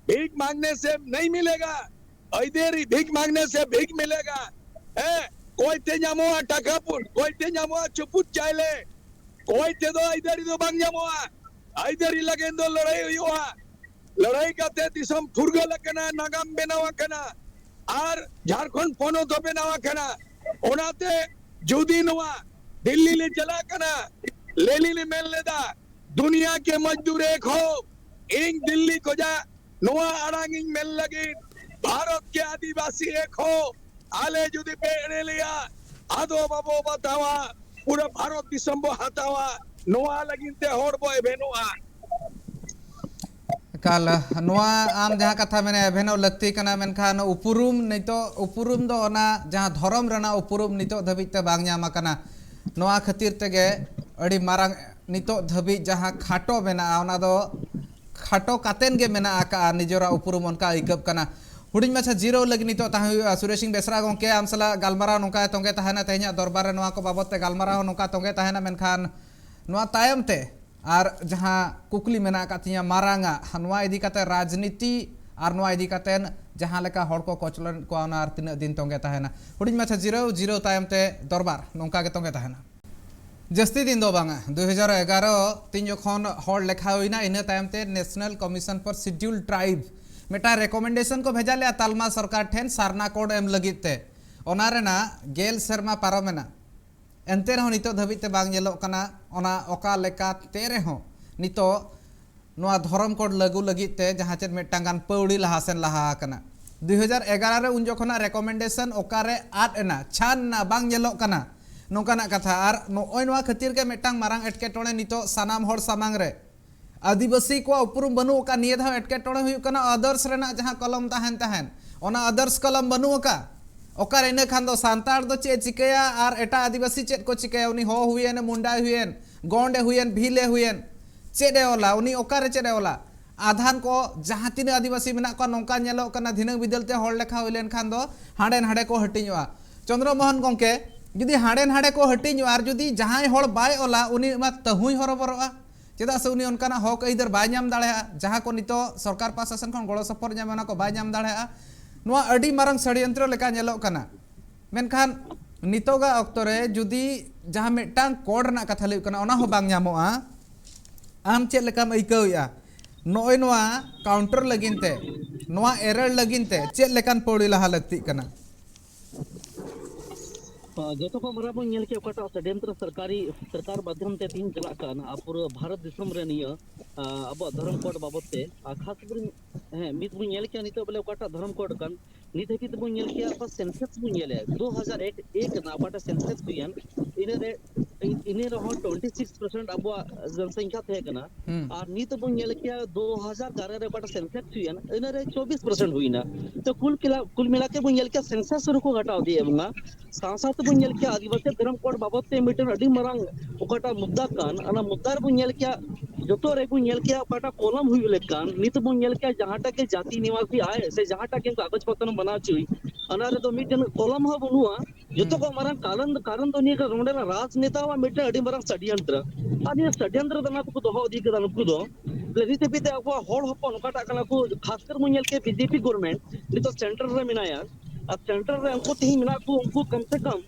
ᱵᱷᱤᱠ ᱢᱟᱝᱜᱽᱱᱮ ᱥᱮ ᱱᱟᱦᱤᱸ ᱢᱤᱞᱮᱜᱟ, ᱟᱹᱭᱫᱟᱹᱨᱤ ᱵᱷᱤᱠ ᱢᱟᱝᱜᱽᱱᱮ ᱥᱮ ᱵᱷᱤᱠ ᱢᱤᱞᱮᱜᱟ᱾ ᱦᱮᱸ, ᱠᱚᱭᱛᱮ ᱧᱟᱢᱚᱜᱼᱟ ᱴᱟᱠᱟ ᱯᱩᱱ, ᱠᱚᱭᱛᱮ ᱧᱟᱢᱚᱜᱼᱟ ᱪᱩᱯᱩᱫ ᱪᱟᱭᱞᱮ, ᱠᱚᱭᱛᱮ ᱫᱚ ᱟᱹᱭᱫᱟᱹᱨᱤ ᱫᱚ ᱵᱟᱝ ᱧᱟᱢᱚᱜᱼᱟ᱾ ᱟᱹᱭᱫᱟᱹᱨᱤ ᱞᱟᱹᱜᱤᱫ ᱫᱚ ᱞᱟᱹᱲᱦᱟᱹᱭ ᱦᱩᱭᱩᱜᱼᱟ᱾ ᱞᱟᱹᱲᱦᱟᱹᱭ ᱠᱟᱛᱮ ᱫᱤᱥᱚᱢ ᱯᱷᱩᱨᱜᱟᱹᱞ ᱟᱠᱟᱱᱟ, ᱱᱟᱜᱟᱢ ᱵᱮᱱᱟᱣ ᱟᱠᱟᱱᱟ, ᱟᱨ ᱡᱷᱟᱲᱠᱷᱚᱸᱰ ᱯᱚᱱᱚᱛ ᱦᱚᱸ ᱵᱮᱱᱟᱣ ᱟᱠᱟᱱᱟ᱾ ᱚᱱᱟᱛᱮ ᱡᱩᱫᱤ ᱱᱚᱣᱟ ᱫᱤᱞᱞᱤ ᱞᱮ ᱪᱟᱞᱟᱜ ᱠᱟᱱᱟ, ᱞᱮᱱᱤᱱ ᱮ ᱢᱮᱱ ᱞᱮᱫᱟ, "ᱫᱩᱱᱤᱭᱟ ᱠᱮ ᱢᱚᱡᱽᱫᱩᱨ ᱮᱠ ᱦᱳ", ᱤᱧ ᱫᱤᱞᱞᱤ ᱠᱷᱚᱱᱟᱜ ᱱᱚᱣᱟ ᱟᱲᱟᱝ ᱤᱧ ᱢᱮᱱ ᱞᱟᱹᱜᱤᱫ, "ᱵᱷᱟᱨᱚᱛ ᱠᱮ ᱟᱹᱫᱤᱵᱟᱹᱥᱤ ᱮᱠ ᱦᱳ", ᱟᱞᱮ ᱡᱩᱫᱤ ᱯᱮ ᱮᱲᱮ ᱞᱮᱭᱟ, ᱟᱫᱚ ᱵᱟᱵᱚ ᱵᱟᱛᱟᱣᱟ, ᱯᱩᱨᱟᱹ ᱵᱷᱟᱨᱚᱛ ᱫᱤᱥᱚᱢ ᱵᱚ ᱦᱟᱛᱟᱣᱟ, ᱱᱚᱣᱟ ᱞᱟᱹᱜᱤᱫ ᱛᱮ ᱦᱚᱲ ᱵᱚ ᱮᱵᱷᱮᱱᱚᱜᱼᱟ᱾ ᱮᱠᱟᱞ, ᱱᱚᱣᱟ ᱟᱢ ᱡᱟᱦᱟᱸ ᱠᱟᱛᱷᱟ ᱢᱮᱱᱟ, ᱮᱵᱷᱮᱱᱚᱜ ᱞᱟᱹᱠᱛᱤ ᱠᱟᱱᱟ, ᱢᱮᱱᱠᱷᱟᱱ ᱩᱯᱨᱩᱢ ᱱᱤᱛᱚᱜ, ᱩᱯᱨᱩᱢ ᱫᱚ ᱚᱱᱟ ᱡᱟᱦᱟᱸ ᱫᱷᱚᱨᱚᱢ ᱨᱮᱱᱟᱜ ᱩᱯᱨᱩᱢ ᱱᱤᱛᱚᱜ ᱫᱷᱟᱹᱵᱤᱡ ᱛᱮ ᱵᱟᱝ ᱧᱟᱢ ᱟᱠᱟᱱᱟ᱾ ᱱᱚᱣᱟ ᱠᱷᱟᱹᱛᱤᱨ ᱛᱮᱜᱮ ᱟᱹᱰᱤ ᱢᱟᱨᱟᱝ ᱱᱤᱛᱚᱜ ᱫᱷᱟᱹᱵᱤᱡ ᱡᱟᱦᱟᱸ ᱠᱷᱟᱴᱚ ᱢᱮᱱᱟᱜᱼᱟ, ᱚᱱᱟ ᱫᱚ ᱠᱷᱟᱴᱚ ᱠᱟᱛᱮᱱ ᱜᱮ ᱢᱮᱱᱟᱜ ᱟᱠᱟᱜᱼᱟ, ᱱᱤᱡᱮᱨᱟᱜ ᱩᱯᱨᱩᱢ ᱚᱱᱠᱟ ᱟᱹᱭᱠᱟᱹᱜ ᱠᱟᱱᱟ᱾ ᱦᱩᱰᱤᱧ ᱢᱟᱪᱷᱟ ᱡᱤᱨᱟᱹᱣ ᱞᱟᱹᱜᱤᱫ ᱱᱤᱛᱚᱜ ᱛᱟᱦᱮᱸ ᱦᱩᱭᱩᱜᱼᱟ᱾ ᱥᱩᱨᱮᱥ ᱥᱤᱝ ᱵᱮᱥᱨᱟ ᱜᱚᱢᱠᱮ, ᱟᱢ ᱥᱟᱞᱟᱜ ᱜᱟᱞᱢᱟᱨᱟᱣ ᱱᱚᱝᱠᱟ ᱛᱚᱸᱜᱮ ᱛᱟᱦᱮᱱᱟ, ᱛᱮᱦᱮᱧᱟᱜ ᱫᱚᱨᱵᱟᱨ ᱨᱮ ᱱᱚᱣᱟ ᱠᱚ ᱵᱟᱵᱚᱫ ᱛᱮ ᱜᱟᱞᱢᱟᱨᱟᱣ ᱦᱚᱸ ᱱᱚᱝᱠᱟ ᱛᱚᱸᱜᱮ ᱛᱟᱦᱮᱱᱟ, ᱢᱮᱱᱠᱷᱟᱱ ᱱᱚᱣᱟ ᱛᱟᱭᱚᱢ ᱛᱮ ᱟᱨ ᱡᱟᱦᱟᱸ ᱠᱩᱠᱞᱤ ᱢᱮᱱᱟᱜ ᱟᱠᱟᱫ ᱛᱤᱧᱟᱹ ᱢᱟᱨᱟᱝ ᱟᱜ, ᱱᱚᱣᱟ ᱤᱫᱤ ᱠᱟᱛᱮ ᱨᱟᱡᱽᱱᱤᱛᱤ ᱟᱨ ᱱᱚᱣᱟ ᱤᱫᱤ ᱠᱟᱛᱮ ᱡᱟᱦᱟᱸ ᱞᱮᱠᱟ ᱦᱚᱲ ᱠᱚ ᱠᱚᱪᱞᱚᱱᱮᱫ ᱠᱚᱣᱟ, ᱚᱱᱟ ᱟᱨ ᱛᱤᱱᱟᱹᱜ ᱫᱤᱱ ᱛᱚᱸᱜᱮ ᱛᱟᱦᱮᱱᱟ? ᱦᱩᱰᱤᱧ ᱢᱟᱪᱷᱟ ᱡᱤᱨᱟᱹᱣ, ᱡᱤᱨᱟᱹᱣ ᱛᱟᱭᱚᱢ ᱛᱮ ᱫᱚᱨᱵᱟᱨ ᱱᱚᱝᱠᱟ ᱜᱮ ᱛᱚᱸᱜᱮ ᱛᱟᱦᱮᱱᱟ᱾ ᱡᱟᱹᱥᱛᱤ ᱫᱤᱱ ᱫᱚ ᱵᱟᱝᱟ, ᱫᱩ ᱦᱟᱡᱟᱨ ᱮᱜᱟᱨᱚ ᱛᱤᱧ ᱡᱚᱠᱷᱚᱱ ᱦᱚᱲ ᱞᱮᱠᱷᱟ ᱦᱩᱭᱱᱟ, ᱤᱱᱟᱹ ᱛᱟᱭᱚᱢ ᱛᱮ National Commission for Scheduled Tribe ᱢᱤᱫᱴᱟᱝ recommendation ᱠᱚ ᱵᱷᱮᱡᱟ ᱞᱮᱫᱼᱟ ᱛᱟᱞᱢᱟ ᱥᱚᱨᱠᱟᱨ ᱴᱷᱮᱱ ᱥᱟᱨᱱᱟ code ᱮᱢ ᱞᱟᱹᱜᱤᱫ ᱛᱮ᱾ ᱚᱱᱟ ᱨᱮᱱᱟᱜ ᱜᱮᱞ ᱥᱮᱨᱢᱟ ᱯᱟᱨᱚᱢᱮᱱᱟ, ᱮᱱᱛᱮ ᱨᱮᱦᱚᱸ ᱱᱤᱛᱚᱜ ᱫᱷᱟᱹᱵᱤᱡ ᱛᱮ ᱵᱟᱝ ᱧᱮᱞᱚᱜ ᱠᱟᱱᱟ ᱚᱱᱟ ᱚᱠᱟ ᱞᱮᱠᱟᱛᱮ ᱨᱮᱦᱚᱸ ᱱᱤᱛᱚᱜ ᱱᱚᱣᱟ ᱫᱷᱚᱨᱚᱢ ᱠᱳᱰ ᱞᱟᱹᱜᱩ ᱞᱟᱹᱜᱤᱫ ᱛᱮ ᱡᱟᱦᱟᱸ ᱪᱮᱫ ᱢᱤᱫᱴᱟᱝ ᱜᱟᱱ ᱯᱟᱹᱣᱲᱤ ᱞᱟᱦᱟ ᱥᱮᱱ ᱞᱟᱦᱟ ᱟᱠᱟᱱᱟ᱾ ᱫᱩ ᱦᱟᱡᱟᱨ ᱮᱜᱟᱨᱚ ᱨᱮ ᱩᱱ ᱡᱚᱠᱷᱚᱱᱟᱜ ᱨᱮᱠᱚᱢᱮᱱᱰᱮᱥᱚᱱ ᱚᱠᱟᱨᱮ ᱟᱫ ᱮᱱᱟ, ᱪᱷᱟᱱ ᱮᱱᱟ, ᱵᱟᱝ ᱧᱮᱞᱚᱜ ᱠᱟᱱᱟ ᱱᱚᱝᱠᱟᱱᱟᱜ ᱠᱟᱛᱷᱟ᱾ ᱟᱨ ᱱᱚᱜᱼᱚᱭ ᱱᱚᱣᱟ ᱠᱷᱟᱹᱛᱤᱨ ᱜᱮ ᱢᱤᱫᱴᱟᱝ ᱢᱟᱨᱟᱝ ᱮᱴᱠᱮᱴᱚᱬᱮ ᱱᱤᱛᱚᱜ ᱥᱟᱱᱟᱢ ᱦᱚᱲ ᱥᱟᱢᱟᱝ ᱨᱮ᱾ ᱟᱹᱫᱤᱵᱟᱹᱥᱤ ᱠᱚᱣᱟᱜ ᱩᱯᱨᱩᱢ ᱵᱟᱹᱱᱩᱜ ᱟᱠᱟᱫ᱾ ᱱᱤᱭᱟᱹ ᱫᱷᱟᱣ ᱮᱴᱠᱮᱴᱚᱬᱮ ᱦᱩᱭᱩᱜ ᱠᱟᱱᱟ ᱟᱫᱟᱨᱥ ᱨᱮᱱᱟᱜ ᱡᱟᱦᱟᱸ ᱠᱚᱞᱚᱢ ᱛᱟᱦᱮᱱ ᱛᱟᱦᱮᱸᱱ, ᱚᱱᱟ ᱟᱫᱟᱨᱥ ᱠᱚᱞᱚᱢ ᱵᱟᱹᱱᱩᱜ ᱟᱠᱟᱫ᱾ ᱚᱠᱟᱨᱮ ᱤᱱᱟᱹ ᱠᱷᱟᱱ ᱫᱚ ᱥᱟᱱᱛᱟᱲ ᱫᱚ ᱪᱮᱫ ᱮ ᱪᱤᱠᱟᱹᱭᱟ ᱟᱨ ᱮᱴᱟᱜ ᱟᱹᱫᱤᱵᱟᱹᱥᱤ ᱪᱮᱫ ᱠᱚ ᱪᱤᱠᱟᱹᱭᱟ? ᱩᱱᱤ ᱦᱚ ᱦᱩᱭᱮᱱ, ᱢᱩᱱᱰᱟᱭ ᱦᱩᱭᱮᱱ, ᱜᱚᱸᱰᱮ ᱦᱩᱭᱮᱱ, ᱵᱷᱤᱞᱮ ᱦᱩᱭᱮᱱ, ᱪᱮᱫ ᱮ ᱚᱞᱟ? ᱩᱱᱤ ᱚᱠᱟᱨᱮ ᱪᱮᱫ ᱮ ᱚᱞᱟ? ᱟᱫᱷᱟᱱ ᱠᱚ ᱡᱟᱦᱟᱸ ᱛᱤᱱᱟᱹᱜ ᱟᱹᱫᱤᱵᱟᱹᱥᱤ ᱢᱮᱱᱟᱜ ᱠᱚᱣᱟ, ᱱᱚᱝᱠᱟ ᱧᱮᱞᱚᱜ ᱠᱟᱱᱟ ᱫᱷᱤᱱᱟᱹᱝ ᱵᱤᱫᱟᱹᱞ ᱛᱮ ᱦᱚᱲ ᱞᱮᱠᱷᱟ ᱦᱩᱭ ᱞᱮᱱᱠᱷᱟᱱ ᱫᱚ ᱦᱟᱸᱰᱮ ᱱᱟᱰᱮ ᱠᱚ ᱦᱟᱹᱴᱤᱧᱚᱜᱼᱟ᱾ ᱪᱚᱱᱫᱨᱚ ᱢᱳᱦᱚᱱ ᱜᱚᱢᱠᱮ, ᱡᱩᱫᱤ ᱦᱟᱸᱰᱮ ᱱᱟᱰᱮ ᱠᱚ ᱦᱟᱹᱴᱤᱧᱚᱜᱼᱟ ᱟᱨ ᱡᱩᱫᱤ ᱡᱟᱦᱟᱸᱭ ᱦᱚᱲ ᱵᱟᱭ ᱚᱞᱟ, ᱩᱱᱤ ᱢᱟ ᱛᱟᱹᱦᱩᱭ ᱦᱚᱨᱚᱵᱚᱨᱚᱜᱼᱟ᱾ ᱪᱮᱫᱟᱜ ᱥᱮ ᱩᱱᱤ ᱚᱱᱠᱟᱱᱟᱜ ᱦᱚᱠ ᱟᱹᱭᱫᱟᱹᱨ ᱵᱟᱭ ᱧᱟᱢ ᱫᱟᱲᱮᱭᱟᱜᱼᱟ, ᱡᱟᱦᱟᱸ ᱠᱚ ᱱᱤᱛᱚᱜ ᱥᱚᱨᱠᱟᱨ ᱯᱟᱦᱴᱟ ᱥᱮᱱ ᱠᱷᱚᱱ ᱜᱚᱲᱚ ᱥᱚᱯᱚᱦᱚᱫ ᱧᱟᱢ, ᱚᱱᱟ ᱠᱚ ᱵᱟᱭ ᱧᱟᱢ ᱫᱟᱲᱮᱭᱟᱜᱼᱟ᱾ ᱱᱚᱣᱟ ᱟᱹᱰᱤ ᱢᱟᱨᱟᱝ ᱥᱚᱲᱭᱚᱱᱛᱨᱚ ᱞᱮᱠᱟ ᱧᱮᱞᱚᱜ ᱠᱟᱱᱟ᱾ ᱢᱮᱱᱠᱷᱟᱱ ᱱᱤᱛᱚᱜᱟᱜ ᱚᱠᱛᱚ ᱨᱮ ᱡᱩᱫᱤ ᱡᱟᱦᱟᱸ ᱢᱤᱫᱴᱟᱝ ᱠᱳᱰ ᱨᱮᱱᱟᱜ ᱠᱟᱛᱷᱟ ᱞᱟᱹᱭ ᱦᱩᱭᱩᱜ ᱠᱟᱱᱟ, ᱚᱱᱟ ᱦᱚᱸ ᱵᱟᱝ ᱧᱟᱢᱚᱜᱼᱟ᱾ ᱟᱢ ᱪᱮᱫ ᱞᱮᱠᱟᱢ ᱟᱹᱭᱠᱟᱹᱣᱮᱫᱼᱟ? ᱱᱚᱜᱼᱚᱭ ᱱᱚᱣᱟ ᱠᱟᱣᱩᱱᱴᱟᱨ ᱞᱟᱹᱜᱤᱫ ᱛᱮ, ᱱᱚᱣᱟ ᱮᱨᱟᱨ ᱞᱟᱹᱜᱤᱫ ᱛᱮ ᱪᱮᱫ ᱞᱮᱠᱟᱱ ᱯᱟᱹᱣᱲᱤ ᱞᱟᱦᱟ ᱞᱟᱹᱠᱛᱤᱜ ᱠᱟᱱᱟ? ᱡᱚᱛᱚ ᱠᱷᱚᱱ ᱢᱟᱨᱟᱝ ᱵᱚᱱ ᱧᱮᱞ ᱠᱮᱫ ᱚᱠᱟᱴᱟᱜ ᱥᱚᱰᱭᱚᱱᱛᱨᱚ ᱥᱚᱨᱠᱟᱨᱤ, ᱥᱚᱨᱠᱟᱨ ᱢᱟᱫᱽᱫᱷᱚᱢ ᱛᱮ ᱛᱮᱦᱮᱧ ᱪᱟᱞᱟᱜ ᱠᱟᱱ ᱟᱨ ᱯᱩᱨᱟᱹ ᱵᱷᱟᱨᱚᱛ ᱫᱤᱥᱚᱢ ᱨᱮ ᱱᱤᱭᱟᱹ, ᱟ, ᱟᱵᱚᱣᱟᱜ ᱫᱷᱚᱨᱚᱢ ᱠᱳᱰ ᱵᱟᱵᱚᱛ ᱛᱮ, ᱟᱨ ᱠᱷᱟᱥ ᱠᱚᱨᱮ, ᱦᱮᱸ, ᱢᱤᱫ ᱵᱚᱱ ᱧᱮᱞ ᱠᱮᱭᱟ ᱱᱤᱛᱚᱜ ᱵᱚᱞᱮ ᱚᱠᱟᱴᱟᱜ ᱫᱷᱚᱨᱚᱢ ᱠᱳᱰ ᱠᱟᱱ, ᱱᱤᱛ ᱦᱟᱹᱵᱤᱡ ᱛᱮᱵᱚᱱ ᱧᱮᱞ ᱠᱮᱭᱟ ᱚᱠᱟ ᱥᱮᱱᱥᱟᱥ ᱵᱚᱱ ᱧᱮᱞᱮᱫ ᱫᱩ ᱦᱟᱡᱟᱨ ᱮᱠ ᱨᱮᱱᱟᱜ ᱚᱠᱟᱴᱟᱜ ᱥᱮᱱᱥᱟᱥ ᱦᱩᱭᱮᱱ, ᱤᱱᱟᱹ ᱨᱮ, ᱤᱱᱟᱹ ᱨᱮᱦᱚᱸ ᱴᱩᱭᱮᱱᱴᱤ ᱥᱤᱠᱥ ᱯᱟᱨᱥᱮᱱᱴ ᱟᱵᱚᱣᱟᱜ ᱡᱚᱱᱥᱚᱝᱠᱷᱟ ᱛᱟᱦᱮᱸ ᱠᱟᱱᱟ᱾ ᱦᱩᱸ᱾ ᱟᱨ ᱱᱤᱛ ᱵᱚᱱ ᱧᱮᱞ ᱠᱮᱭᱟ ᱫᱩ ᱦᱟᱡᱟᱨ ᱮᱜᱟᱨᱚ ᱨᱮ ᱚᱠᱟᱴᱟᱜ ᱥᱮᱱᱥᱟᱥ ᱦᱩᱭᱮᱱ, ᱤᱱᱟᱹ ᱨᱮ ᱪᱚᱵᱵᱤᱥ ᱯᱟᱨᱥᱮᱱᱴ ᱦᱩᱭᱱᱟ᱾ ᱛᱚ ᱠᱩᱞ ᱠᱮᱞᱟ-, ᱠᱩᱞ ᱢᱤᱞᱟ ᱠᱮ ᱵᱚᱱ ᱧᱮᱞ ᱠᱮᱭᱟ ᱥᱮᱱᱥᱟᱥ ᱨᱮᱠᱚ ᱜᱷᱟᱴᱟᱣ ᱤᱫᱤᱭᱮᱫ ᱵᱚᱱᱟ᱾ ᱥᱟᱶ ᱥᱟᱶ ᱛᱮᱵᱚᱱ ᱧᱮᱞ ᱠᱮᱭᱟ ᱟᱹᱫᱤᱵᱟᱹᱥᱤ ᱫᱷᱚᱨᱚᱢ ᱠᱳᱰ ᱵᱟᱵᱚᱛ ᱛᱮ ᱢᱤᱫᱴᱮᱱ ᱟᱹᱰᱤ ᱢᱟᱨᱟᱝ ᱚᱠᱟᱴᱟᱜ ᱢᱩᱫᱽᱫᱟ ᱠᱟᱱ, ᱚᱱᱟ ᱢᱩᱫᱽᱫᱟ ᱨᱮᱵᱚᱱ ᱧᱮᱞ ᱠᱮᱭᱟ, ᱡᱚᱛᱚ ᱨᱮᱵᱚᱱ ᱧᱮᱞ ᱠᱮᱭᱟ ᱚᱠᱟᱴᱟᱜ ᱠᱚᱞᱚᱢ ᱦᱩᱭᱩᱜ ᱞᱮᱠᱟᱱ, ᱱᱤᱛ ᱵᱚᱱ ᱧᱮᱞ ᱠᱮᱭᱟ ᱡᱟᱦᱟᱸᱴᱟᱜ ᱜᱮ ᱡᱟᱹᱛᱤ ᱱᱤᱵᱟᱥᱤ ᱟᱭ ᱥᱮ ᱡᱟᱦᱟᱸᱴᱟᱜ ᱜᱮ ᱠᱟᱜᱚᱡᱽ ᱯᱚᱛᱨᱚ ᱵᱮᱱᱟᱣ ᱦᱚᱪᱚᱭ, ᱚᱱᱟ ᱨᱮᱫᱚ ᱢᱤᱫᱴᱮᱱ ᱠᱚᱞᱚᱢ ᱦᱚᱸ ᱵᱟᱹᱱᱩᱜᱼᱟ᱾ ᱡᱚᱛᱚ ᱦᱩᱸ᱾ ᱠᱷᱚᱱ ᱢᱟᱨᱟᱝ ᱠᱟᱨᱚᱱ, ᱠᱟᱨᱚᱱ ᱫᱚ ᱱᱤᱭᱟᱹ ᱠᱟᱱᱟ, ᱱᱚᱰᱮ ᱨᱮᱱ ᱨᱟᱡᱽᱱᱮᱛᱟᱣᱟᱜ ᱢᱤᱫᱴᱮᱱ ᱟᱹᱰᱤ ᱢᱟᱨᱟᱝ ᱥᱟᱰᱭᱚᱱᱛᱨᱚ᱾ ᱟᱨ ᱱᱤᱭᱟᱹ ᱥᱟᱰᱭᱚᱱᱛᱨᱚ ᱫᱚ ᱚᱱᱟ ᱛᱮᱠᱚ ᱫᱚᱦᱚ ᱤᱫᱤ ᱠᱟᱫᱟ ᱱᱩᱠᱩ ᱫᱚ᱾ ᱵᱚᱞᱮ ᱱᱤᱛ ᱦᱟᱹᱵᱤᱡ ᱛᱮ ᱟᱵᱚᱣᱟᱜ ᱦᱚᱲ ᱦᱚᱯᱚᱱ ᱚᱠᱟᱴᱟᱜ ᱠᱟᱱᱟ ᱠᱚ, ᱠᱷᱟᱥ ᱠᱟᱨ ᱵᱚᱱ ᱧᱮᱞ ᱠᱮᱫ ᱵᱤᱡᱮᱯᱤ ᱜᱚᱵᱷᱚᱨᱱᱢᱮᱱᱴ ᱱᱤᱛᱚᱜ ᱥᱮᱱᱴᱟᱨ ᱨᱮ ᱢᱮᱱᱟᱭᱟ, ᱟᱨ ᱥᱮᱱᱴᱟᱨ ᱨᱮ ᱩᱱᱠᱩ ᱛᱮᱦᱮᱧ ᱢᱮᱱᱟᱜ ᱠᱚ, ᱩᱱᱠᱩ ᱠᱚᱢ ᱥᱮ ᱠᱚᱢ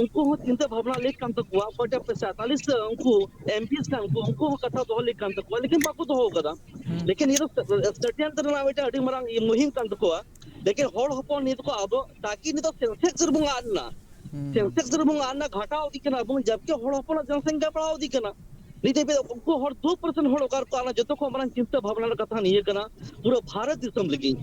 ᱩᱱᱠᱩ ᱦᱚᱸ ᱪᱤᱱᱛᱟᱹ ᱵᱷᱟᱵᱽᱱᱟ ᱞᱮᱠ ᱠᱟᱱ ᱛᱟᱠᱚᱣᱟ, ᱚᱠᱚᱭᱴᱟᱜ ᱯᱮ ᱥᱟᱭᱛᱟᱞᱤᱥ ᱩᱱᱠᱩ ᱮᱢ ᱯᱤ ᱮᱥ ᱠᱟᱱ ᱠᱚ, ᱩᱱᱠᱩ ᱦᱚᱸ ᱠᱟᱛᱷᱟ ᱫᱚᱦᱚ ᱞᱮᱠ ᱠᱟᱱ ᱛᱟᱠᱚᱣᱟ, ᱞᱮᱠᱤᱱ ᱵᱟᱠᱚ ᱫᱚᱦᱚ ᱠᱟᱫᱟ᱾ ᱦᱩᱸ᱾ ᱞᱮᱠᱤᱱ ᱱᱤᱭᱟᱹ ᱫᱚ ᱥᱴᱮᱰᱤᱭᱟᱢ ᱨᱮᱱᱟᱜ ᱢᱤᱫᱴᱮᱱ ᱟᱹᱰᱤ ᱢᱟᱨᱟᱝ ᱤᱭᱟᱹ ᱢᱩᱦᱤᱢ ᱠᱟᱱ ᱛᱟᱠᱚᱣᱟ᱾ ᱞᱮᱠᱤᱱ ᱦᱚᱲ ᱦᱚᱯᱚᱱ ᱱᱤᱛ ᱠᱚ ᱟᱵᱚ ᱛᱟᱠᱤ ᱱᱤᱛ ᱥᱮᱱᱥᱮᱠᱥ ᱨᱮᱵᱚᱱ ᱟᱫ ᱮᱱᱟ᱾ ᱥᱮᱱᱥᱮᱠᱥ ᱨᱮᱵᱚᱱ ᱟᱫ ᱮᱱᱟ, ᱜᱷᱟᱴᱟᱣ ᱤᱫᱤᱜ ᱠᱟᱱᱟ ᱵᱚᱱ, ᱡᱟᱵᱠᱤ ᱦᱚᱲ ᱦᱚᱯᱚᱱᱟᱜ ᱡᱚᱱᱥᱚᱝᱠᱷᱟ ᱵᱟᱲᱦᱟᱣ ᱤᱫᱤᱜ ᱠᱟᱱᱟ᱾ ᱱᱤᱛ ᱦᱟᱹᱵᱤᱡ ᱩᱱᱠᱩ ᱦᱚᱲ ᱫᱩ ᱯᱟᱨᱥᱮᱱᱴ ᱦᱚᱲ ᱚᱠᱟ ᱨᱮᱠᱚ ᱟᱫ ᱮᱱᱟ? ᱡᱚᱛᱚ ᱠᱷᱚᱱ ᱢᱟᱨᱟᱝ ᱪᱤᱱᱛᱟᱹ ᱵᱷᱟᱵᱽᱱᱟ ᱨᱮᱱᱟᱜ ᱠᱟᱛᱷᱟ ᱱᱤᱭᱟᱹ ᱠᱟᱱᱟ, ᱯᱩᱨᱟᱹ ᱵᱷᱟᱨᱚᱛ ᱫᱤᱥᱚᱢ ᱞᱟᱹᱜᱤᱫ᱾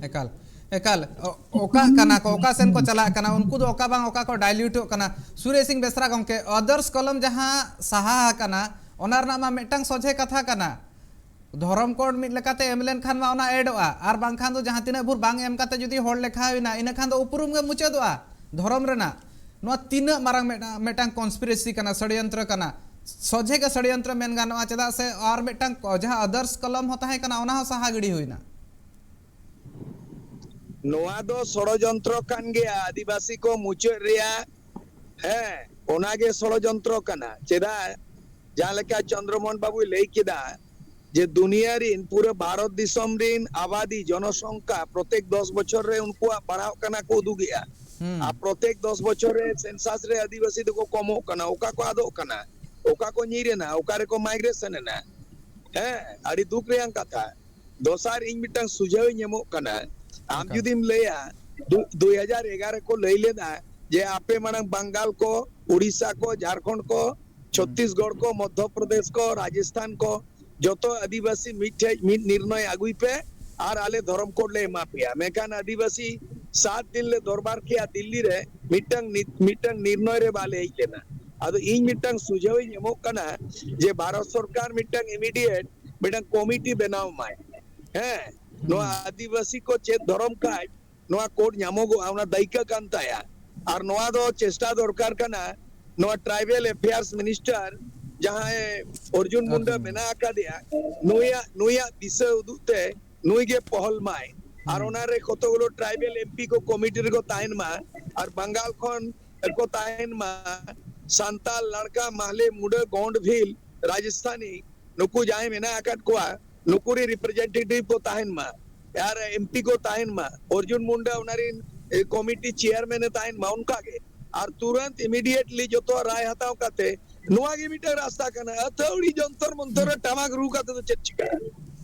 ᱮᱠᱟᱞ, ᱮᱠᱟᱞ᱾ ᱚ-, ᱚᱠᱟ ᱠᱟᱱᱟ ᱠᱚ, ᱚᱠᱟ ᱥᱮᱱ ᱠᱚ ᱪᱟᱞᱟᱜ ᱠᱟᱱᱟ, ᱩᱱᱠᱩ ᱫᱚ ᱚᱠᱟ ᱵᱟᱝ ᱚᱠᱟ ᱠᱚ ᱰᱟᱭᱞᱤᱭᱩᱴᱚᱜ ᱠᱟᱱᱟ᱾ ᱥᱩᱨᱮᱥ ᱥᱤᱝ ᱵᱮᱥᱨᱟ ᱜᱚᱢᱠᱮ, ᱟᱫᱚᱨᱥ ᱠᱚᱞᱚᱢ ᱡᱟᱦᱟᱸ ᱥᱟᱦᱟ ᱟᱠᱟᱱᱟ, ᱚᱱᱟ ᱨᱮᱱᱟᱜ ᱢᱟ ᱢᱤᱫᱴᱟᱝ ᱥᱚᱡᱷᱮ ᱠᱟᱛᱷᱟ ᱠᱟᱱᱟ᱾ ᱫᱷᱚᱨᱚᱢ ᱠᱳᱰ ᱢᱤᱫ ᱞᱮᱠᱟᱛᱮ ᱮᱢ ᱞᱮᱱᱠᱷᱟᱱ ᱢᱟ ᱚᱱᱟ ᱮᱰᱚᱜᱼᱟ, ᱟᱨ ᱵᱟᱝᱠᱷᱟᱱ ᱫᱚ ᱡᱟᱦᱟᱸ ᱛᱤᱱᱟᱹᱜ ᱵᱷᱳᱨ ᱵᱟᱝ ᱮᱢ ᱠᱟᱛᱮ ᱡᱩᱫᱤ ᱦᱚᱲ ᱞᱮᱠᱷᱟ ᱦᱩᱭᱱᱟ, ᱤᱱᱟᱹ ᱠᱷᱟᱱ ᱫᱚ ᱩᱯᱨᱩᱢ ᱜᱮ ᱢᱩᱪᱟᱹᱫᱚᱜᱼᱟ ᱫᱷᱚᱨᱚᱢ ᱨᱮᱱᱟᱜ᱾ ᱱᱚᱣᱟ ᱛᱤᱱᱟᱹᱜ ᱢᱟᱨᱟᱝ ᱢᱤᱫᱴᱟᱝ, ᱢᱤᱫᱴᱟᱝ ᱠᱚᱱᱥᱯᱤᱨᱮᱥᱤ ᱠᱟᱱᱟ, ᱥᱚᱲᱭᱚᱱᱛᱨᱚ ᱠᱟᱱᱟ, ᱥᱚᱡᱷᱮ ᱜᱮ ᱥᱚᱲᱭᱚᱱᱛᱨᱚ ᱢᱮᱱ ᱜᱟᱱᱚᱜᱼᱟ᱾ ᱪᱮᱫᱟᱜ ᱥᱮ ᱟᱨ ᱢᱤᱫᱴᱟᱝ ᱠᱚ-, ᱡᱟᱦᱟᱸ ᱟᱫᱚᱨᱥ ᱠᱚᱞᱚᱢ ᱦᱚᱸ ᱛᱟᱦᱮᱸ ᱠᱟᱱᱟ, ᱚᱱᱟ ᱦᱚᱸ ᱥᱟᱦᱟ ᱜᱤᱰᱤ ᱦᱩᱭᱱᱟ᱾ ᱱᱚᱣᱟ ᱫᱚ ᱥᱚᱲᱚᱡᱚᱱᱛᱨᱚ ᱠᱟᱱ ᱜᱮᱭᱟ, ᱟᱹᱫᱤᱵᱟᱹᱥᱤ ᱠᱚ ᱢᱩᱪᱟᱹᱫ ᱨᱮᱭᱟᱜ᱾ ᱦᱮᱸ, ᱚᱱᱟᱜᱮ ᱥᱚᱲᱚᱡᱚᱱᱛᱨᱚ ᱠᱟᱱᱟ᱾ ᱪᱮᱫᱟᱜ, ᱡᱟᱦᱟᱸ ᱞᱮᱠᱟ ᱪᱚᱱᱫᱨᱚᱢᱳᱦᱚᱱ ᱵᱟᱵᱩᱭ ᱞᱟᱹᱭ ᱠᱮᱫᱟ, ᱡᱮ ᱫᱩᱱᱤᱭᱟᱹ ᱨᱤᱱ, ᱯᱩᱨᱟᱹ ᱵᱷᱟᱨᱚᱛ ᱫᱤᱥᱚᱢ ᱨᱤᱱ ᱟᱵᱟᱫᱤ, ᱡᱚᱱᱚᱥᱚᱝᱠᱷᱟ, ᱯᱨᱚᱛᱮᱠ ᱫᱚᱥ ᱵᱚᱪᱷᱚᱨ ᱨᱮ ᱩᱱᱠᱩᱣᱟᱜ ᱵᱟᱲᱦᱟᱣᱜ ᱠᱟᱱᱟ ᱠᱚ ᱩᱫᱩᱜᱮᱜᱼᱟ᱾ ᱦᱩᱸ᱾ ᱟᱨ ᱯᱨᱚᱛᱮᱠ ᱫᱚᱥ ᱵᱚᱪᱷᱚᱨ ᱨᱮ ᱥᱮᱱᱥᱟᱥ ᱨᱮ ᱟᱹᱫᱤᱵᱟᱹᱥᱤ ᱫᱚᱠᱚ ᱠᱚᱢᱚᱜ ᱠᱟᱱᱟ᱾ ᱚᱠᱟ ᱠᱚ ᱟᱫᱚᱜ ᱠᱟᱱᱟ? ᱚᱠᱟ ᱠᱚ ᱧᱤᱨ ᱮᱱᱟ? ᱚᱠᱟ ᱨᱮᱠᱚ ᱢᱟᱭᱜᱨᱮᱥᱚᱱ ᱮᱱᱟ? ᱦᱮᱸ, ᱟᱹᱰᱤ ᱫᱩᱠ ᱨᱮᱭᱟᱝ ᱠᱟᱛᱷᱟ᱾ ᱫᱚᱥᱟᱨ, ᱤᱧ ᱢᱤᱫᱴᱟᱝ ᱥᱩᱡᱷᱟᱹᱣ ᱤᱧ ᱮᱢᱚᱜ ᱠᱟᱱᱟ᱾ ᱟᱢ ᱮᱠᱟᱞ᱾ ᱡᱩᱫᱤᱢ ᱞᱟᱹᱭᱟ, ᱫᱩ-, ᱫᱩᱭ ᱦᱟᱡᱟᱨ ᱮᱜᱟᱨᱚ ᱠᱚ ᱞᱟᱹᱭ ᱞᱮᱫᱟ ᱡᱮ ᱟᱯᱮ ᱢᱟᱲᱟᱝ ᱵᱟᱝᱜᱟᱞ ᱠᱚ, ᱩᱲᱤᱥᱥᱟ ᱠᱚ, ᱡᱷᱟᱲᱠᱷᱚᱸᱰ ᱠᱚ, ᱪᱷᱚᱛᱛᱤᱥᱜᱚᱲ ᱠᱚ, ᱢᱚᱫᱽᱫᱷᱚ ᱯᱨᱚᱫᱮᱥ ᱠᱚ, ᱨᱟᱡᱚᱥᱛᱷᱟᱱ ᱠᱚ, ᱡᱚᱛᱚ ᱟᱹᱫᱤᱵᱟᱹᱥᱤ ᱢᱤᱫᱴᱷᱮᱡ ᱢᱤᱫ ᱱᱤᱨᱱᱚᱭ ᱟᱹᱜᱩᱭ ᱯᱮ ᱟᱨ ᱟᱞᱮ ᱫᱷᱚᱨᱚᱢ ᱠᱳᱰ ᱞᱮ ᱮᱢᱟ ᱯᱮᱭᱟ᱾ ᱢᱮᱱᱠᱷᱟᱱ ᱟᱹᱫᱤᱵᱟᱹᱥᱤ ᱥᱟᱛ ᱫᱤᱱ ᱞᱮ ᱫᱚᱨᱵᱟᱨ ᱠᱮᱜᱼᱟ ᱫᱤᱞᱞᱤ ᱨᱮ, ᱢᱤᱫᱴᱟᱝ ᱱᱤ-, ᱢᱤᱫᱴᱟᱝ ᱱᱤᱨᱱᱚᱭ ᱨᱮ ᱵᱟᱞᱮ ᱦᱮᱡ ᱞᱮᱱᱟ᱾ ᱟᱫᱚ ᱤᱧ ᱢᱤᱫᱴᱟᱝ ᱥᱩᱡᱷᱟᱹᱣ ᱤᱧ ᱮᱢᱚᱜ ᱠᱟᱱᱟ ᱡᱮ ᱵᱷᱟᱨᱚᱛ ᱥᱚᱨᱠᱟᱨ ᱢᱤᱫᱴᱟᱝ ᱤᱢᱤᱰᱤᱭᱮᱴ ᱢᱤᱫᱴᱟᱝ ᱠᱚᱢᱤᱴᱤ ᱵᱮᱱᱟᱣ ᱢᱟᱭ᱾ ᱦᱮᱸ, ᱱᱚᱣᱟ ᱟᱹᱫᱤᱵᱟᱹᱥᱤ ᱠᱚ ᱪᱮᱫ ᱫᱷᱚᱨᱚᱢ ᱠᱟᱡᱽ, ᱱᱚᱣᱟ ᱠᱳᱰ ᱧᱟᱢᱚᱜᱚᱜᱼᱟ, ᱚᱱᱟ ᱫᱟᱹᱭᱠᱟᱹ ᱠᱟᱱ ᱛᱟᱭᱟ᱾ ᱟᱨ ᱱᱚᱣᱟ ᱫᱚ ᱪᱮᱥᱴᱟ ᱫᱚᱨᱠᱟᱨ ᱠᱟᱱᱟ, ᱱᱚᱣᱟ ᱴᱨᱟᱭᱵᱮᱞ ᱮᱯᱷᱮᱭᱟᱨᱥ ᱢᱤᱱᱤᱥᱴᱟᱨ ᱡᱟᱦᱟᱸᱭ ᱚᱨᱡᱩᱱ ᱢᱩᱱᱰᱟ ᱚᱨᱡᱩᱱ ᱢᱩᱱᱰᱟ᱾ ᱢᱮᱱᱟᱜ ᱟᱠᱟᱫᱮᱭᱟ, ᱱᱩᱭᱟᱜ, ᱱᱩᱭᱟᱜ ᱫᱤᱥᱟᱹ ᱩᱫᱩᱜ ᱛᱮ ᱱᱩᱭ ᱜᱮ ᱯᱚᱦᱚᱞ ᱢᱟᱭ᱾ ᱟᱨ ᱦᱩᱸ᱾ ᱚᱱᱟᱨᱮ ᱠᱚᱛᱚᱜᱩᱞᱳ ᱴᱨᱟᱭᱵᱮᱞ ᱮᱢᱯᱤ ᱠᱚ ᱠᱚᱢᱤᱴᱤ ᱨᱮᱠᱚ ᱛᱟᱦᱮᱱ ᱢᱟ, ᱟᱨ ᱵᱟᱝᱜᱟᱞ ᱠᱷᱚᱱ ᱠᱚ ᱛᱟᱦᱮᱱ ᱢᱟ, ᱥᱟᱱᱛᱟᱞ, ᱞᱟᱲᱠᱟ, ᱢᱟᱦᱞᱮ, ᱢᱩᱰᱟᱹ, ᱜᱚᱸᱰ, ᱵᱷᱤᱞ, ᱨᱟᱡᱚᱥᱛᱷᱟᱱᱤ, ᱱᱩᱠᱩ ᱡᱟᱦᱟᱸᱭ ᱢᱮᱱᱟᱜ ᱟᱠᱟᱫ ᱠᱚᱣᱟ, ᱱᱩᱠᱩ ᱨᱤᱱ ᱨᱤᱯᱨᱮᱡᱮᱱᱴᱮᱴᱤᱵᱷ ᱠᱚ ᱛᱟᱦᱮᱱ ᱢᱟ, ᱟᱨ ᱮᱢᱯᱤ ᱠᱚ ᱛᱟᱦᱮᱱ ᱢᱟ, ᱚᱨᱡᱩᱱ ᱢᱩᱱᱰᱟ ᱚᱱᱟ ᱨᱤᱱ, ᱮ, ᱠᱚᱢᱤᱴᱤ ᱪᱮᱭᱟᱨᱢᱮᱱ ᱮ ᱛᱟᱦᱮᱱ ᱢᱟ, ᱚᱱᱠᱟ ᱜᱮ᱾ ᱟᱨ ᱛᱩᱨᱟᱹᱱᱛ ᱤᱢᱤᱰᱤᱭᱮᱴᱞᱤ ᱡᱚᱛᱚᱣᱟᱜ ᱨᱟᱭ ᱦᱟᱛᱟᱣ ᱠᱟᱛᱮ, ᱱᱚᱣᱟ ᱜᱮ ᱢᱤᱫᱴᱟᱝ ᱨᱟᱥᱛᱟ ᱠᱟᱱᱟ᱾ ᱟᱹᱛᱷᱟᱹᱣᱲᱤ ᱡᱚᱱᱛᱚᱨ ᱢᱚᱱᱛᱚᱨ ᱨᱮ ᱴᱟᱢᱟᱠ ᱨᱩ ᱠᱟᱛᱮ ᱫᱚ ᱪᱮᱫ ᱪᱤᱠᱟᱹᱜᱼᱟ?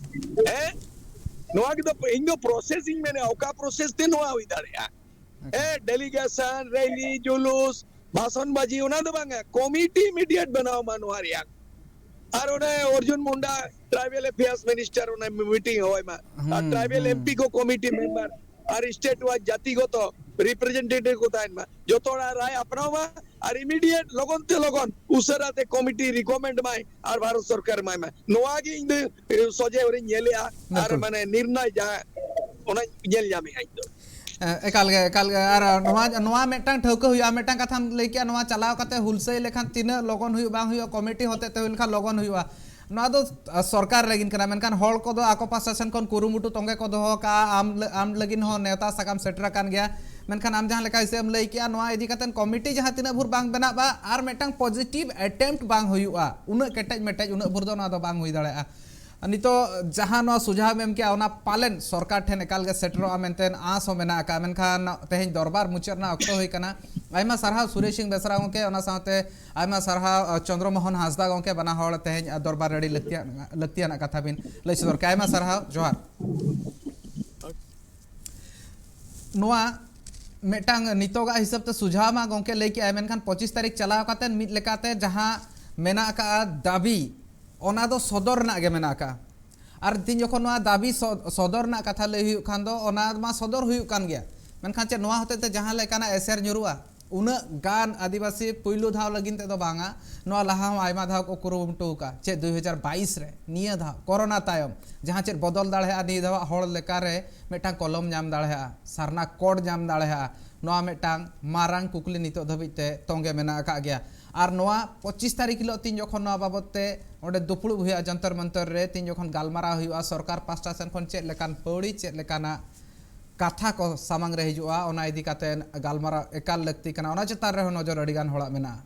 ᱦᱮᱸ? ᱱᱚᱣᱟ ᱜᱮᱫᱚ ᱤᱧ ᱫᱚ ᱯᱨᱚᱥᱮᱥ ᱤᱧ ᱢᱮᱱᱮᱫᱼᱟ, ᱚᱠᱟ ᱯᱨᱚᱥᱮᱥ ᱛᱮ ᱱᱚᱣᱟ ᱦᱩᱭ ᱫᱟᱲᱮᱭᱟᱜᱼᱟ? ᱦᱮᱸ, ᱰᱮᱞᱤᱜᱮᱥᱚᱱ, ᱨᱮᱞᱤ, ᱡᱩᱞᱩᱥ, ᱵᱷᱟᱥᱚᱱ ᱵᱟᱡᱤ, ᱚᱱᱟ ᱫᱚ ᱵᱟᱝᱟ, ᱠᱚᱢᱤᱴᱤ ᱤᱢᱤᱰᱤᱭᱮᱴ ᱵᱮᱱᱟᱣ ᱢᱟ ᱱᱚᱣᱟ ᱨᱮᱭᱟᱜ᱾ ᱟᱨ ᱚᱱᱮ Arjun Munda tribal affairs minister ᱚᱱᱮ ᱢᱤᱴᱤᱝ ᱦᱚᱦᱚᱭ ᱢᱟ, ᱟᱨ ᱦᱩᱸ, ᱴᱨᱟᱭᱵᱮᱞ ᱦᱩᱸ᱾ ᱮᱢᱯᱤ ᱠᱚ ᱠᱚᱢᱤᱴᱤ ᱢᱮᱢᱵᱟᱨ ᱟᱨ ᱥᱴᱮᱴ ᱣᱟᱭᱤᱡ ᱡᱟᱛᱤᱜᱚᱛᱚ ᱨᱤᱯᱨᱮᱡᱮᱱᱴᱮᱴᱤᱵᱷ ᱠᱚ ᱛᱟᱦᱮᱱ ᱢᱟ, ᱡᱚᱛᱚ ᱦᱚᱲᱟᱜ ᱨᱟᱭ ᱟᱯᱱᱟᱣ ᱢᱟ, ᱟᱨ ᱤᱢᱤᱰᱤᱭᱮᱴ ᱞᱚᱜᱚᱱ ᱛᱮ ᱞᱚᱜᱚᱱ ᱩᱥᱟᱹᱨᱟ ᱛᱮ ᱠᱚᱢᱤᱴᱤ ᱨᱤᱠᱚᱢᱮᱱᱰ ᱢᱟᱭ ᱟᱨ ᱵᱷᱟᱨᱚᱛ ᱥᱚᱨᱠᱟᱨ ᱮᱢᱟᱭ ᱢᱟ᱾ ᱱᱚᱣᱟ ᱜᱮ ᱤᱧ ᱫᱚ ᱥᱚᱡᱷᱮ ᱦᱚᱨᱤᱧ ᱧᱮᱞᱮᱜᱼᱟ ᱟᱨ ᱵᱤᱞᱠᱩᱞ᱾ ᱢᱟᱱᱮ ᱱᱤᱨᱱᱟᱭ ᱡᱟᱦᱟᱸ ᱚᱱᱟᱧ ᱧᱮᱞ ᱧᱟᱢᱮᱜᱼᱟ ᱤᱧ ᱫᱚ᱾ ᱮ, ᱮᱠᱟᱞ ᱜᱮ, ᱮᱠᱟᱞ ᱜᱮ᱾ ᱟᱨ ᱱᱚᱣᱟ, ᱱᱚᱣᱟ ᱢᱤᱫᱴᱟᱝ ᱴᱷᱟᱹᱣᱠᱟᱹ ᱦᱩᱭᱩᱜᱼᱟ, ᱢᱤᱫᱴᱟᱝ ᱠᱟᱛᱷᱟᱢ ᱞᱟᱹᱭ ᱠᱮᱜᱼᱟ, ᱱᱚᱣᱟ ᱪᱟᱞᱟᱣ ᱠᱟᱛᱮ ᱦᱩᱞᱥᱟᱹᱭ ᱞᱮᱠᱷᱟᱱ ᱛᱤᱱᱟᱹᱜ ᱞᱚᱜᱚᱱ ᱦᱩᱭᱩᱜ ᱵᱟᱝ ᱦᱩᱭᱩᱜᱼᱟ, ᱠᱚᱢᱤᱴᱤ ᱦᱚᱛᱮ ᱛᱮ ᱦᱩᱭ ᱞᱮᱠᱷᱟᱱ ᱞᱚᱜᱚᱱ ᱦᱩᱭᱩᱜᱼᱟ, ᱱᱚᱣᱟ ᱫᱚ, ᱟ, ᱥᱚᱨᱠᱟᱨ ᱞᱟᱹᱜᱤᱫ ᱠᱟᱱᱟ᱾ ᱢᱮᱱᱠᱷᱟᱱ ᱦᱚᱲ ᱠᱚᱫᱚ ᱟᱠᱚ ᱯᱟᱥᱴᱟ ᱥᱮᱱ ᱠᱷᱚᱱ ᱠᱩᱨᱩᱢᱩᱴᱩ ᱛᱚᱸᱜᱮ ᱠᱚ ᱫᱚᱦᱚ ᱠᱟᱜᱼᱟ, ᱟᱢ, ᱟᱢ ᱞᱟᱹᱜᱤᱫ ᱦᱚᱸ ᱱᱮᱣᱛᱟ ᱥᱟᱠᱟᱢ ᱥᱮᱴᱮᱨ ᱟᱠᱟᱱ ᱜᱮᱭᱟ᱾ ᱢᱮᱱᱠᱷᱟᱱ ᱟᱢ ᱡᱟᱦᱟᱸ ᱞᱮᱠᱟ ᱦᱤᱥᱟᱹᱵ ᱮᱢ ᱞᱟᱹᱭ ᱠᱮᱜᱼᱟ, ᱱᱚᱣᱟ ᱤᱫᱤ ᱠᱟᱛᱮ ᱠᱚᱢᱤᱴᱤ ᱡᱟᱦᱟᱸ ᱛᱤᱱᱟᱹᱜ ᱵᱷᱳᱨ ᱵᱟᱝ ᱵᱮᱱᱟᱜᱼᱟ ᱟᱨ ᱢᱤᱫᱴᱟᱝ ᱯᱚᱡᱤᱴᱤᱵᱷ ᱮᱴᱮᱢᱯᱴ ᱵᱟᱝ ᱦᱩᱭᱩᱜᱼᱟ, ᱩᱱᱟᱹᱜ ᱠᱮᱴᱮᱡ ᱢᱮᱴᱮᱡ, ᱩᱱᱟᱹᱜ ᱵᱷᱳᱨ ᱫᱚ ᱱᱚᱣᱟ ᱫᱚ ᱵᱟᱝ ᱦᱩᱭ ᱫᱟᱲᱮᱭᱟᱜᱼᱟ᱾ ᱱᱤᱛᱚᱜ ᱡᱟᱦᱟᱸ ᱱᱚᱣᱟ ᱥᱩᱡᱷᱟᱣ ᱮᱢ ᱠᱮᱜᱼᱟ, ᱚᱱᱟ ᱯᱟᱞᱮᱱ ᱥᱚᱨᱠᱟᱨ ᱴᱷᱮᱱ ᱮᱠᱟᱞ ᱜᱮ ᱥᱮᱴᱮᱨᱚᱜᱼᱟ ᱢᱮᱱᱛᱮ ᱟᱸᱥ ᱦᱚᱸ ᱢᱮᱱᱟᱜ ᱟᱠᱟᱫᱼᱟ᱾ ᱢᱮᱱᱠᱷᱟᱱ ᱛᱮᱦᱮᱧ ᱫᱚᱨᱵᱟᱨ ᱢᱩᱪᱟᱹᱫ ᱨᱮᱱᱟᱜ ᱚᱠᱛᱚ ᱦᱩᱭ ᱠᱟᱱᱟ᱾ ᱟᱭᱢᱟ ᱥᱟᱨᱦᱟᱣ ᱥᱩᱨᱮᱥ ᱥᱤᱝ ᱵᱮᱥᱨᱟ ᱜᱚᱢᱠᱮ, ᱚᱱᱟ ᱥᱟᱶᱛᱮ ᱟᱭᱢᱟ ᱥᱟᱨᱦᱟᱣ, ᱟ, ᱪᱚᱱᱫᱨᱚ ᱢᱳᱦᱚᱱ ᱦᱟᱸᱥᱫᱟ ᱜᱚᱢᱠᱮ, ᱵᱟᱱᱟ ᱦᱚᱲ ᱛᱮᱦᱮᱧ, ᱟ, ᱫᱚᱨᱵᱟᱨ ᱨᱮ ᱟᱹᱰᱤ ᱞᱟᱹᱠᱛᱤᱭᱟᱱ, ᱞᱟᱹᱠᱛᱤᱭᱟᱱᱟᱜ ᱠᱟᱛᱷᱟ ᱵᱤᱱ ᱞᱟᱹᱭ ᱥᱚᱫᱚᱨ ᱠᱮᱜᱼᱟ᱾ ᱟᱭᱢᱟ ᱥᱟᱨᱦᱟᱣ, ᱡᱚᱦᱟᱨ᱾ ᱱᱚᱣᱟ ᱢᱤᱫᱴᱟᱝ ᱱᱤᱛᱚᱜᱟᱜ ᱦᱤᱥᱟᱹᱵ ᱛᱮ ᱥᱩᱡᱷᱟᱣ ᱢᱟ ᱜᱚᱢᱠᱮ ᱞᱟᱹᱭ ᱠᱮᱜᱼᱟᱭ, ᱢᱮᱱᱠᱷᱟᱱ ᱯᱚᱸᱪᱤᱥ ᱛᱟᱹᱨᱤᱠᱷ ᱪᱟᱞᱟᱣ ᱠᱟᱛᱮ ᱢᱤᱫ ᱞᱮᱠᱟᱛᱮ ᱡᱟᱦᱟᱸ ᱢᱮᱱᱟᱜ ᱟᱠᱟᱫᱼᱟ ᱫᱟᱹᱵᱤ, ᱚᱱᱟ ᱫᱚ ᱥᱚᱫᱚᱨ ᱨᱮᱱᱟᱜ ᱜᱮ ᱢᱮᱱᱟᱜ ᱟᱠᱟᱫᱼᱟ᱾ ᱟᱨ ᱛᱤᱦᱤᱧ ᱡᱚᱠᱷᱚᱱ ᱱᱚᱣᱟ ᱫᱟᱹᱵᱤ ᱥᱚ-, ᱥᱚᱫᱚᱨ ᱨᱮᱱᱟᱜ ᱠᱟᱛᱷᱟ ᱞᱟᱹᱭ ᱦᱩᱭᱩᱜ ᱠᱷᱟᱱ ᱫᱚ, ᱚᱱᱟ ᱢᱟ ᱥᱚᱫᱚᱨ ᱦᱩᱭᱩᱜ ᱠᱟᱱ ᱜᱮᱭᱟ, ᱢᱮᱱᱠᱷᱟᱱ ᱪᱮᱫ ᱱᱚᱣᱟ ᱦᱚᱛᱮᱡ ᱛᱮ ᱡᱟᱦᱟᱸ ᱞᱮᱠᱟᱱᱟᱜ ᱮᱥᱮᱨ ᱧᱩᱨᱩᱜᱼᱟ? ᱩᱱᱟᱹᱜ ᱜᱟᱱ ᱟᱹᱫᱤᱵᱟᱹᱥᱤ ᱯᱩᱭᱞᱩ ᱫᱷᱟᱣ ᱞᱟᱹᱜᱤᱫ ᱛᱮᱫᱚ ᱵᱟᱝᱟ, ᱱᱚᱣᱟ ᱞᱟᱦᱟ ᱦᱚᱸ ᱟᱭᱢᱟ ᱫᱷᱟᱣ ᱠᱚ ᱠᱩᱨᱩᱢᱩᱴᱩ ᱟᱠᱟᱫᱼᱟ᱾ ᱪᱮᱫ ᱫᱩᱭ ᱦᱟᱡᱟᱨ ᱵᱟᱭᱤᱥ ᱨᱮ, ᱱᱤᱭᱟᱹ ᱫᱷᱟᱣ ᱠᱳᱨᱳᱱᱟ ᱛᱟᱭᱚᱢ ᱡᱟᱦᱟᱸ ᱪᱮᱫ ᱵᱚᱫᱚᱞ ᱫᱟᱲᱮᱭᱟᱜᱼᱟ, ᱱᱤᱭᱟᱹ ᱫᱷᱟᱣ ᱦᱚᱲ ᱞᱮᱠᱟᱨᱮ ᱢᱤᱫᱴᱟᱝ ᱠᱚᱞᱚᱢ ᱧᱟᱢ ᱫᱟᱲᱮᱭᱟᱜᱼᱟ, ᱥᱟᱨᱱᱟ ᱠᱳᱰ ᱧᱟᱢ ᱫᱟᱲᱮᱭᱟᱜᱼᱟ, ᱱᱚᱣᱟ ᱢᱤᱫᱴᱟᱝ ᱢᱟᱨᱟᱝ ᱠᱩᱠᱞᱤ ᱱᱤᱛᱚᱜ ᱫᱷᱟᱹᱵᱤᱡ ᱛᱮ ᱛᱚᱸᱜᱮ ᱢᱮᱱᱟᱜ ᱟᱠᱟᱫ ᱜᱮᱭᱟ᱾ ᱟᱨ ᱱᱚᱣᱟ ᱯᱚᱸᱪᱤᱥ ᱛᱟᱹᱨᱤᱠᱷ ᱦᱤᱞᱳᱜ ᱛᱤᱧ ᱡᱚᱠᱷᱚᱱ ᱱᱚᱣᱟ ᱵᱟᱵᱚᱫ ᱛᱮ ᱚᱸᱰᱮ ᱫᱩᱯᱲᱩᱵ ᱦᱩᱭᱩᱜᱼᱟ ᱡᱚᱱᱛᱚᱨ ᱢᱚᱱᱛᱚᱨ ᱨᱮ, ᱛᱤᱧ ᱡᱚᱠᱷᱚᱱ ᱜᱟᱞᱢᱟᱨᱟᱣ ᱦᱩᱭᱩᱜᱼᱟ, ᱥᱚᱨᱠᱟᱨ ᱯᱟᱥᱴᱟ ᱥᱮᱱ ᱠᱷᱚᱱ ᱪᱮᱫ ᱞᱮᱠᱟᱱ ᱯᱟᱹᱣᱲᱤ, ᱪᱮᱫ ᱞᱮᱠᱟᱱᱟᱜ ᱠᱟᱛᱷᱟ ᱠᱚ ᱥᱟᱢᱟᱝ ᱨᱮ ᱦᱤᱡᱩᱜᱼᱟ, ᱚᱱᱟ ᱤᱫᱤ ᱠᱟᱛᱮ ᱜᱟᱞᱢᱟᱨᱟᱣ ᱮᱠᱟᱞ ᱞᱟᱹᱠᱛᱤ ᱠᱟᱱᱟ᱾ ᱚᱱᱟ ᱪᱮᱛᱟᱱ ᱨᱮᱦᱚᱸ ᱱᱚᱡᱚᱨ ᱟᱹᱰᱤ ᱜᱟᱱ ᱦᱚᱲᱟᱜ ᱢᱮᱱᱟᱜᱼᱟ᱾